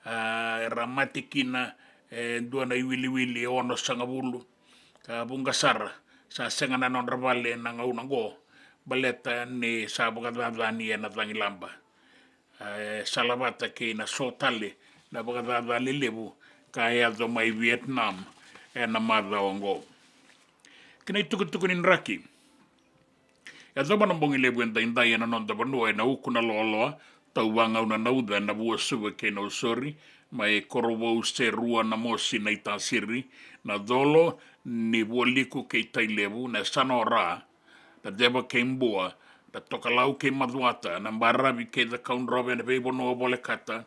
a, era mate kina e dua na iwiliwili e onosagavulu. Ka vuqa sara sa sega na nodra vale ena gauna oqo baleta ni sa vakacacani ena cagilaba. A, e salavata kei na so tale na vakacaca lelevu ka yaco mai Vietnam ena macawa oqo. Ki na itukutuku ni draki. Yacova na bogi levu edaidai ena noda vanua ena uku na loaloa, tauvagauna na uca ena Vuasuva kei Nausori, mai Korovou, Serua, Namosi, Naitasiri, Nacolo, Nivualiku kei Tailevu, na yasana o Ra, na Ceva kei Bua, na Tokalau kei Macuata, na Baravi kei Cakaudrove, na veivanua volekata,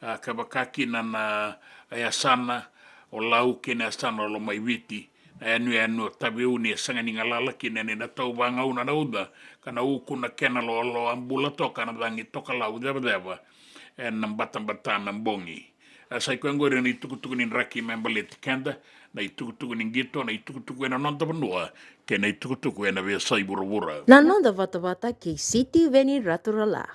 a, ka vaka kina na yasana o Lau kei na yasana o Lomaiviti, na yanuyanu o Taveuni e sega ni galala kina ni na tauvagauna na uca, ka na uku na kena loaloa, bula toka na cagi tokalau cevaceva ena batabata na bogi. A, sa i koya oqori na itukutuku ni draki me baleti keda, na itukutuku ni qito, na itukutuku ena noda vanua, kei na itukutuku ena veiyasai vuravura. Na noda vatavata kei Sitiveni Raturala.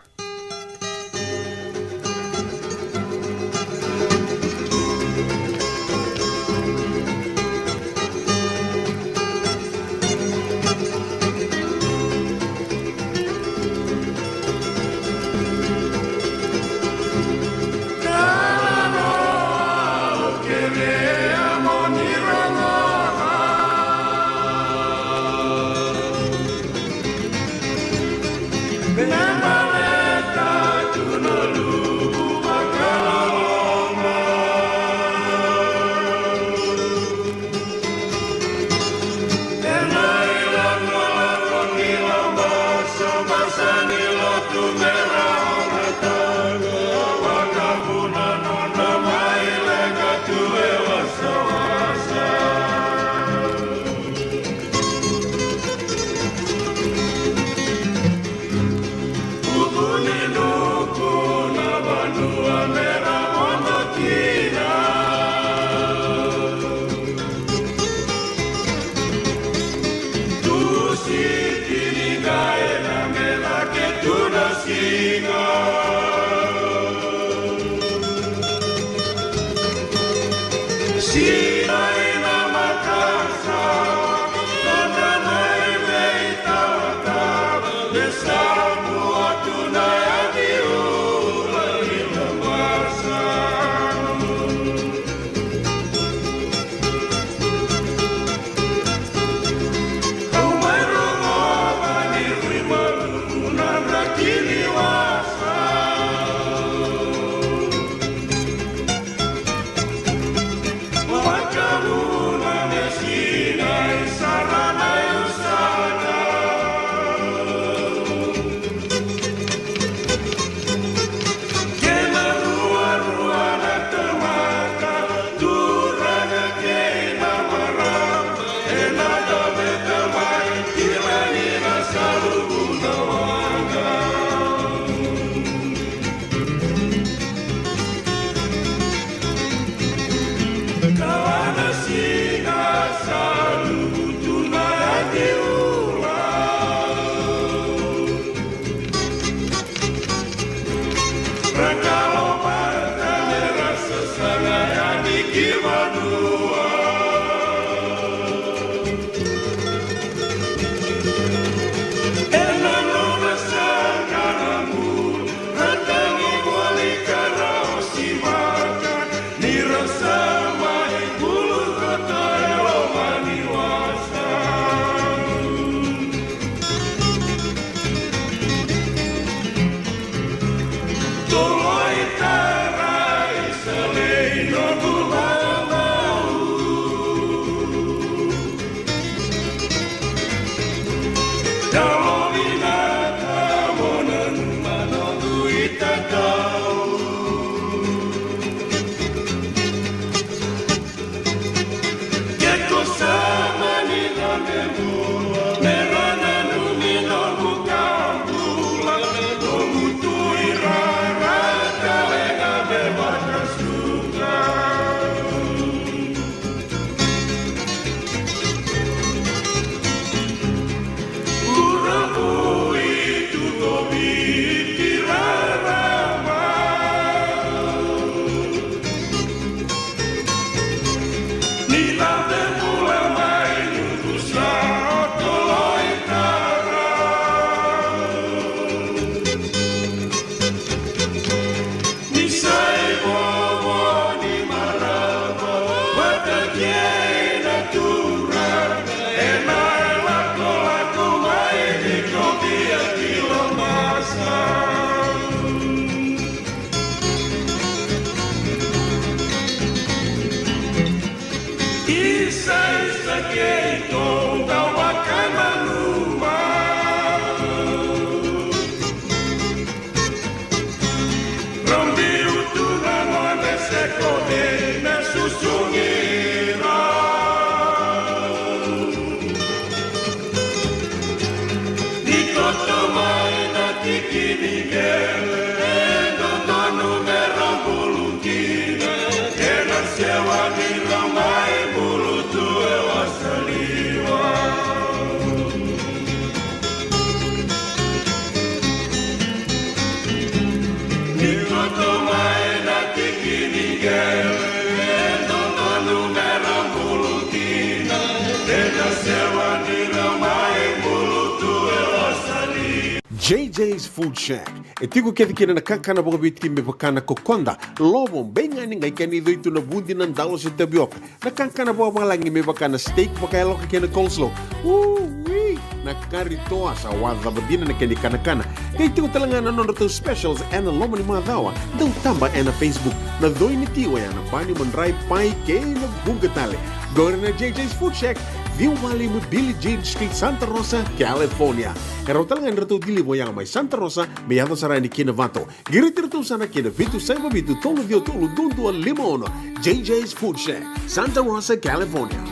J J's Food Shack. E tiko kece kina na kakana vakaviti me vaka na kokoda, lovo, beigani, qai kena icoi tu na vudi, na dalo se tavioka. Na kakana vakavalagi me vaka na steak vakayaloka kei na coleslaw. Ui! Na kari toa sa waca vata dina na kena ikanakana. Qai tiko tale ga na nodratou specials ena loma ni macawa. Dau taba ena Facebook. Na coi ni ti oya na bani, madrai, pai kei na vuqa tale. Qori na J J's Food Shack, ciwa walu lima Billie Jean Street, Santa Rosa, California. E rawa tale ga ni ratou deliver oya mai Santa Rosa me yaco sara yani ki Navato. Qiriti iratou sara ki na vitu saiva vitu tolu ciwa tolu dua dua lima ono. J J's Food Shack, Santa Rosa, California.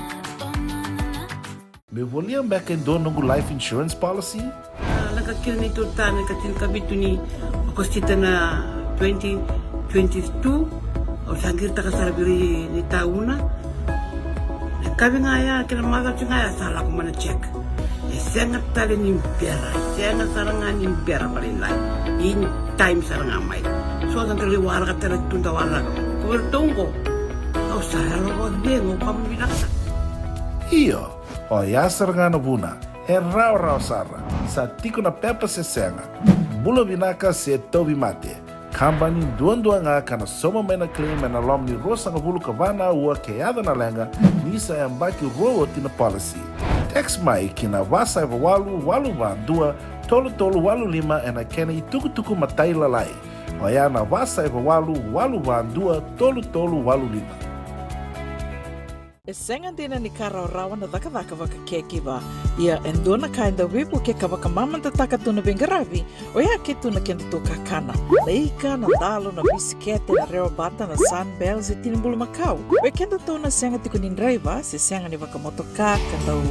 Meu volia beka e dua noqu life insurance policy? A, lako kina neitou tane ka tinikavitu ni Okosita na twenty twenty-two. Au sa qiritaka sara vei ira ni tauna. Na kavi ga ya kei na macawa ga ya sa lako mai na check. E sega tale ni bera, e sega sara ga ni bera vakalailai. In time sara ga mai. So sa qai waraka tale tu da waraka. Ko vei ratou oqo. Au sa yalo vakacegu, au vakavinavinaka sara. Io. Oya sara ga na vuna, e rawarawa sara, sa tiko na pepa se sega, bula vinaka se tauvimate. Kabani duadua ga ka na sauma mai na claim ena loma ni ruasagavulu ka va na aua ke yaco na leqa, ni sa yabaki rua oti na policy. Text mai ki na va saiva walu walu va dua tolu tolu walu lima ena kena itukutuku matailalai. Oya na va saiva walu walu va dua tolu tolu walu lima. E sega dina ni ka rawarawa na cakacaka vaka caregiver. Ia e dua na ka e dau veivuke ka vakamamadataka tu na veiqaravi, oya ke tu na kedatou kakana. Na ika, na dalo, na bisikete, na rewabata, na Sunbell, se tini bulumakau. Vei kedatou na sega tiko ni draiva, se sega ni vakamotoka, ka dau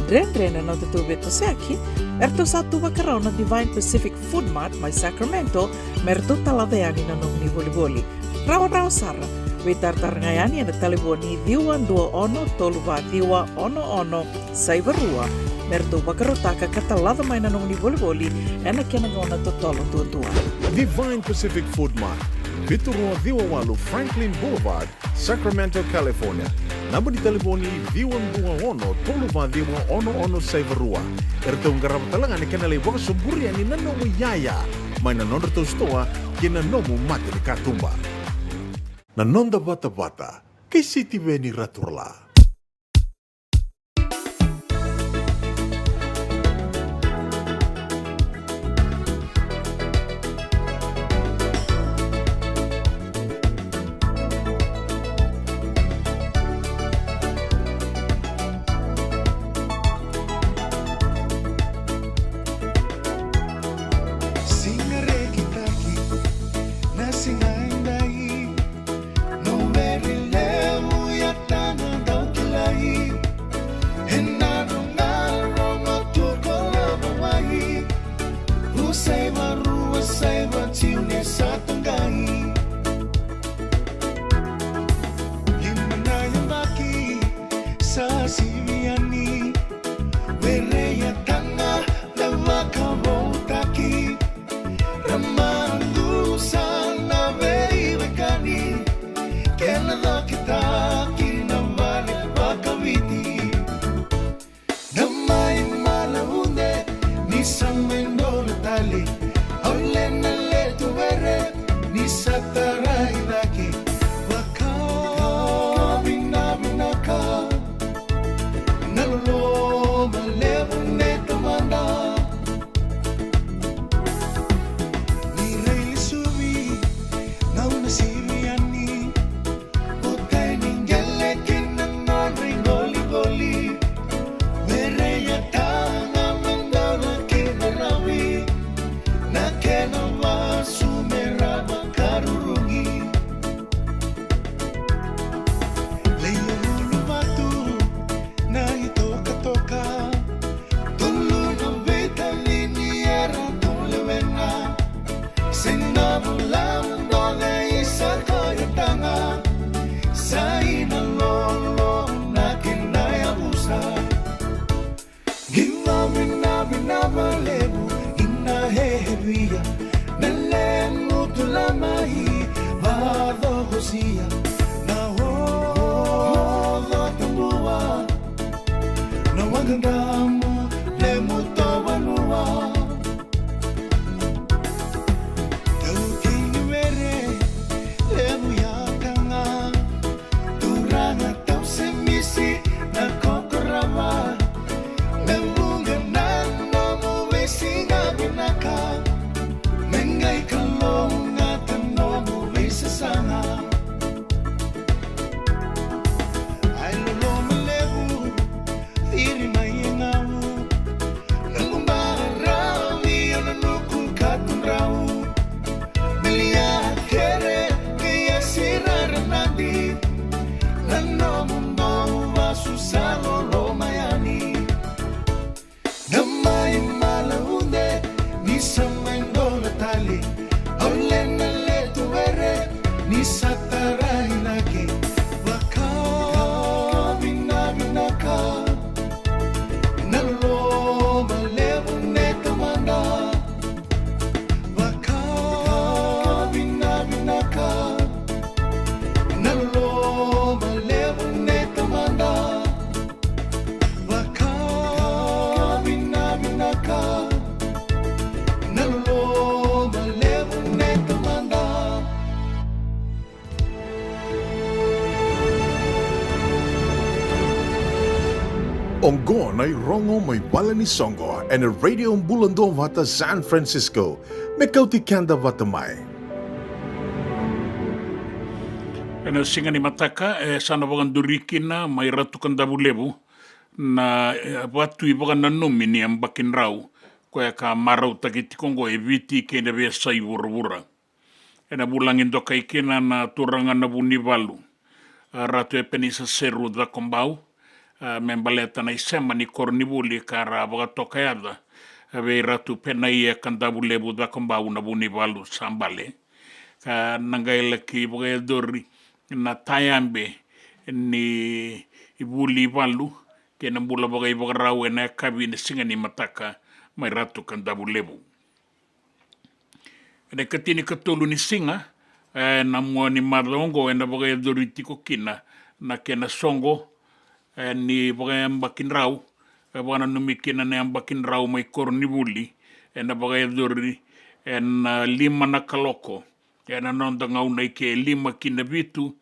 dredre na nodatou veitosoyaki, eratou sa tu vakarau na Divine Pacific Food Mart mai Sacramento, me ratou talaca yani na nomuni volivoli. Rawarawa sara, veitaratara ga yani ena talevoni ciwa dua ono tolu va ciwa ono ono saiva rua, me ratou vakarautaka ka talaca mai na nomuni volivoli ena kena gauna totolo duadua. Divine Pacific Food Mart, vitu rua ciwa walu Franklin Boulevard, Sacramento, California. Naba ni talevoni ciwa dua ono tolu va ciwa ono ono saiva rua. Eratou qarava tale ga na kena lai vakasoburi yani na nomu iyaya mai na nodratou sitoa kei na nomu mata ni katuba. Na noda vatavata kei Sitiveni Raturala. Siga rekitaki na siga edai, no vere levu ya tana dau kilai. Ena rogarogaro tu ko lava mai, u saiva rua saiva tiu ni sa tagai. Lima na yabaki sa sivi yani, vere ya tana na vakavoutaki. Ra madusa na veiwekani, kena cokitaki na vale vakaviti. Na mai malavude ni sa mai dola tale, au lena Oqo na irogo mai vale ni soqo ena Radio Bula Duavata San Francisco, me kauti keda vata mai. Ena siga ni mataka, e sa na vakaduri kina mai Ratu Kadavulevu na, e, vatu ivakananumi ni yabaki drau, koya ka marautaki tiko oqo e Viti kei na veiyasai vuravura. Ena vulagi dokai kina na turaga na Vunivalu, a, Ratu Epenisa Seru Cakobau, a, me baleta na isema ni koronivuli ka ra vakatokayaca, a, vei Ratu Penaia Kadavulevu Cakobau na Vunivalu sa bale. Ka na qai laki vakayacori na tayabe ni vuli valu kei na bula vakaivakarau ena yakavi ni siga ni mataka mai Ratu Kadavulevu. Ena ikatinikatolu ni siga, e, na mua ni macawa oqo ena vakayacori tiko kina na kena soqo, e, ni vakayabaki drau, e, vakananumi kina na yabaki drau mai koronivuli, ena vakayacori ena, e, lima na kaloko, ena noda gauna i ke, lima ki na vitu,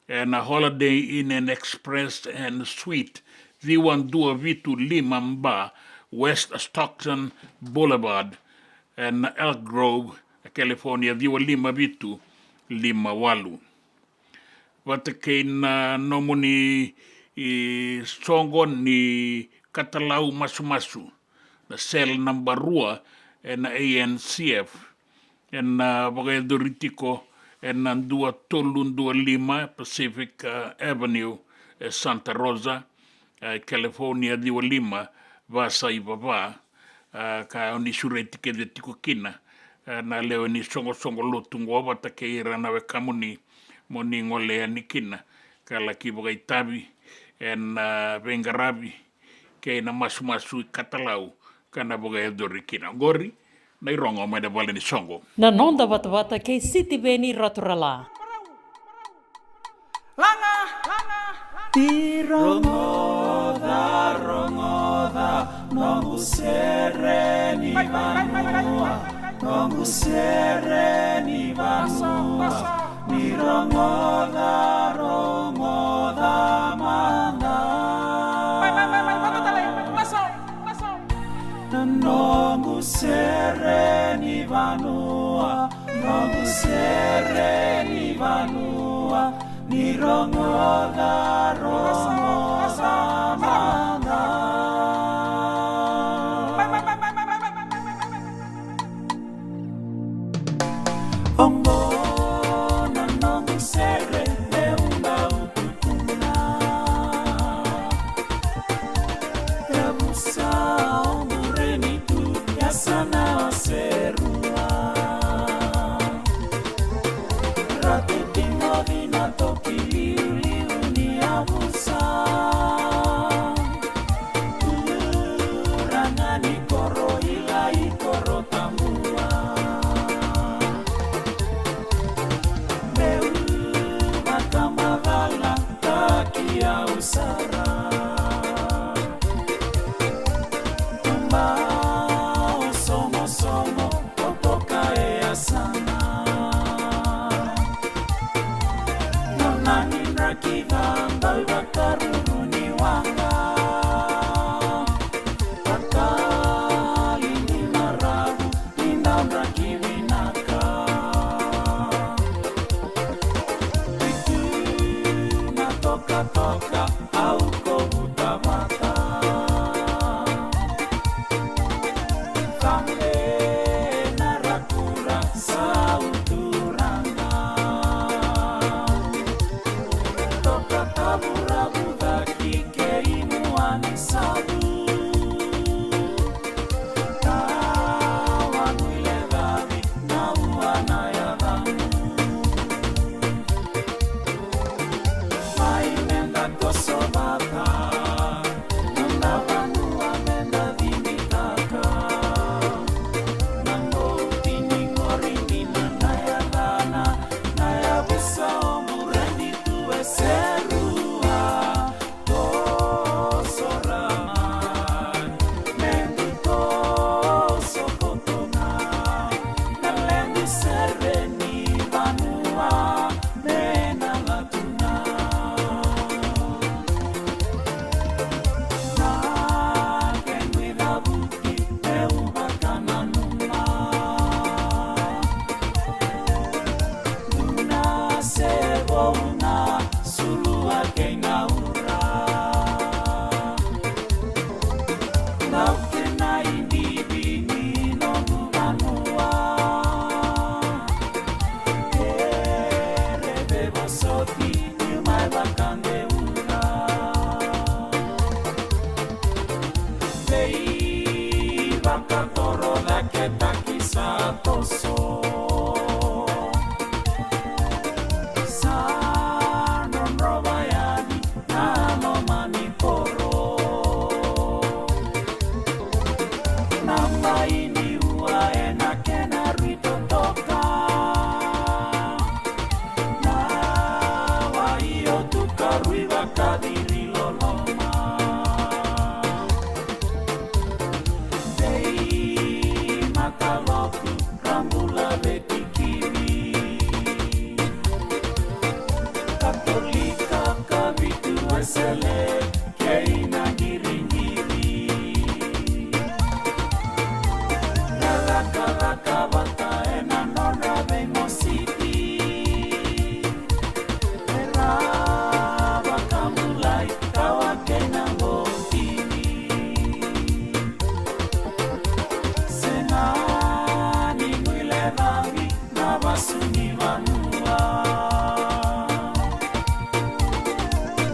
ena Holiday Inn and Express and Suite, ciwa dua vitu lima ba West Stockton Boulevard, ena Elk Grove, California, ciwa lima vitu lima walu. Vata kei na nomuni, i, soqo ni katalau masumasu, na cell naba rua ena A N C F, ena vakayacori tiko ena dua tolu dua lima Pacific, a, Avenue, e Santa Rosa, e California, ciwa lima va saiva va, a, ka o ni sureti kece tiko kina, a, na lewe ni soqosoqo lotu oqo vata kei ira na wekamuni mo ni gole yani kina, ka laki vakaitavi ena, a, veiqaravi kei na masumasu i katalau ka na vakayacori kina. Oqori na irogo mai na vale ni soqo. Na noda vatavata kei Sitiveni Raturala. Ni rogoca, rogoca noqu sere ni vanua, noqu sere ni vanua. Ni rogoca, rogoca mada. Na noqu sere ni vanua, noqu sere ni vanua, ni rogoca, rogoca mada. Oqo na noqu sere, e uba utukuna. E vusa o Murenitu, yasana o Serua. Ratu Timoci na toki liuliu ni yavusa. Turaga ni koro i lai koro tabua. Meu vakamacala taki au sara. Tuba o somosomo, totoka e yasana. Nona ni draki ca, bau vakaruru ni waqa. Vakali ni maravu, ni dau draki vinaka. Vitu na tokatoka, au kovuta vata. Cabe na rakura, sa Cavi na vasu ni vanua.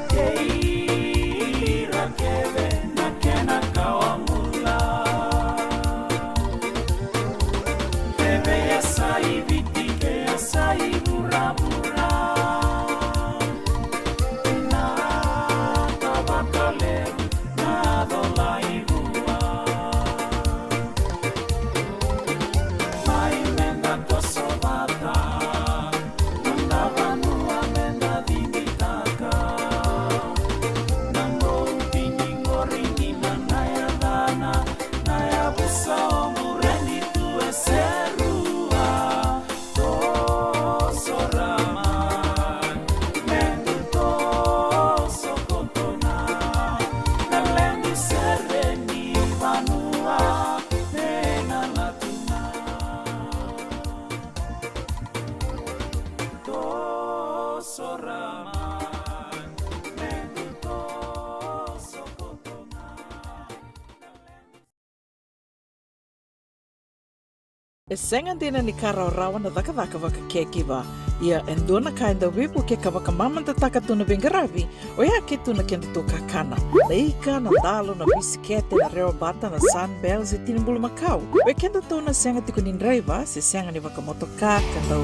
Kei ira kece na kena kawa bula. Kece e sa i Viti, ke e sa i vuravura. Na ka vakalevu na colai vua. Mai meda toso vata, noda vanua meda cibitaka. Na noqu tiki qori ni na na yacana, na yavusa o Bureni tu e Serua. Toso ra mai, medu toso koto na, na ledu sere ni vanua, me na latu na. Toso ra mai, medu toso koto na. E sega dina ni ka rawarawa na cakacaka vaka caregiver. Ia e dua na ka e dau veivukei ka vakamamadataka tu na veiqaravi, oya ke tu na kedatou kakana. Na ika, na dalo, na bisikete, na rewa bata, na Sunbells, e tini bulumakau. Vei kedatou na sega tiko ni draiva, se sega ni vakamotoka, ka dau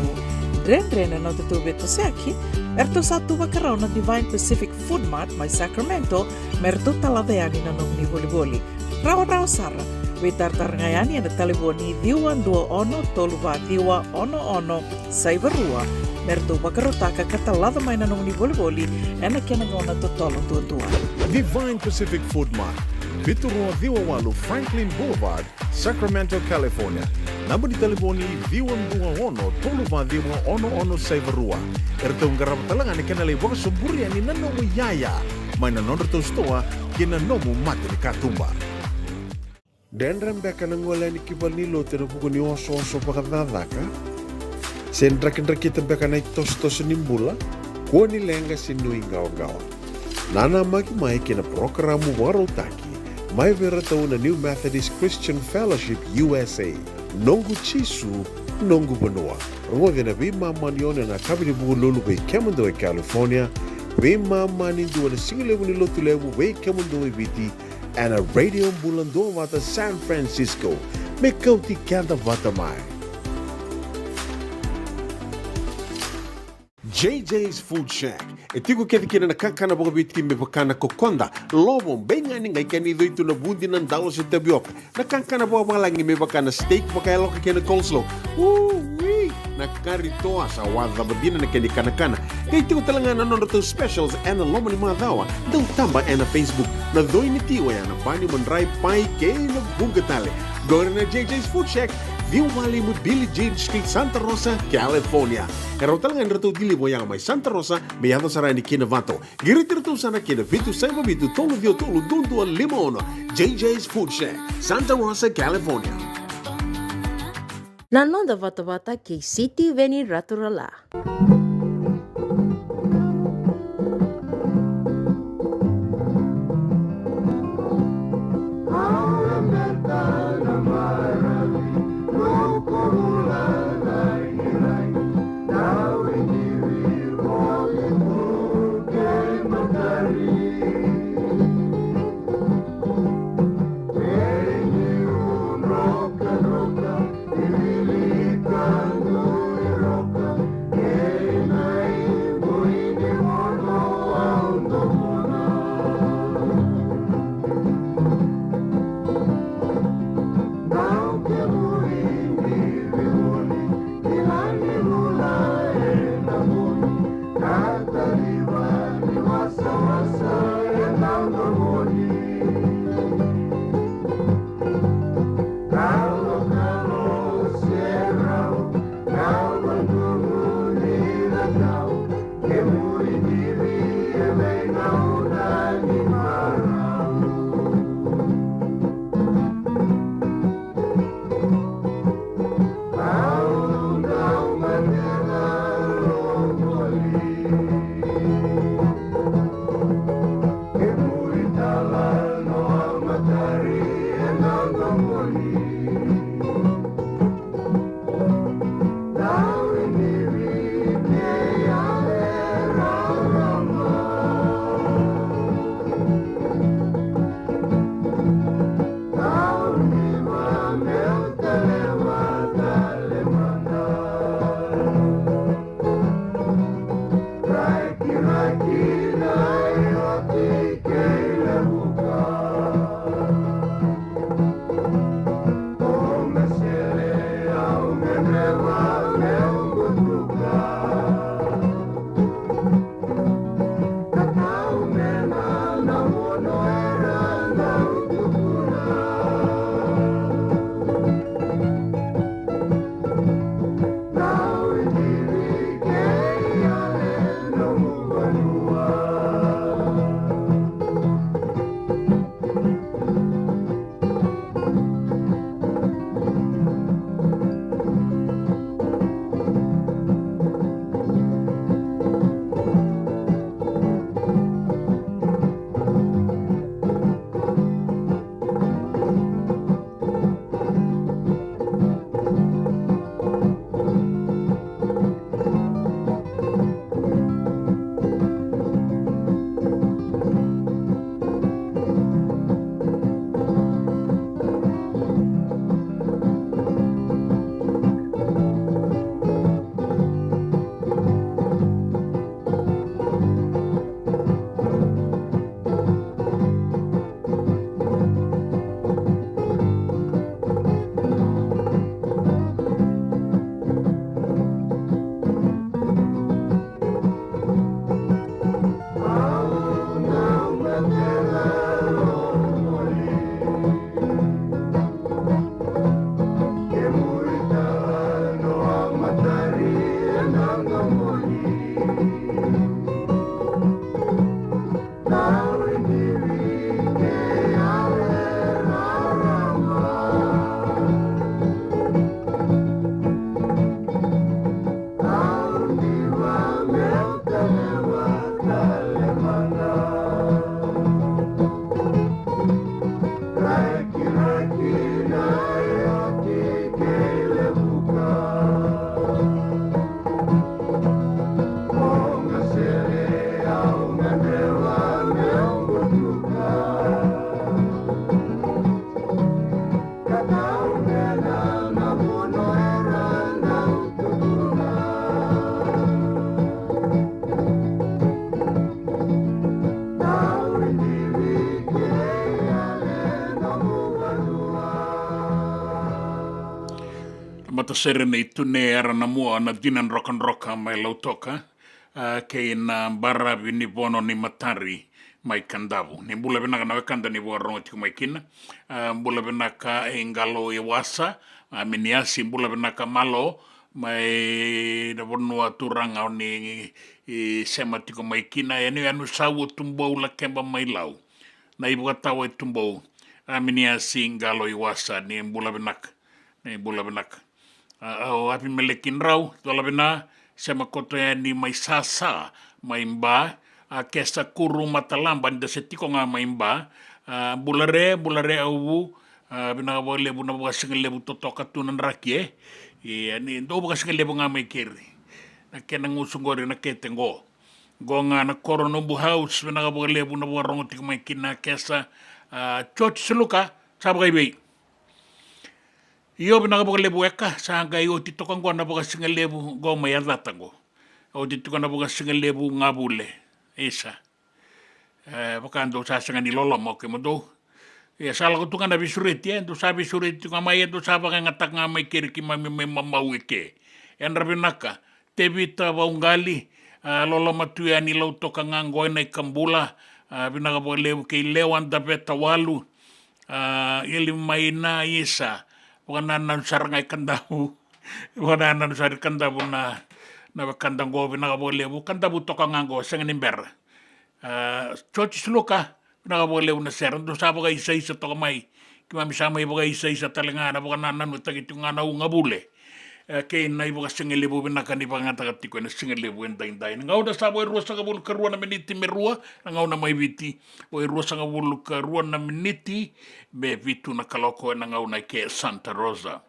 dredre na nodatou veitosoyaki, eratou sa tu vakarau na Divine Pacific Food Mart mai Sacramento, me ratou talaca yani na nomuni volivoli. Rawarawa sara, veitaratara ga yani ena talevoni ciwa dua ono tolu va ciwa ono ono saiva rua, me ratou vakarautaka ka talaca mai na nomuni volivoli ena kena gauna totolo duadua. Divine Pacific Food Mart, vitu rua ciwa walu Franklin Boulevard, Sacramento, California. Naba ni talevoni ciwa dua ono tolu va ciwa ono ono saiva rua. Eratou qarava tale ga na kena lai vakasoburi yani na nomu iyaya mai na nodratou sitoa ki na nomu mata ni katuba. Dredre beka na gole yani ki valenilotu ena vuku ni osooso vakacakacaka? Se drakidrakita beka na itosotoso ni bula? Kua ni leqa se nuiqawaqawa. Nanamaki mai ki na parokaramu vakarautaki mai vei iratou na New Methodist Christian Fellowship U S A. Noqu Jisu, noqu vanua. Rogoci ena veimama ni ono ena yakavi ni Vukelulu vei kemudou e California, veimama ni dua ena sigalevu ni Lotulevu vei kemudou e Viti, ena Radio Bula Duavata San Francisco. Me kauti keda vata mai. J J's Food Shack. E tiko kece kina na kakana vakaviti me vaka na kokoda, lovo, beigani, qai kena icoi tu na vudi, na dalo se tavioka. Na kakana vakavalagi me vaka na steak vakayaloka kei na coleslaw. Ui! Na kari toa sa wacava dina na kena ikanakana. Qai tiko tale ga na nodratou specials ena loma ni macawa. Dau taba ena Facebook. Na coi ni ti oya na bani, madrai, pai kei na vuqa tale. Qori na J J's Food Shack, ciwa walu lima Billie Jean Street, Santa Rosa, California. E rawa tale ga ni ratou deliver oya mai Santa Rosa me yaco sara yani ki Novato. Qiriti iratou sara ki na vitu saiva vitu tolu ciwa tolu dua dua lima ono. J J's Food Shack, Santa Rosa, California. Na noda vatavata kei Sitiveni Raturala. Sere nei Tune Aranamua na dina drokadroka mai Lautoka, a, kei na baravi ni Vono ni Matari mai Kadavu. Ni bula vinaka na wekada ni vakarogo tiko mai kina. A, bula vinaka i Qalo i Wasa, a, Miniasi, bula vinaka Malo, mai na vanua turaga o ni, i, sema tiko mai kina, e ni yanu sau o Tubou Lakeba mai Lau. Na ivakatawa e Tubou, a, Miniasi, Qalo i Wasa, ni bula vinaka. Ni bula vinaka. A, a, o Avimeleki Drau, cola vina, sema koto yani mai Sasa, mai Ba, a, Kesa Kuru Matalaba, ni da se tiko ga mai Ba, a, bula re, bula re Auvu, a, vinaka vakalevu na vakasigalevu totoka tu na draki, e. Ia, ni dou vakasigalevu ga mai keri. Na kena gusu qori na kete qo. Qo ga na koro Nobu House, vinaka vakalevu na vakarogo tiko mai kina Kesa, a, George Siluka, sa vakaivei. Io, vinaka vakalevu Eka, sa qai oti toka qo na vakasigalevu qo mai Yacata qo. Oti toka na vakasigalevu Gavule. Isa. E, vaka dou sa sega ni loloma o kemudou. Ia sa lako tu ga na veisureti, e, dou sa veisureti tu ga mai, e, dou sa vakayagataka ga mai keri keimami mai mamau eke. Yadra vinaka. Tevita Vauqali, a, loloma tu yani Lautoka ga qo ena ikabula, a, vinaka vakalevu kei Lewa Daveta Walu, a, Ili mai na Isa, vakanananu sara ga i Kadavu, vakanananu sara i Kadavu na, na wekada qo, vinaka vakalevu, Kadavu toka ga qo, sega ni bera. A, George Siluka, vinaka vakalevu na sere, dou sa vakaisaisa toka mai. Keimami sa mai vakaisaisa tale ga na vakanananutaki tiko ga na Ugavule. E, kei na ivakasigalevu vinaka ni vakayagataka tiko ena sigalevu edaidai. Na gauna sa vo e ruasagavulu ka rua na miniti me rua, na gauna mai Viti. Vo e ruasagavulu ka rua na miniti me vitu na kaloko ena gauna eke Santa Rosa.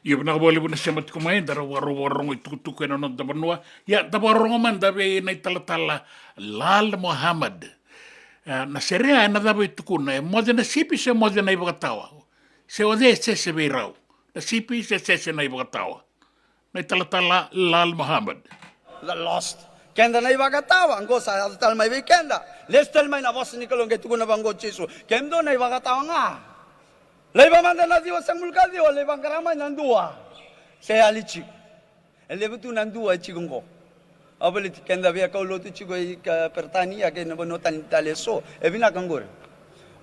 Ia vinaka vakalevu na sema tiko mai, da rau vakarau vakarorogo i tukutuku ena noda vanua. Ia da vakarorogo mada vei na italatala Lal Mohammed. E, na sere ya ena cava e tukuna, e moce na sipi se moce na ivakatawa? Se o cei e sese vei rau, na sipi se sese na ivakatawa? Na italatala Lal Mohammed. The lost. Keda na ivakatawa, qo sa yaco tale mai vei keda. Lesu tale mai na vosa ni Kalou qai tukuna vaqo o Jisu. Kemudou na ivakatawa ga. Laiva mada na ciwa sagavulu ka ciwa, lai vaqara mai na dua. Se yali tiko. E levu tu na dua e tiko qo. Au baleti keda via kaulotu tiko i ka Peritania kei na vanua tani tale eso. E vinaka qori.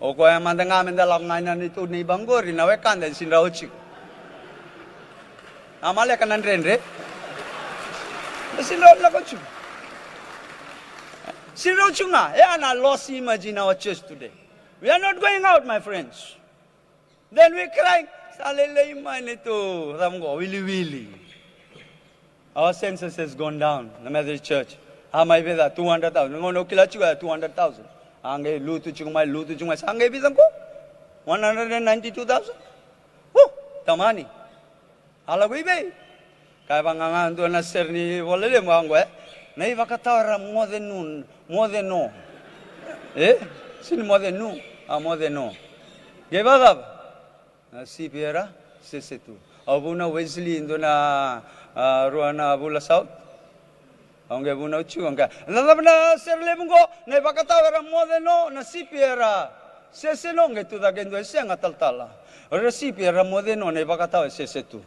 O koya mada ga meda lako ga ina neitou neiba qori na wekada e sidrau tiko. A maleka na dredre. E sidrau lako tiko. Sidrau tiko ga. E a na lost image in our church today. We are not going out, my friends. Then we cry. Sa lelei mai neitou cava qo, wiliwili. Our census has gone down, the Methodist Church. A mai vei ca, two hundred thousand. Gauna au kila tiko ya two hundred thousand. A qai lutu tiko mai, lutu tiko mai. Sa qai vica qo? One hundred and ninety-two thousand. Woo! Tamani. A lako i vei? Ka e vaqaqa dua na sere ni vola lemu a qo, e? Na ivakatawa era moce nu, moce no. E? Sini moce nu, a moce no. Qai vakacava? Na sipi era sese tu. Au vunau Wesley, dua na, a, rua na vula South. Au qai vunau tiko, au qai, na cava na sere levu qo? Na ivakatawa era moce no, na sipi era sese no. Qai tu cake e dua, e sega talatala. O ira sipi era moce no, na ivakatawa e sese tu.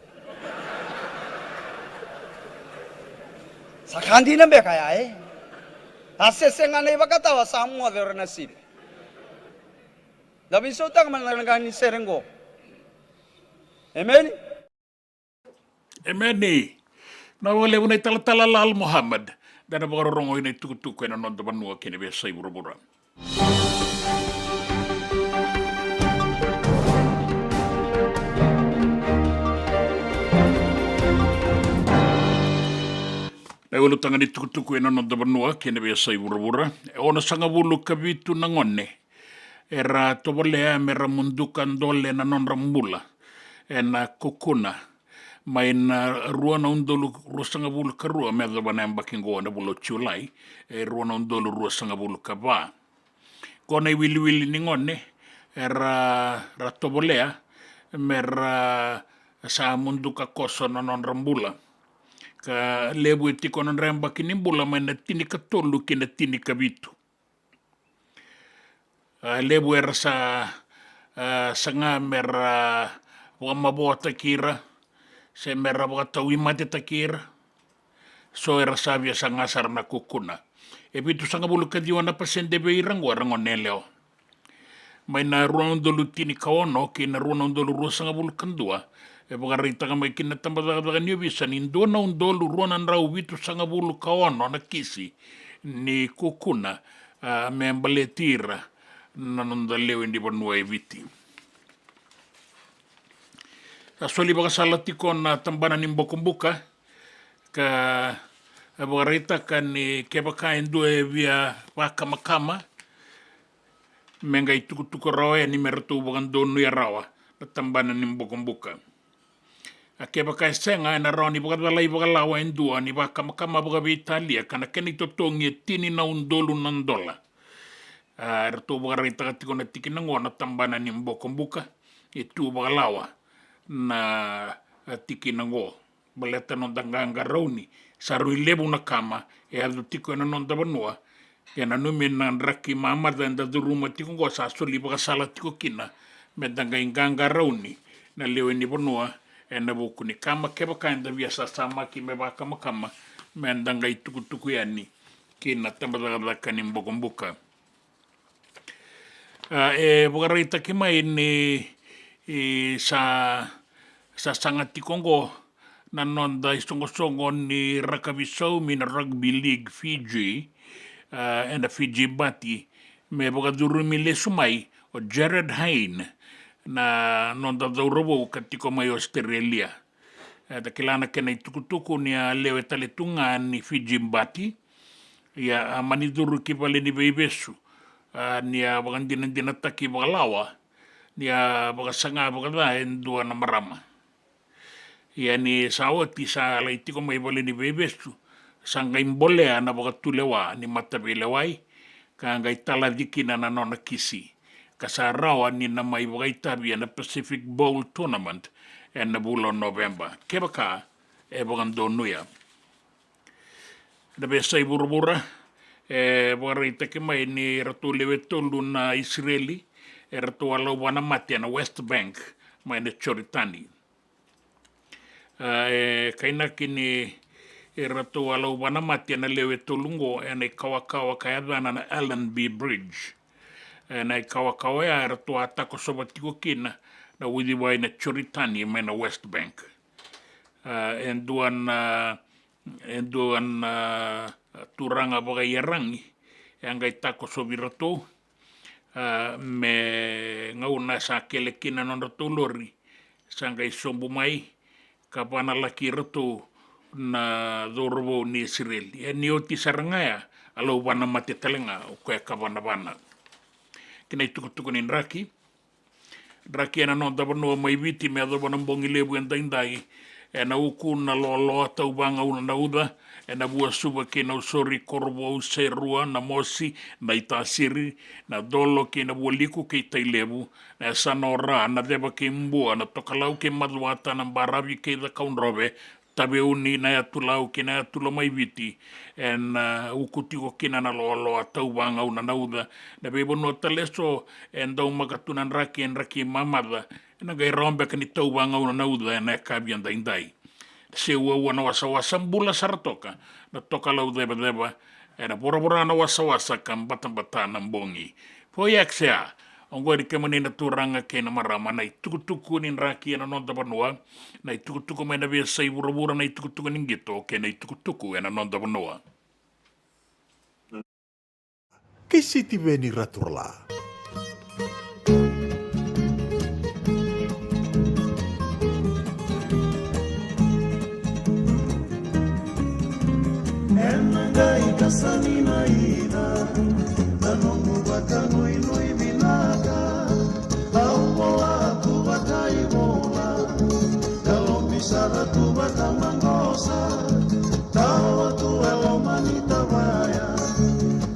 Sa ka dina beka ya, e? A sese ga na ivakatawa, sa moce o ira na sipi. Da veisautaka mada na ka ni sere qo. Emeni? Emeni. Vinaka vakalevu na italatala Lal Mohammed. Da na vakarorogo ina itukutuku ena noda vanua kei na veiyasai vuravura. Na iulutaga ni tukutuku ena noda vanua kei na veiyasai vuravura. E onosagavulu ka vitu na gone era tovolea me ra muduka dole na nodra bula ena kukuna mai na rua na udolu ruasagavulu ka rua me yacova na yabaki qo na vula o Julai, e rua na udolu ruasagavulu ka va. Qo na iwiliwili ni gone era, ra tovolea me ra sa muduka koso na nodra bula. Ka levu e tiko na nodra yabaki ni bula mai na tinikatolu ki na tinikavitu. A, levu era sa, a, saga me ra vakamavoataki ira, se me ra vakatauimatetaki ira. So era sa via saga sara na kukuna. E vitusagavulu ka ciwa na pasede vei ira qo era gone yalewa. Mai na rua na udolu tinikaono kei na rua na udolu ruasagavulu ka dua, e vakaraitaka mai kina na tabacakacaka ni ovisa ni dua na udolu rua na drau vitusagavulu ka ono na kisi ni kukuna, a, me baleti ira na noda lewe ni vanua e Viti. Sa soli vakasala tiko na tabana ni bokobuka, ka e vakaraitaka ni kevaka e dua e via vakamakama, me qai tukutuku rawa yani me ratou vakadonuya rawa na tabana ni bokobuka. A kevaka e sega, ena rawa ni vakacalai vakalawa e dua ni vakamakama vakaveitalia ka na kena itotogi e tini na udolu na dola. A, eratou vakaraitaka tiko na tikina qo na tabana ni bokobuka, e tu vakalawa na, a, tikina qo. Baleta noda qaqarauni, sa rui levu na kama e yaco tiko ena noda vanua. E nanumi na draki mamaca eda curuma tiko qo, sa soli vakasala tiko kina meda qai qaqarauni na lewe ni vanua ena vuku ni kama. Kevaka eda via sasamaki me vakamakama, meda qai tukutuku yani ki na tabacakacaka ni bokobuka. A, e vakaraitaki mai ni, e, sa, sa saga tiko qo na noda isoqosoqo ni rakavi saumi na Rugby League Fiji, a, ena Fiji Bati, me vakacurumi lesu mai o Jared Hein, na noda cauravou ka tiko mai Australia. E, da kila na kena itukutuku ni a lewe tale tu ga ni Fiji Bati. Ia, a mani curu ki vale ni veivesu, a, ni a vakadinadinataki vakalawa ni a vakasaga vakaca e dua na marama. Ia ni sa oti sa lai tiko mai vale ni veivesu, sa qai bolea na vakatulewa ni mataveilewai, ka qai talaci kina na nona kisi, ka sa rawa ni na mai vakaitavi ena Pacific Bowl Tournament ena vula o Noveba, kevaka e vakadonuya. Na veiyasai vuravura e vakaraitaki mai ni ratou lewe tolu na Isireli e ratou a lauvana mate ena West Bank mai na Joritani. A, e kainaki ni e ratou a lauvana mate na lewe tolu oqo ena ikawakawa ka yacana na Allenby Bridge. Ena ikawakawa ya e ratou a takosova tiko kina na uciwai na Joritani mai na West Bank. A, e dua na, e dua na turaga vakaiyaragi e a qai takosovi iratou, a, me gauna sa kele kina na nodratou lori, sa qai sobu mai ka vanalaki iratou na cauravou ni Isireli. E ni oti sara ga ya, a lauvana mate tale ga o koya ka vanavana. Kei na itukutuku ni draki. Draki ena noda vanua mai Viti me yacova na bogi levu edaidai. Ena uku na loaloa tau vagauna na uca, ena Vuasuva kei Nausori, Korovou, Serua, Namosi, Naitasiri, Nadolo kei Navualiku kei Tailevu, na yasana o Ra, Naceva kei Bua, Natokalau kei Macuata, Nabaravi kei Cakaudrove, Taveuni, Nayatulau kei Nayatulamai Viti, ena, a, uku tiko kina na loaloa tau vagauna na uca. Na veivanua tale eso e daumaka tu na draki, e draki mamaca, ena qai rawa beka ni tau vagauna na uca ena yakavi edaidai. Seu aua na wasawasa, bula sara toka na tokalau cevaceva, ena voravora na wasawasa ka batabata na bogi. Foi X A, oqori kemuni na turaga kei na marama, na itukutuku ni draki ena noda vanua, na itukutuku mai na veiyasai vuravura, na itukutuku ni qito kei na itukutuku ena noda vanua. Kei Sitiveni Raturala. Ena qai kasani na ina, na nomu vakanuinui vinaka. Au vola tu vakaivola, ka lobi sara tu vakamaqosa. Tawa tu e loma ni tavaya,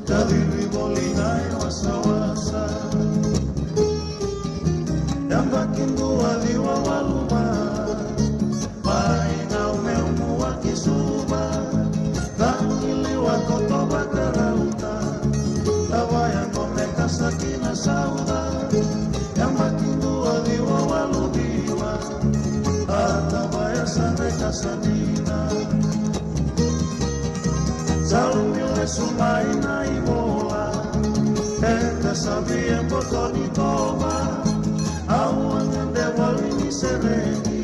ka cici voli na i wasawasa. Yabaki dua ciwa walu va, mai na umeumu wa ki Suva, cagiliwa koto vakarauta, tavaya qo me kasa ki na sauca. Yabaki dua ciwa walu ciwa, a tavaya sa qai kasa dina. Sa lumi lesu mai na i vola, e kasavi e boto ni toba. Au a gade voli ni sereki,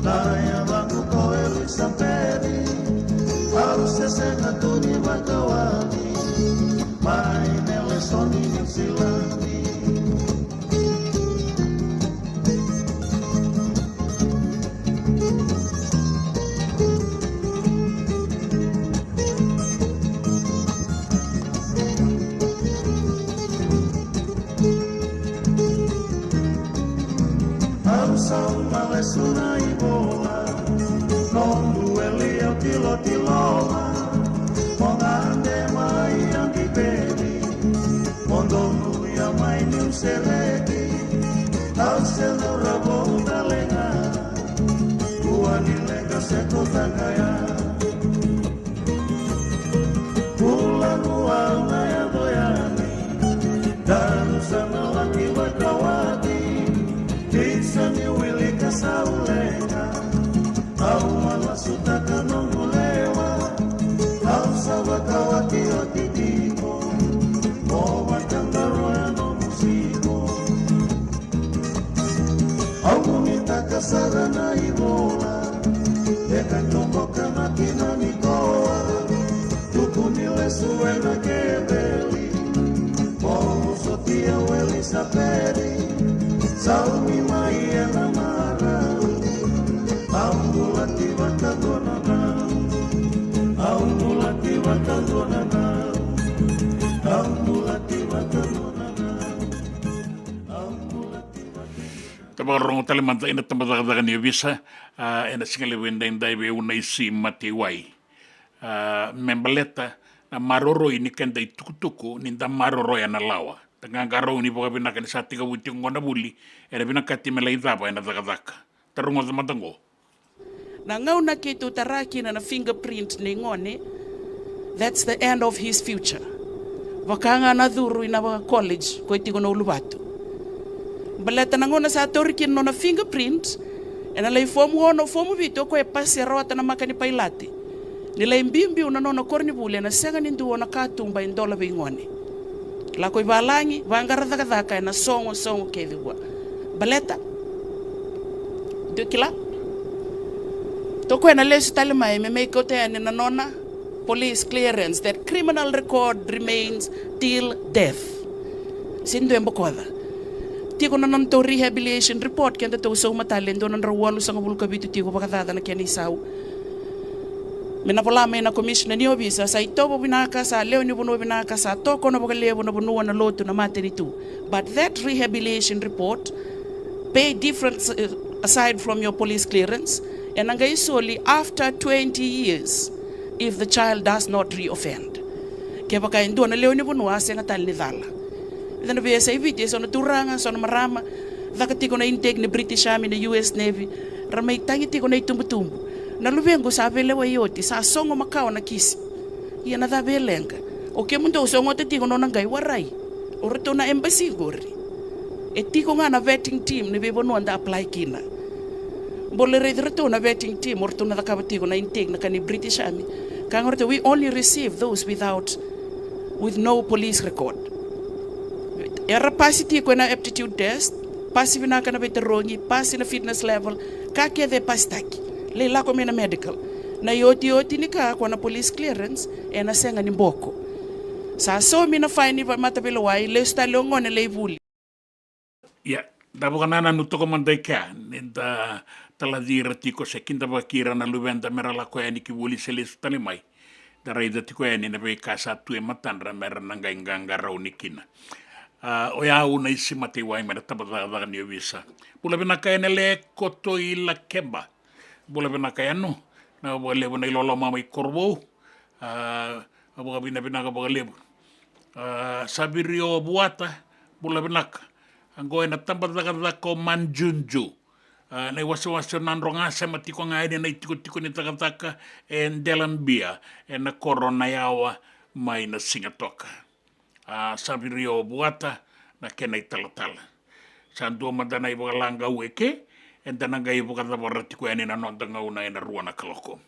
na yacaqu ko Elisapeci. Au se sega tu ni vakawati, mai Nelesoni, Niusiladi. Au sauma lesu na i vola, nomu eli au tilotilo ma, mo gade mai Antipeli, mo donuya mai Niusiladi. Au se cauravou tale ga, ua ni leqa se ko tagaya. Bula rua au na yaco yani, daru sa na laki vakawati. Isa ni wilika sa u leqa, au a lasutaka noqu lewa. Au sa vakawati oti tiko, mo vakadaroya nomu siko. Au nuitaka sara na i vola, e ka toboka na kina ni koa. Tuku ni lesu ena keveli, mo sotia o Elisapeci. Saumi mai ena marau, au bulati vakadua na nau. Au bulati vakadua na nau. Au bulati vakadua na nau. Au bulati vakadua. Da vakarorogo tale mada ena tabacakacaka ni ovisa, a, ena siga levu edaidai vei Unaisi Mataiwai. A, me baleta na maroroi ni keda itukutuku ni da maroroya na lawa. Da qaqarauni vakavinaka ni sa tekivu tiko qo na vuli, ena vinakati me lai cava ena cakacaka. Da rogoca mada qo. Na gauna keitou tara kina na fingerprint nei gone, that's the end of his future. Vaka ga na curu ina vaka college ko e tiko na uluvatu. Baleta na gauna sa tauri kina na nona fingerprint, ena lai fomu ono, fomu vitu o koya e pasi, e rawata na maka ni pailate. Ni lai biubiu na nona koronivuli, ena sega ni dua na katuba e dola vei gone. Lako i valagi, vaqara cakacaka ena sogo, sogo kece vua. Baleta? Dou kila? Toka ena lesu tale mai me mai kauta yani na nona police clearance, that criminal record remains till death. Sega ni dua e bokoca. Tiko na nodatou rehabilitation report, kedatou sauma tale, e dua na drau walusagavulu ka vitu tiko vakacaca na kena isau. Me na vola mai na komisina ni ovisa, sa itovo vinaka, sa lewe ni vanua vinaka, sa tokona vakalevu na vanua, na lotu, na matanitu. But that rehabilitation report, pay difference, uh, aside from your police clearance, ena qai soli after twenty years if the child does not reoffend. Kevaka e dua na lewe ni vanua a sega tale ni cala. Eda na veiyasai Viti, e so na turaga, so na marama, caka tiko na intake ni British Army, na U S Navy, ra mai tagi tiko na itubutubu. Na luvequ sa veilewai oti, sa sogo makawa na kisi. Ia na cava e leqa? O kemudou sogota tiko nona qai warai. O ratou na embassy qori. E tiko ga na vetting team ni veivanua da apply kina. Bole raici ratou na vetting team, o ratou na cakava tiko na intake na ka ni British Army. Ka ga ratou, we only receive those without, with no police record. Era pasi tiko ena aptitude test, pasi vinaka na veitarogi, pasi na fitness level, ka kece e pasitaki. Lai lako mai na medical. Na iotioti ni ka ko na police clearance, ena sega ni boko. Sa saumi na fine ni va-, mataveilewai, lesu tale o gone lai vuli. Ia, da vakanananu toka mada i kea, ni da talaci ira tiko se kidavaki ira na luveda me ra lako yani ki vuli se lesu tale mai. Da raica tiko yani na veika sa tu e matadra me ra na qai qaqarauni kina. A, oya Unaisi Mataiwai mai na tabacakacaka ni ovisa. Bula vinaka Enele Kotoilakeba. Bula vinaka Yanu. Na vakalevu na iloloma mai Korovou. A, a vakavinavinaka vakalevu. A, Savirio Vuata, bula vinaka. Oqo ena tabacakacaka o Manjunju. A, na iwasewase o Nadroga, sema tiko ga yani na itikotiko ni cakacaka e Delabia, ena koro Naiyawa mai na Sigatoka. A, Savirio Vuata na kena italatala. Sa dua mada na ivakalaqau eke, eda na qai vakacavara tiko yani na noda gauna ena rua na kaloko.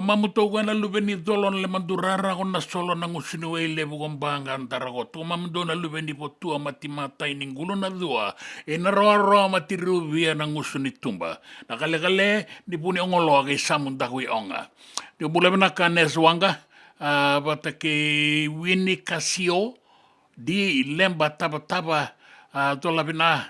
Mamu toku ena luve ni colo na le madurara ko na solo na gusu ni wai levu ko baqa dara ko. Toku mamu dou na luve ni votua mati matai ni gulu na cua. E na roaroa mati riuvia na gusu ni tuba. Na kalekale ni vuni ongoloa kei samu daku i oga. Ni bula vinaka Nes Waqa, a, vata kei Wini Kasio, Di Leba Tavatava, a, Colavina,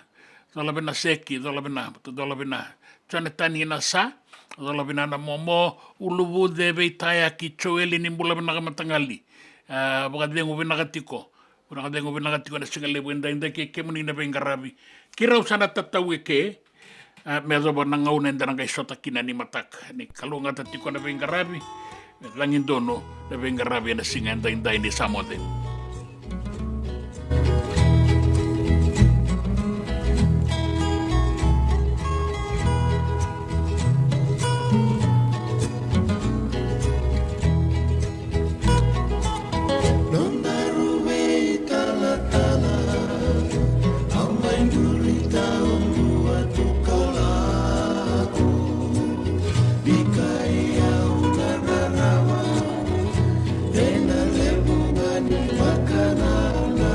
Colavina Seki, Colavina, Colavina, Jonathan Inasa, Colavina na Momo, Uluvuce Veitayaki, Joeli ni bula vinaka matagali, a, vakacegu vinaka tiko, vakacegu vinaka tiko na siga levu edaidai kei kemuni na veiqaravi. Keirau sa na tatau eke, a, me yacova na gauna eda na qai sota kina ni mataka. Ni kalougata tiko na veiqaravi, me cagi donu na veiqaravi ena siga edaidai ni sa moce. Nodaru veitalatala, au mai duri tau dua tu ka lako. Bikai au na rarawa, ena levu ga ni vakanananu.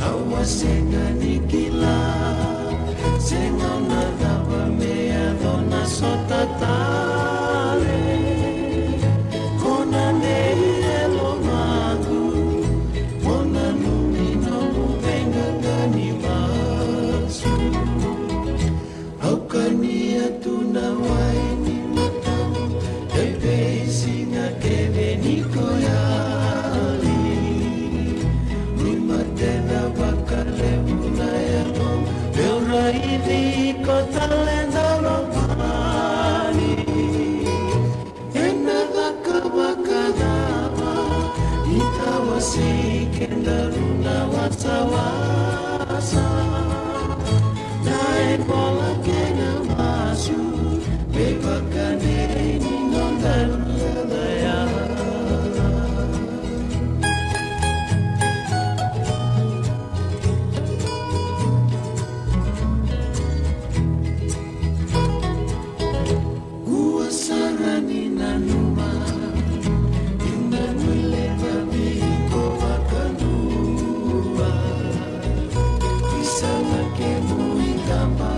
Au a sega ni kila, sega na cava me yaco na sota tale. Ko na dei e lomaqu, ko nanumi nomu veiqaqa ni masu. Au kania tu na wai ni matamu, e veisiga kece ni ko yali. Ni matena vakalevu na yalomu, meu raici iko tale na lomani. Ena caka vakacava, ni tawasei kedaru na wasawasa. Na ivola kei na masu, me vakadei ni nodaru yalaya. Ua sara ni nanuma, ni na nuileva vei iko vakadua. Isa na kemu itaba,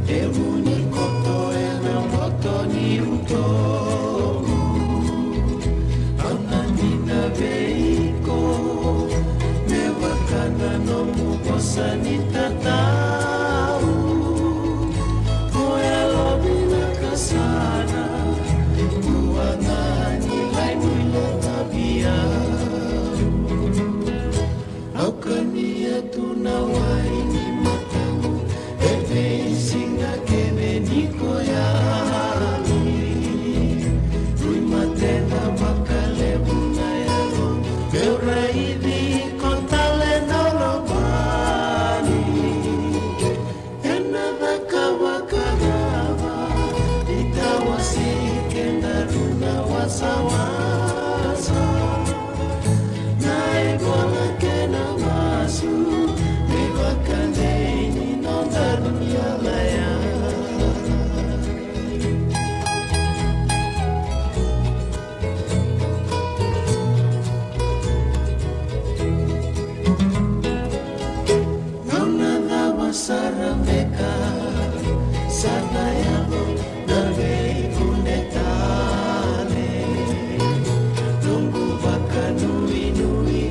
e vu ni koto ena boto ni utomu. Au na dina vei iko, me vaka na nomu vosa ni tatau. Ko yalovinaka sara, kua ga ni lai nuileva vei au. Au kania tu na wai ni matamu, e veisiga kece ni ko yali. Rui matena vakalevu na yalo, meu raici iko tale na lomani. Ena caka vakacava, ni tawasei kedaru na wasawasa. Na ivola kei na masu, me vakadei ni nodaru yalaya. Gauna cava sara beka sa na yaco na veikune tale? Noqu vakanuinui,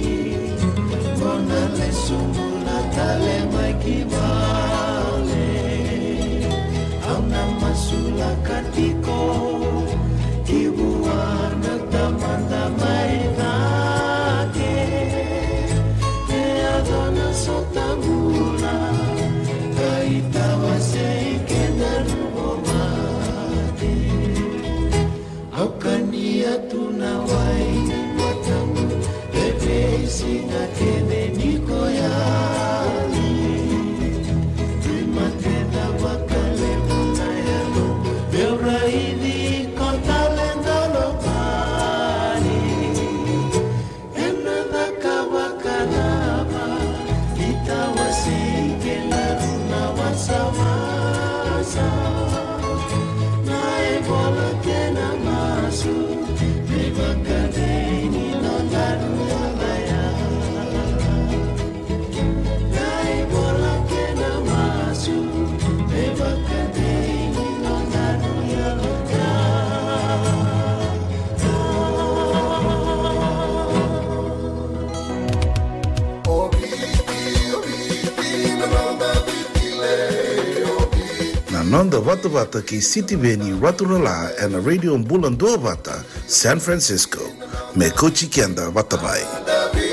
mo na lesu bula tale mai ki vale. Au na masulaka tiko ki vua na Tamada mai cake. Me yaco na sota bula, ka i Na noda vatavata kei Sitiveni Raturala ena Radio Bula Duavata, San Francisco. Me kauti keda vata mai.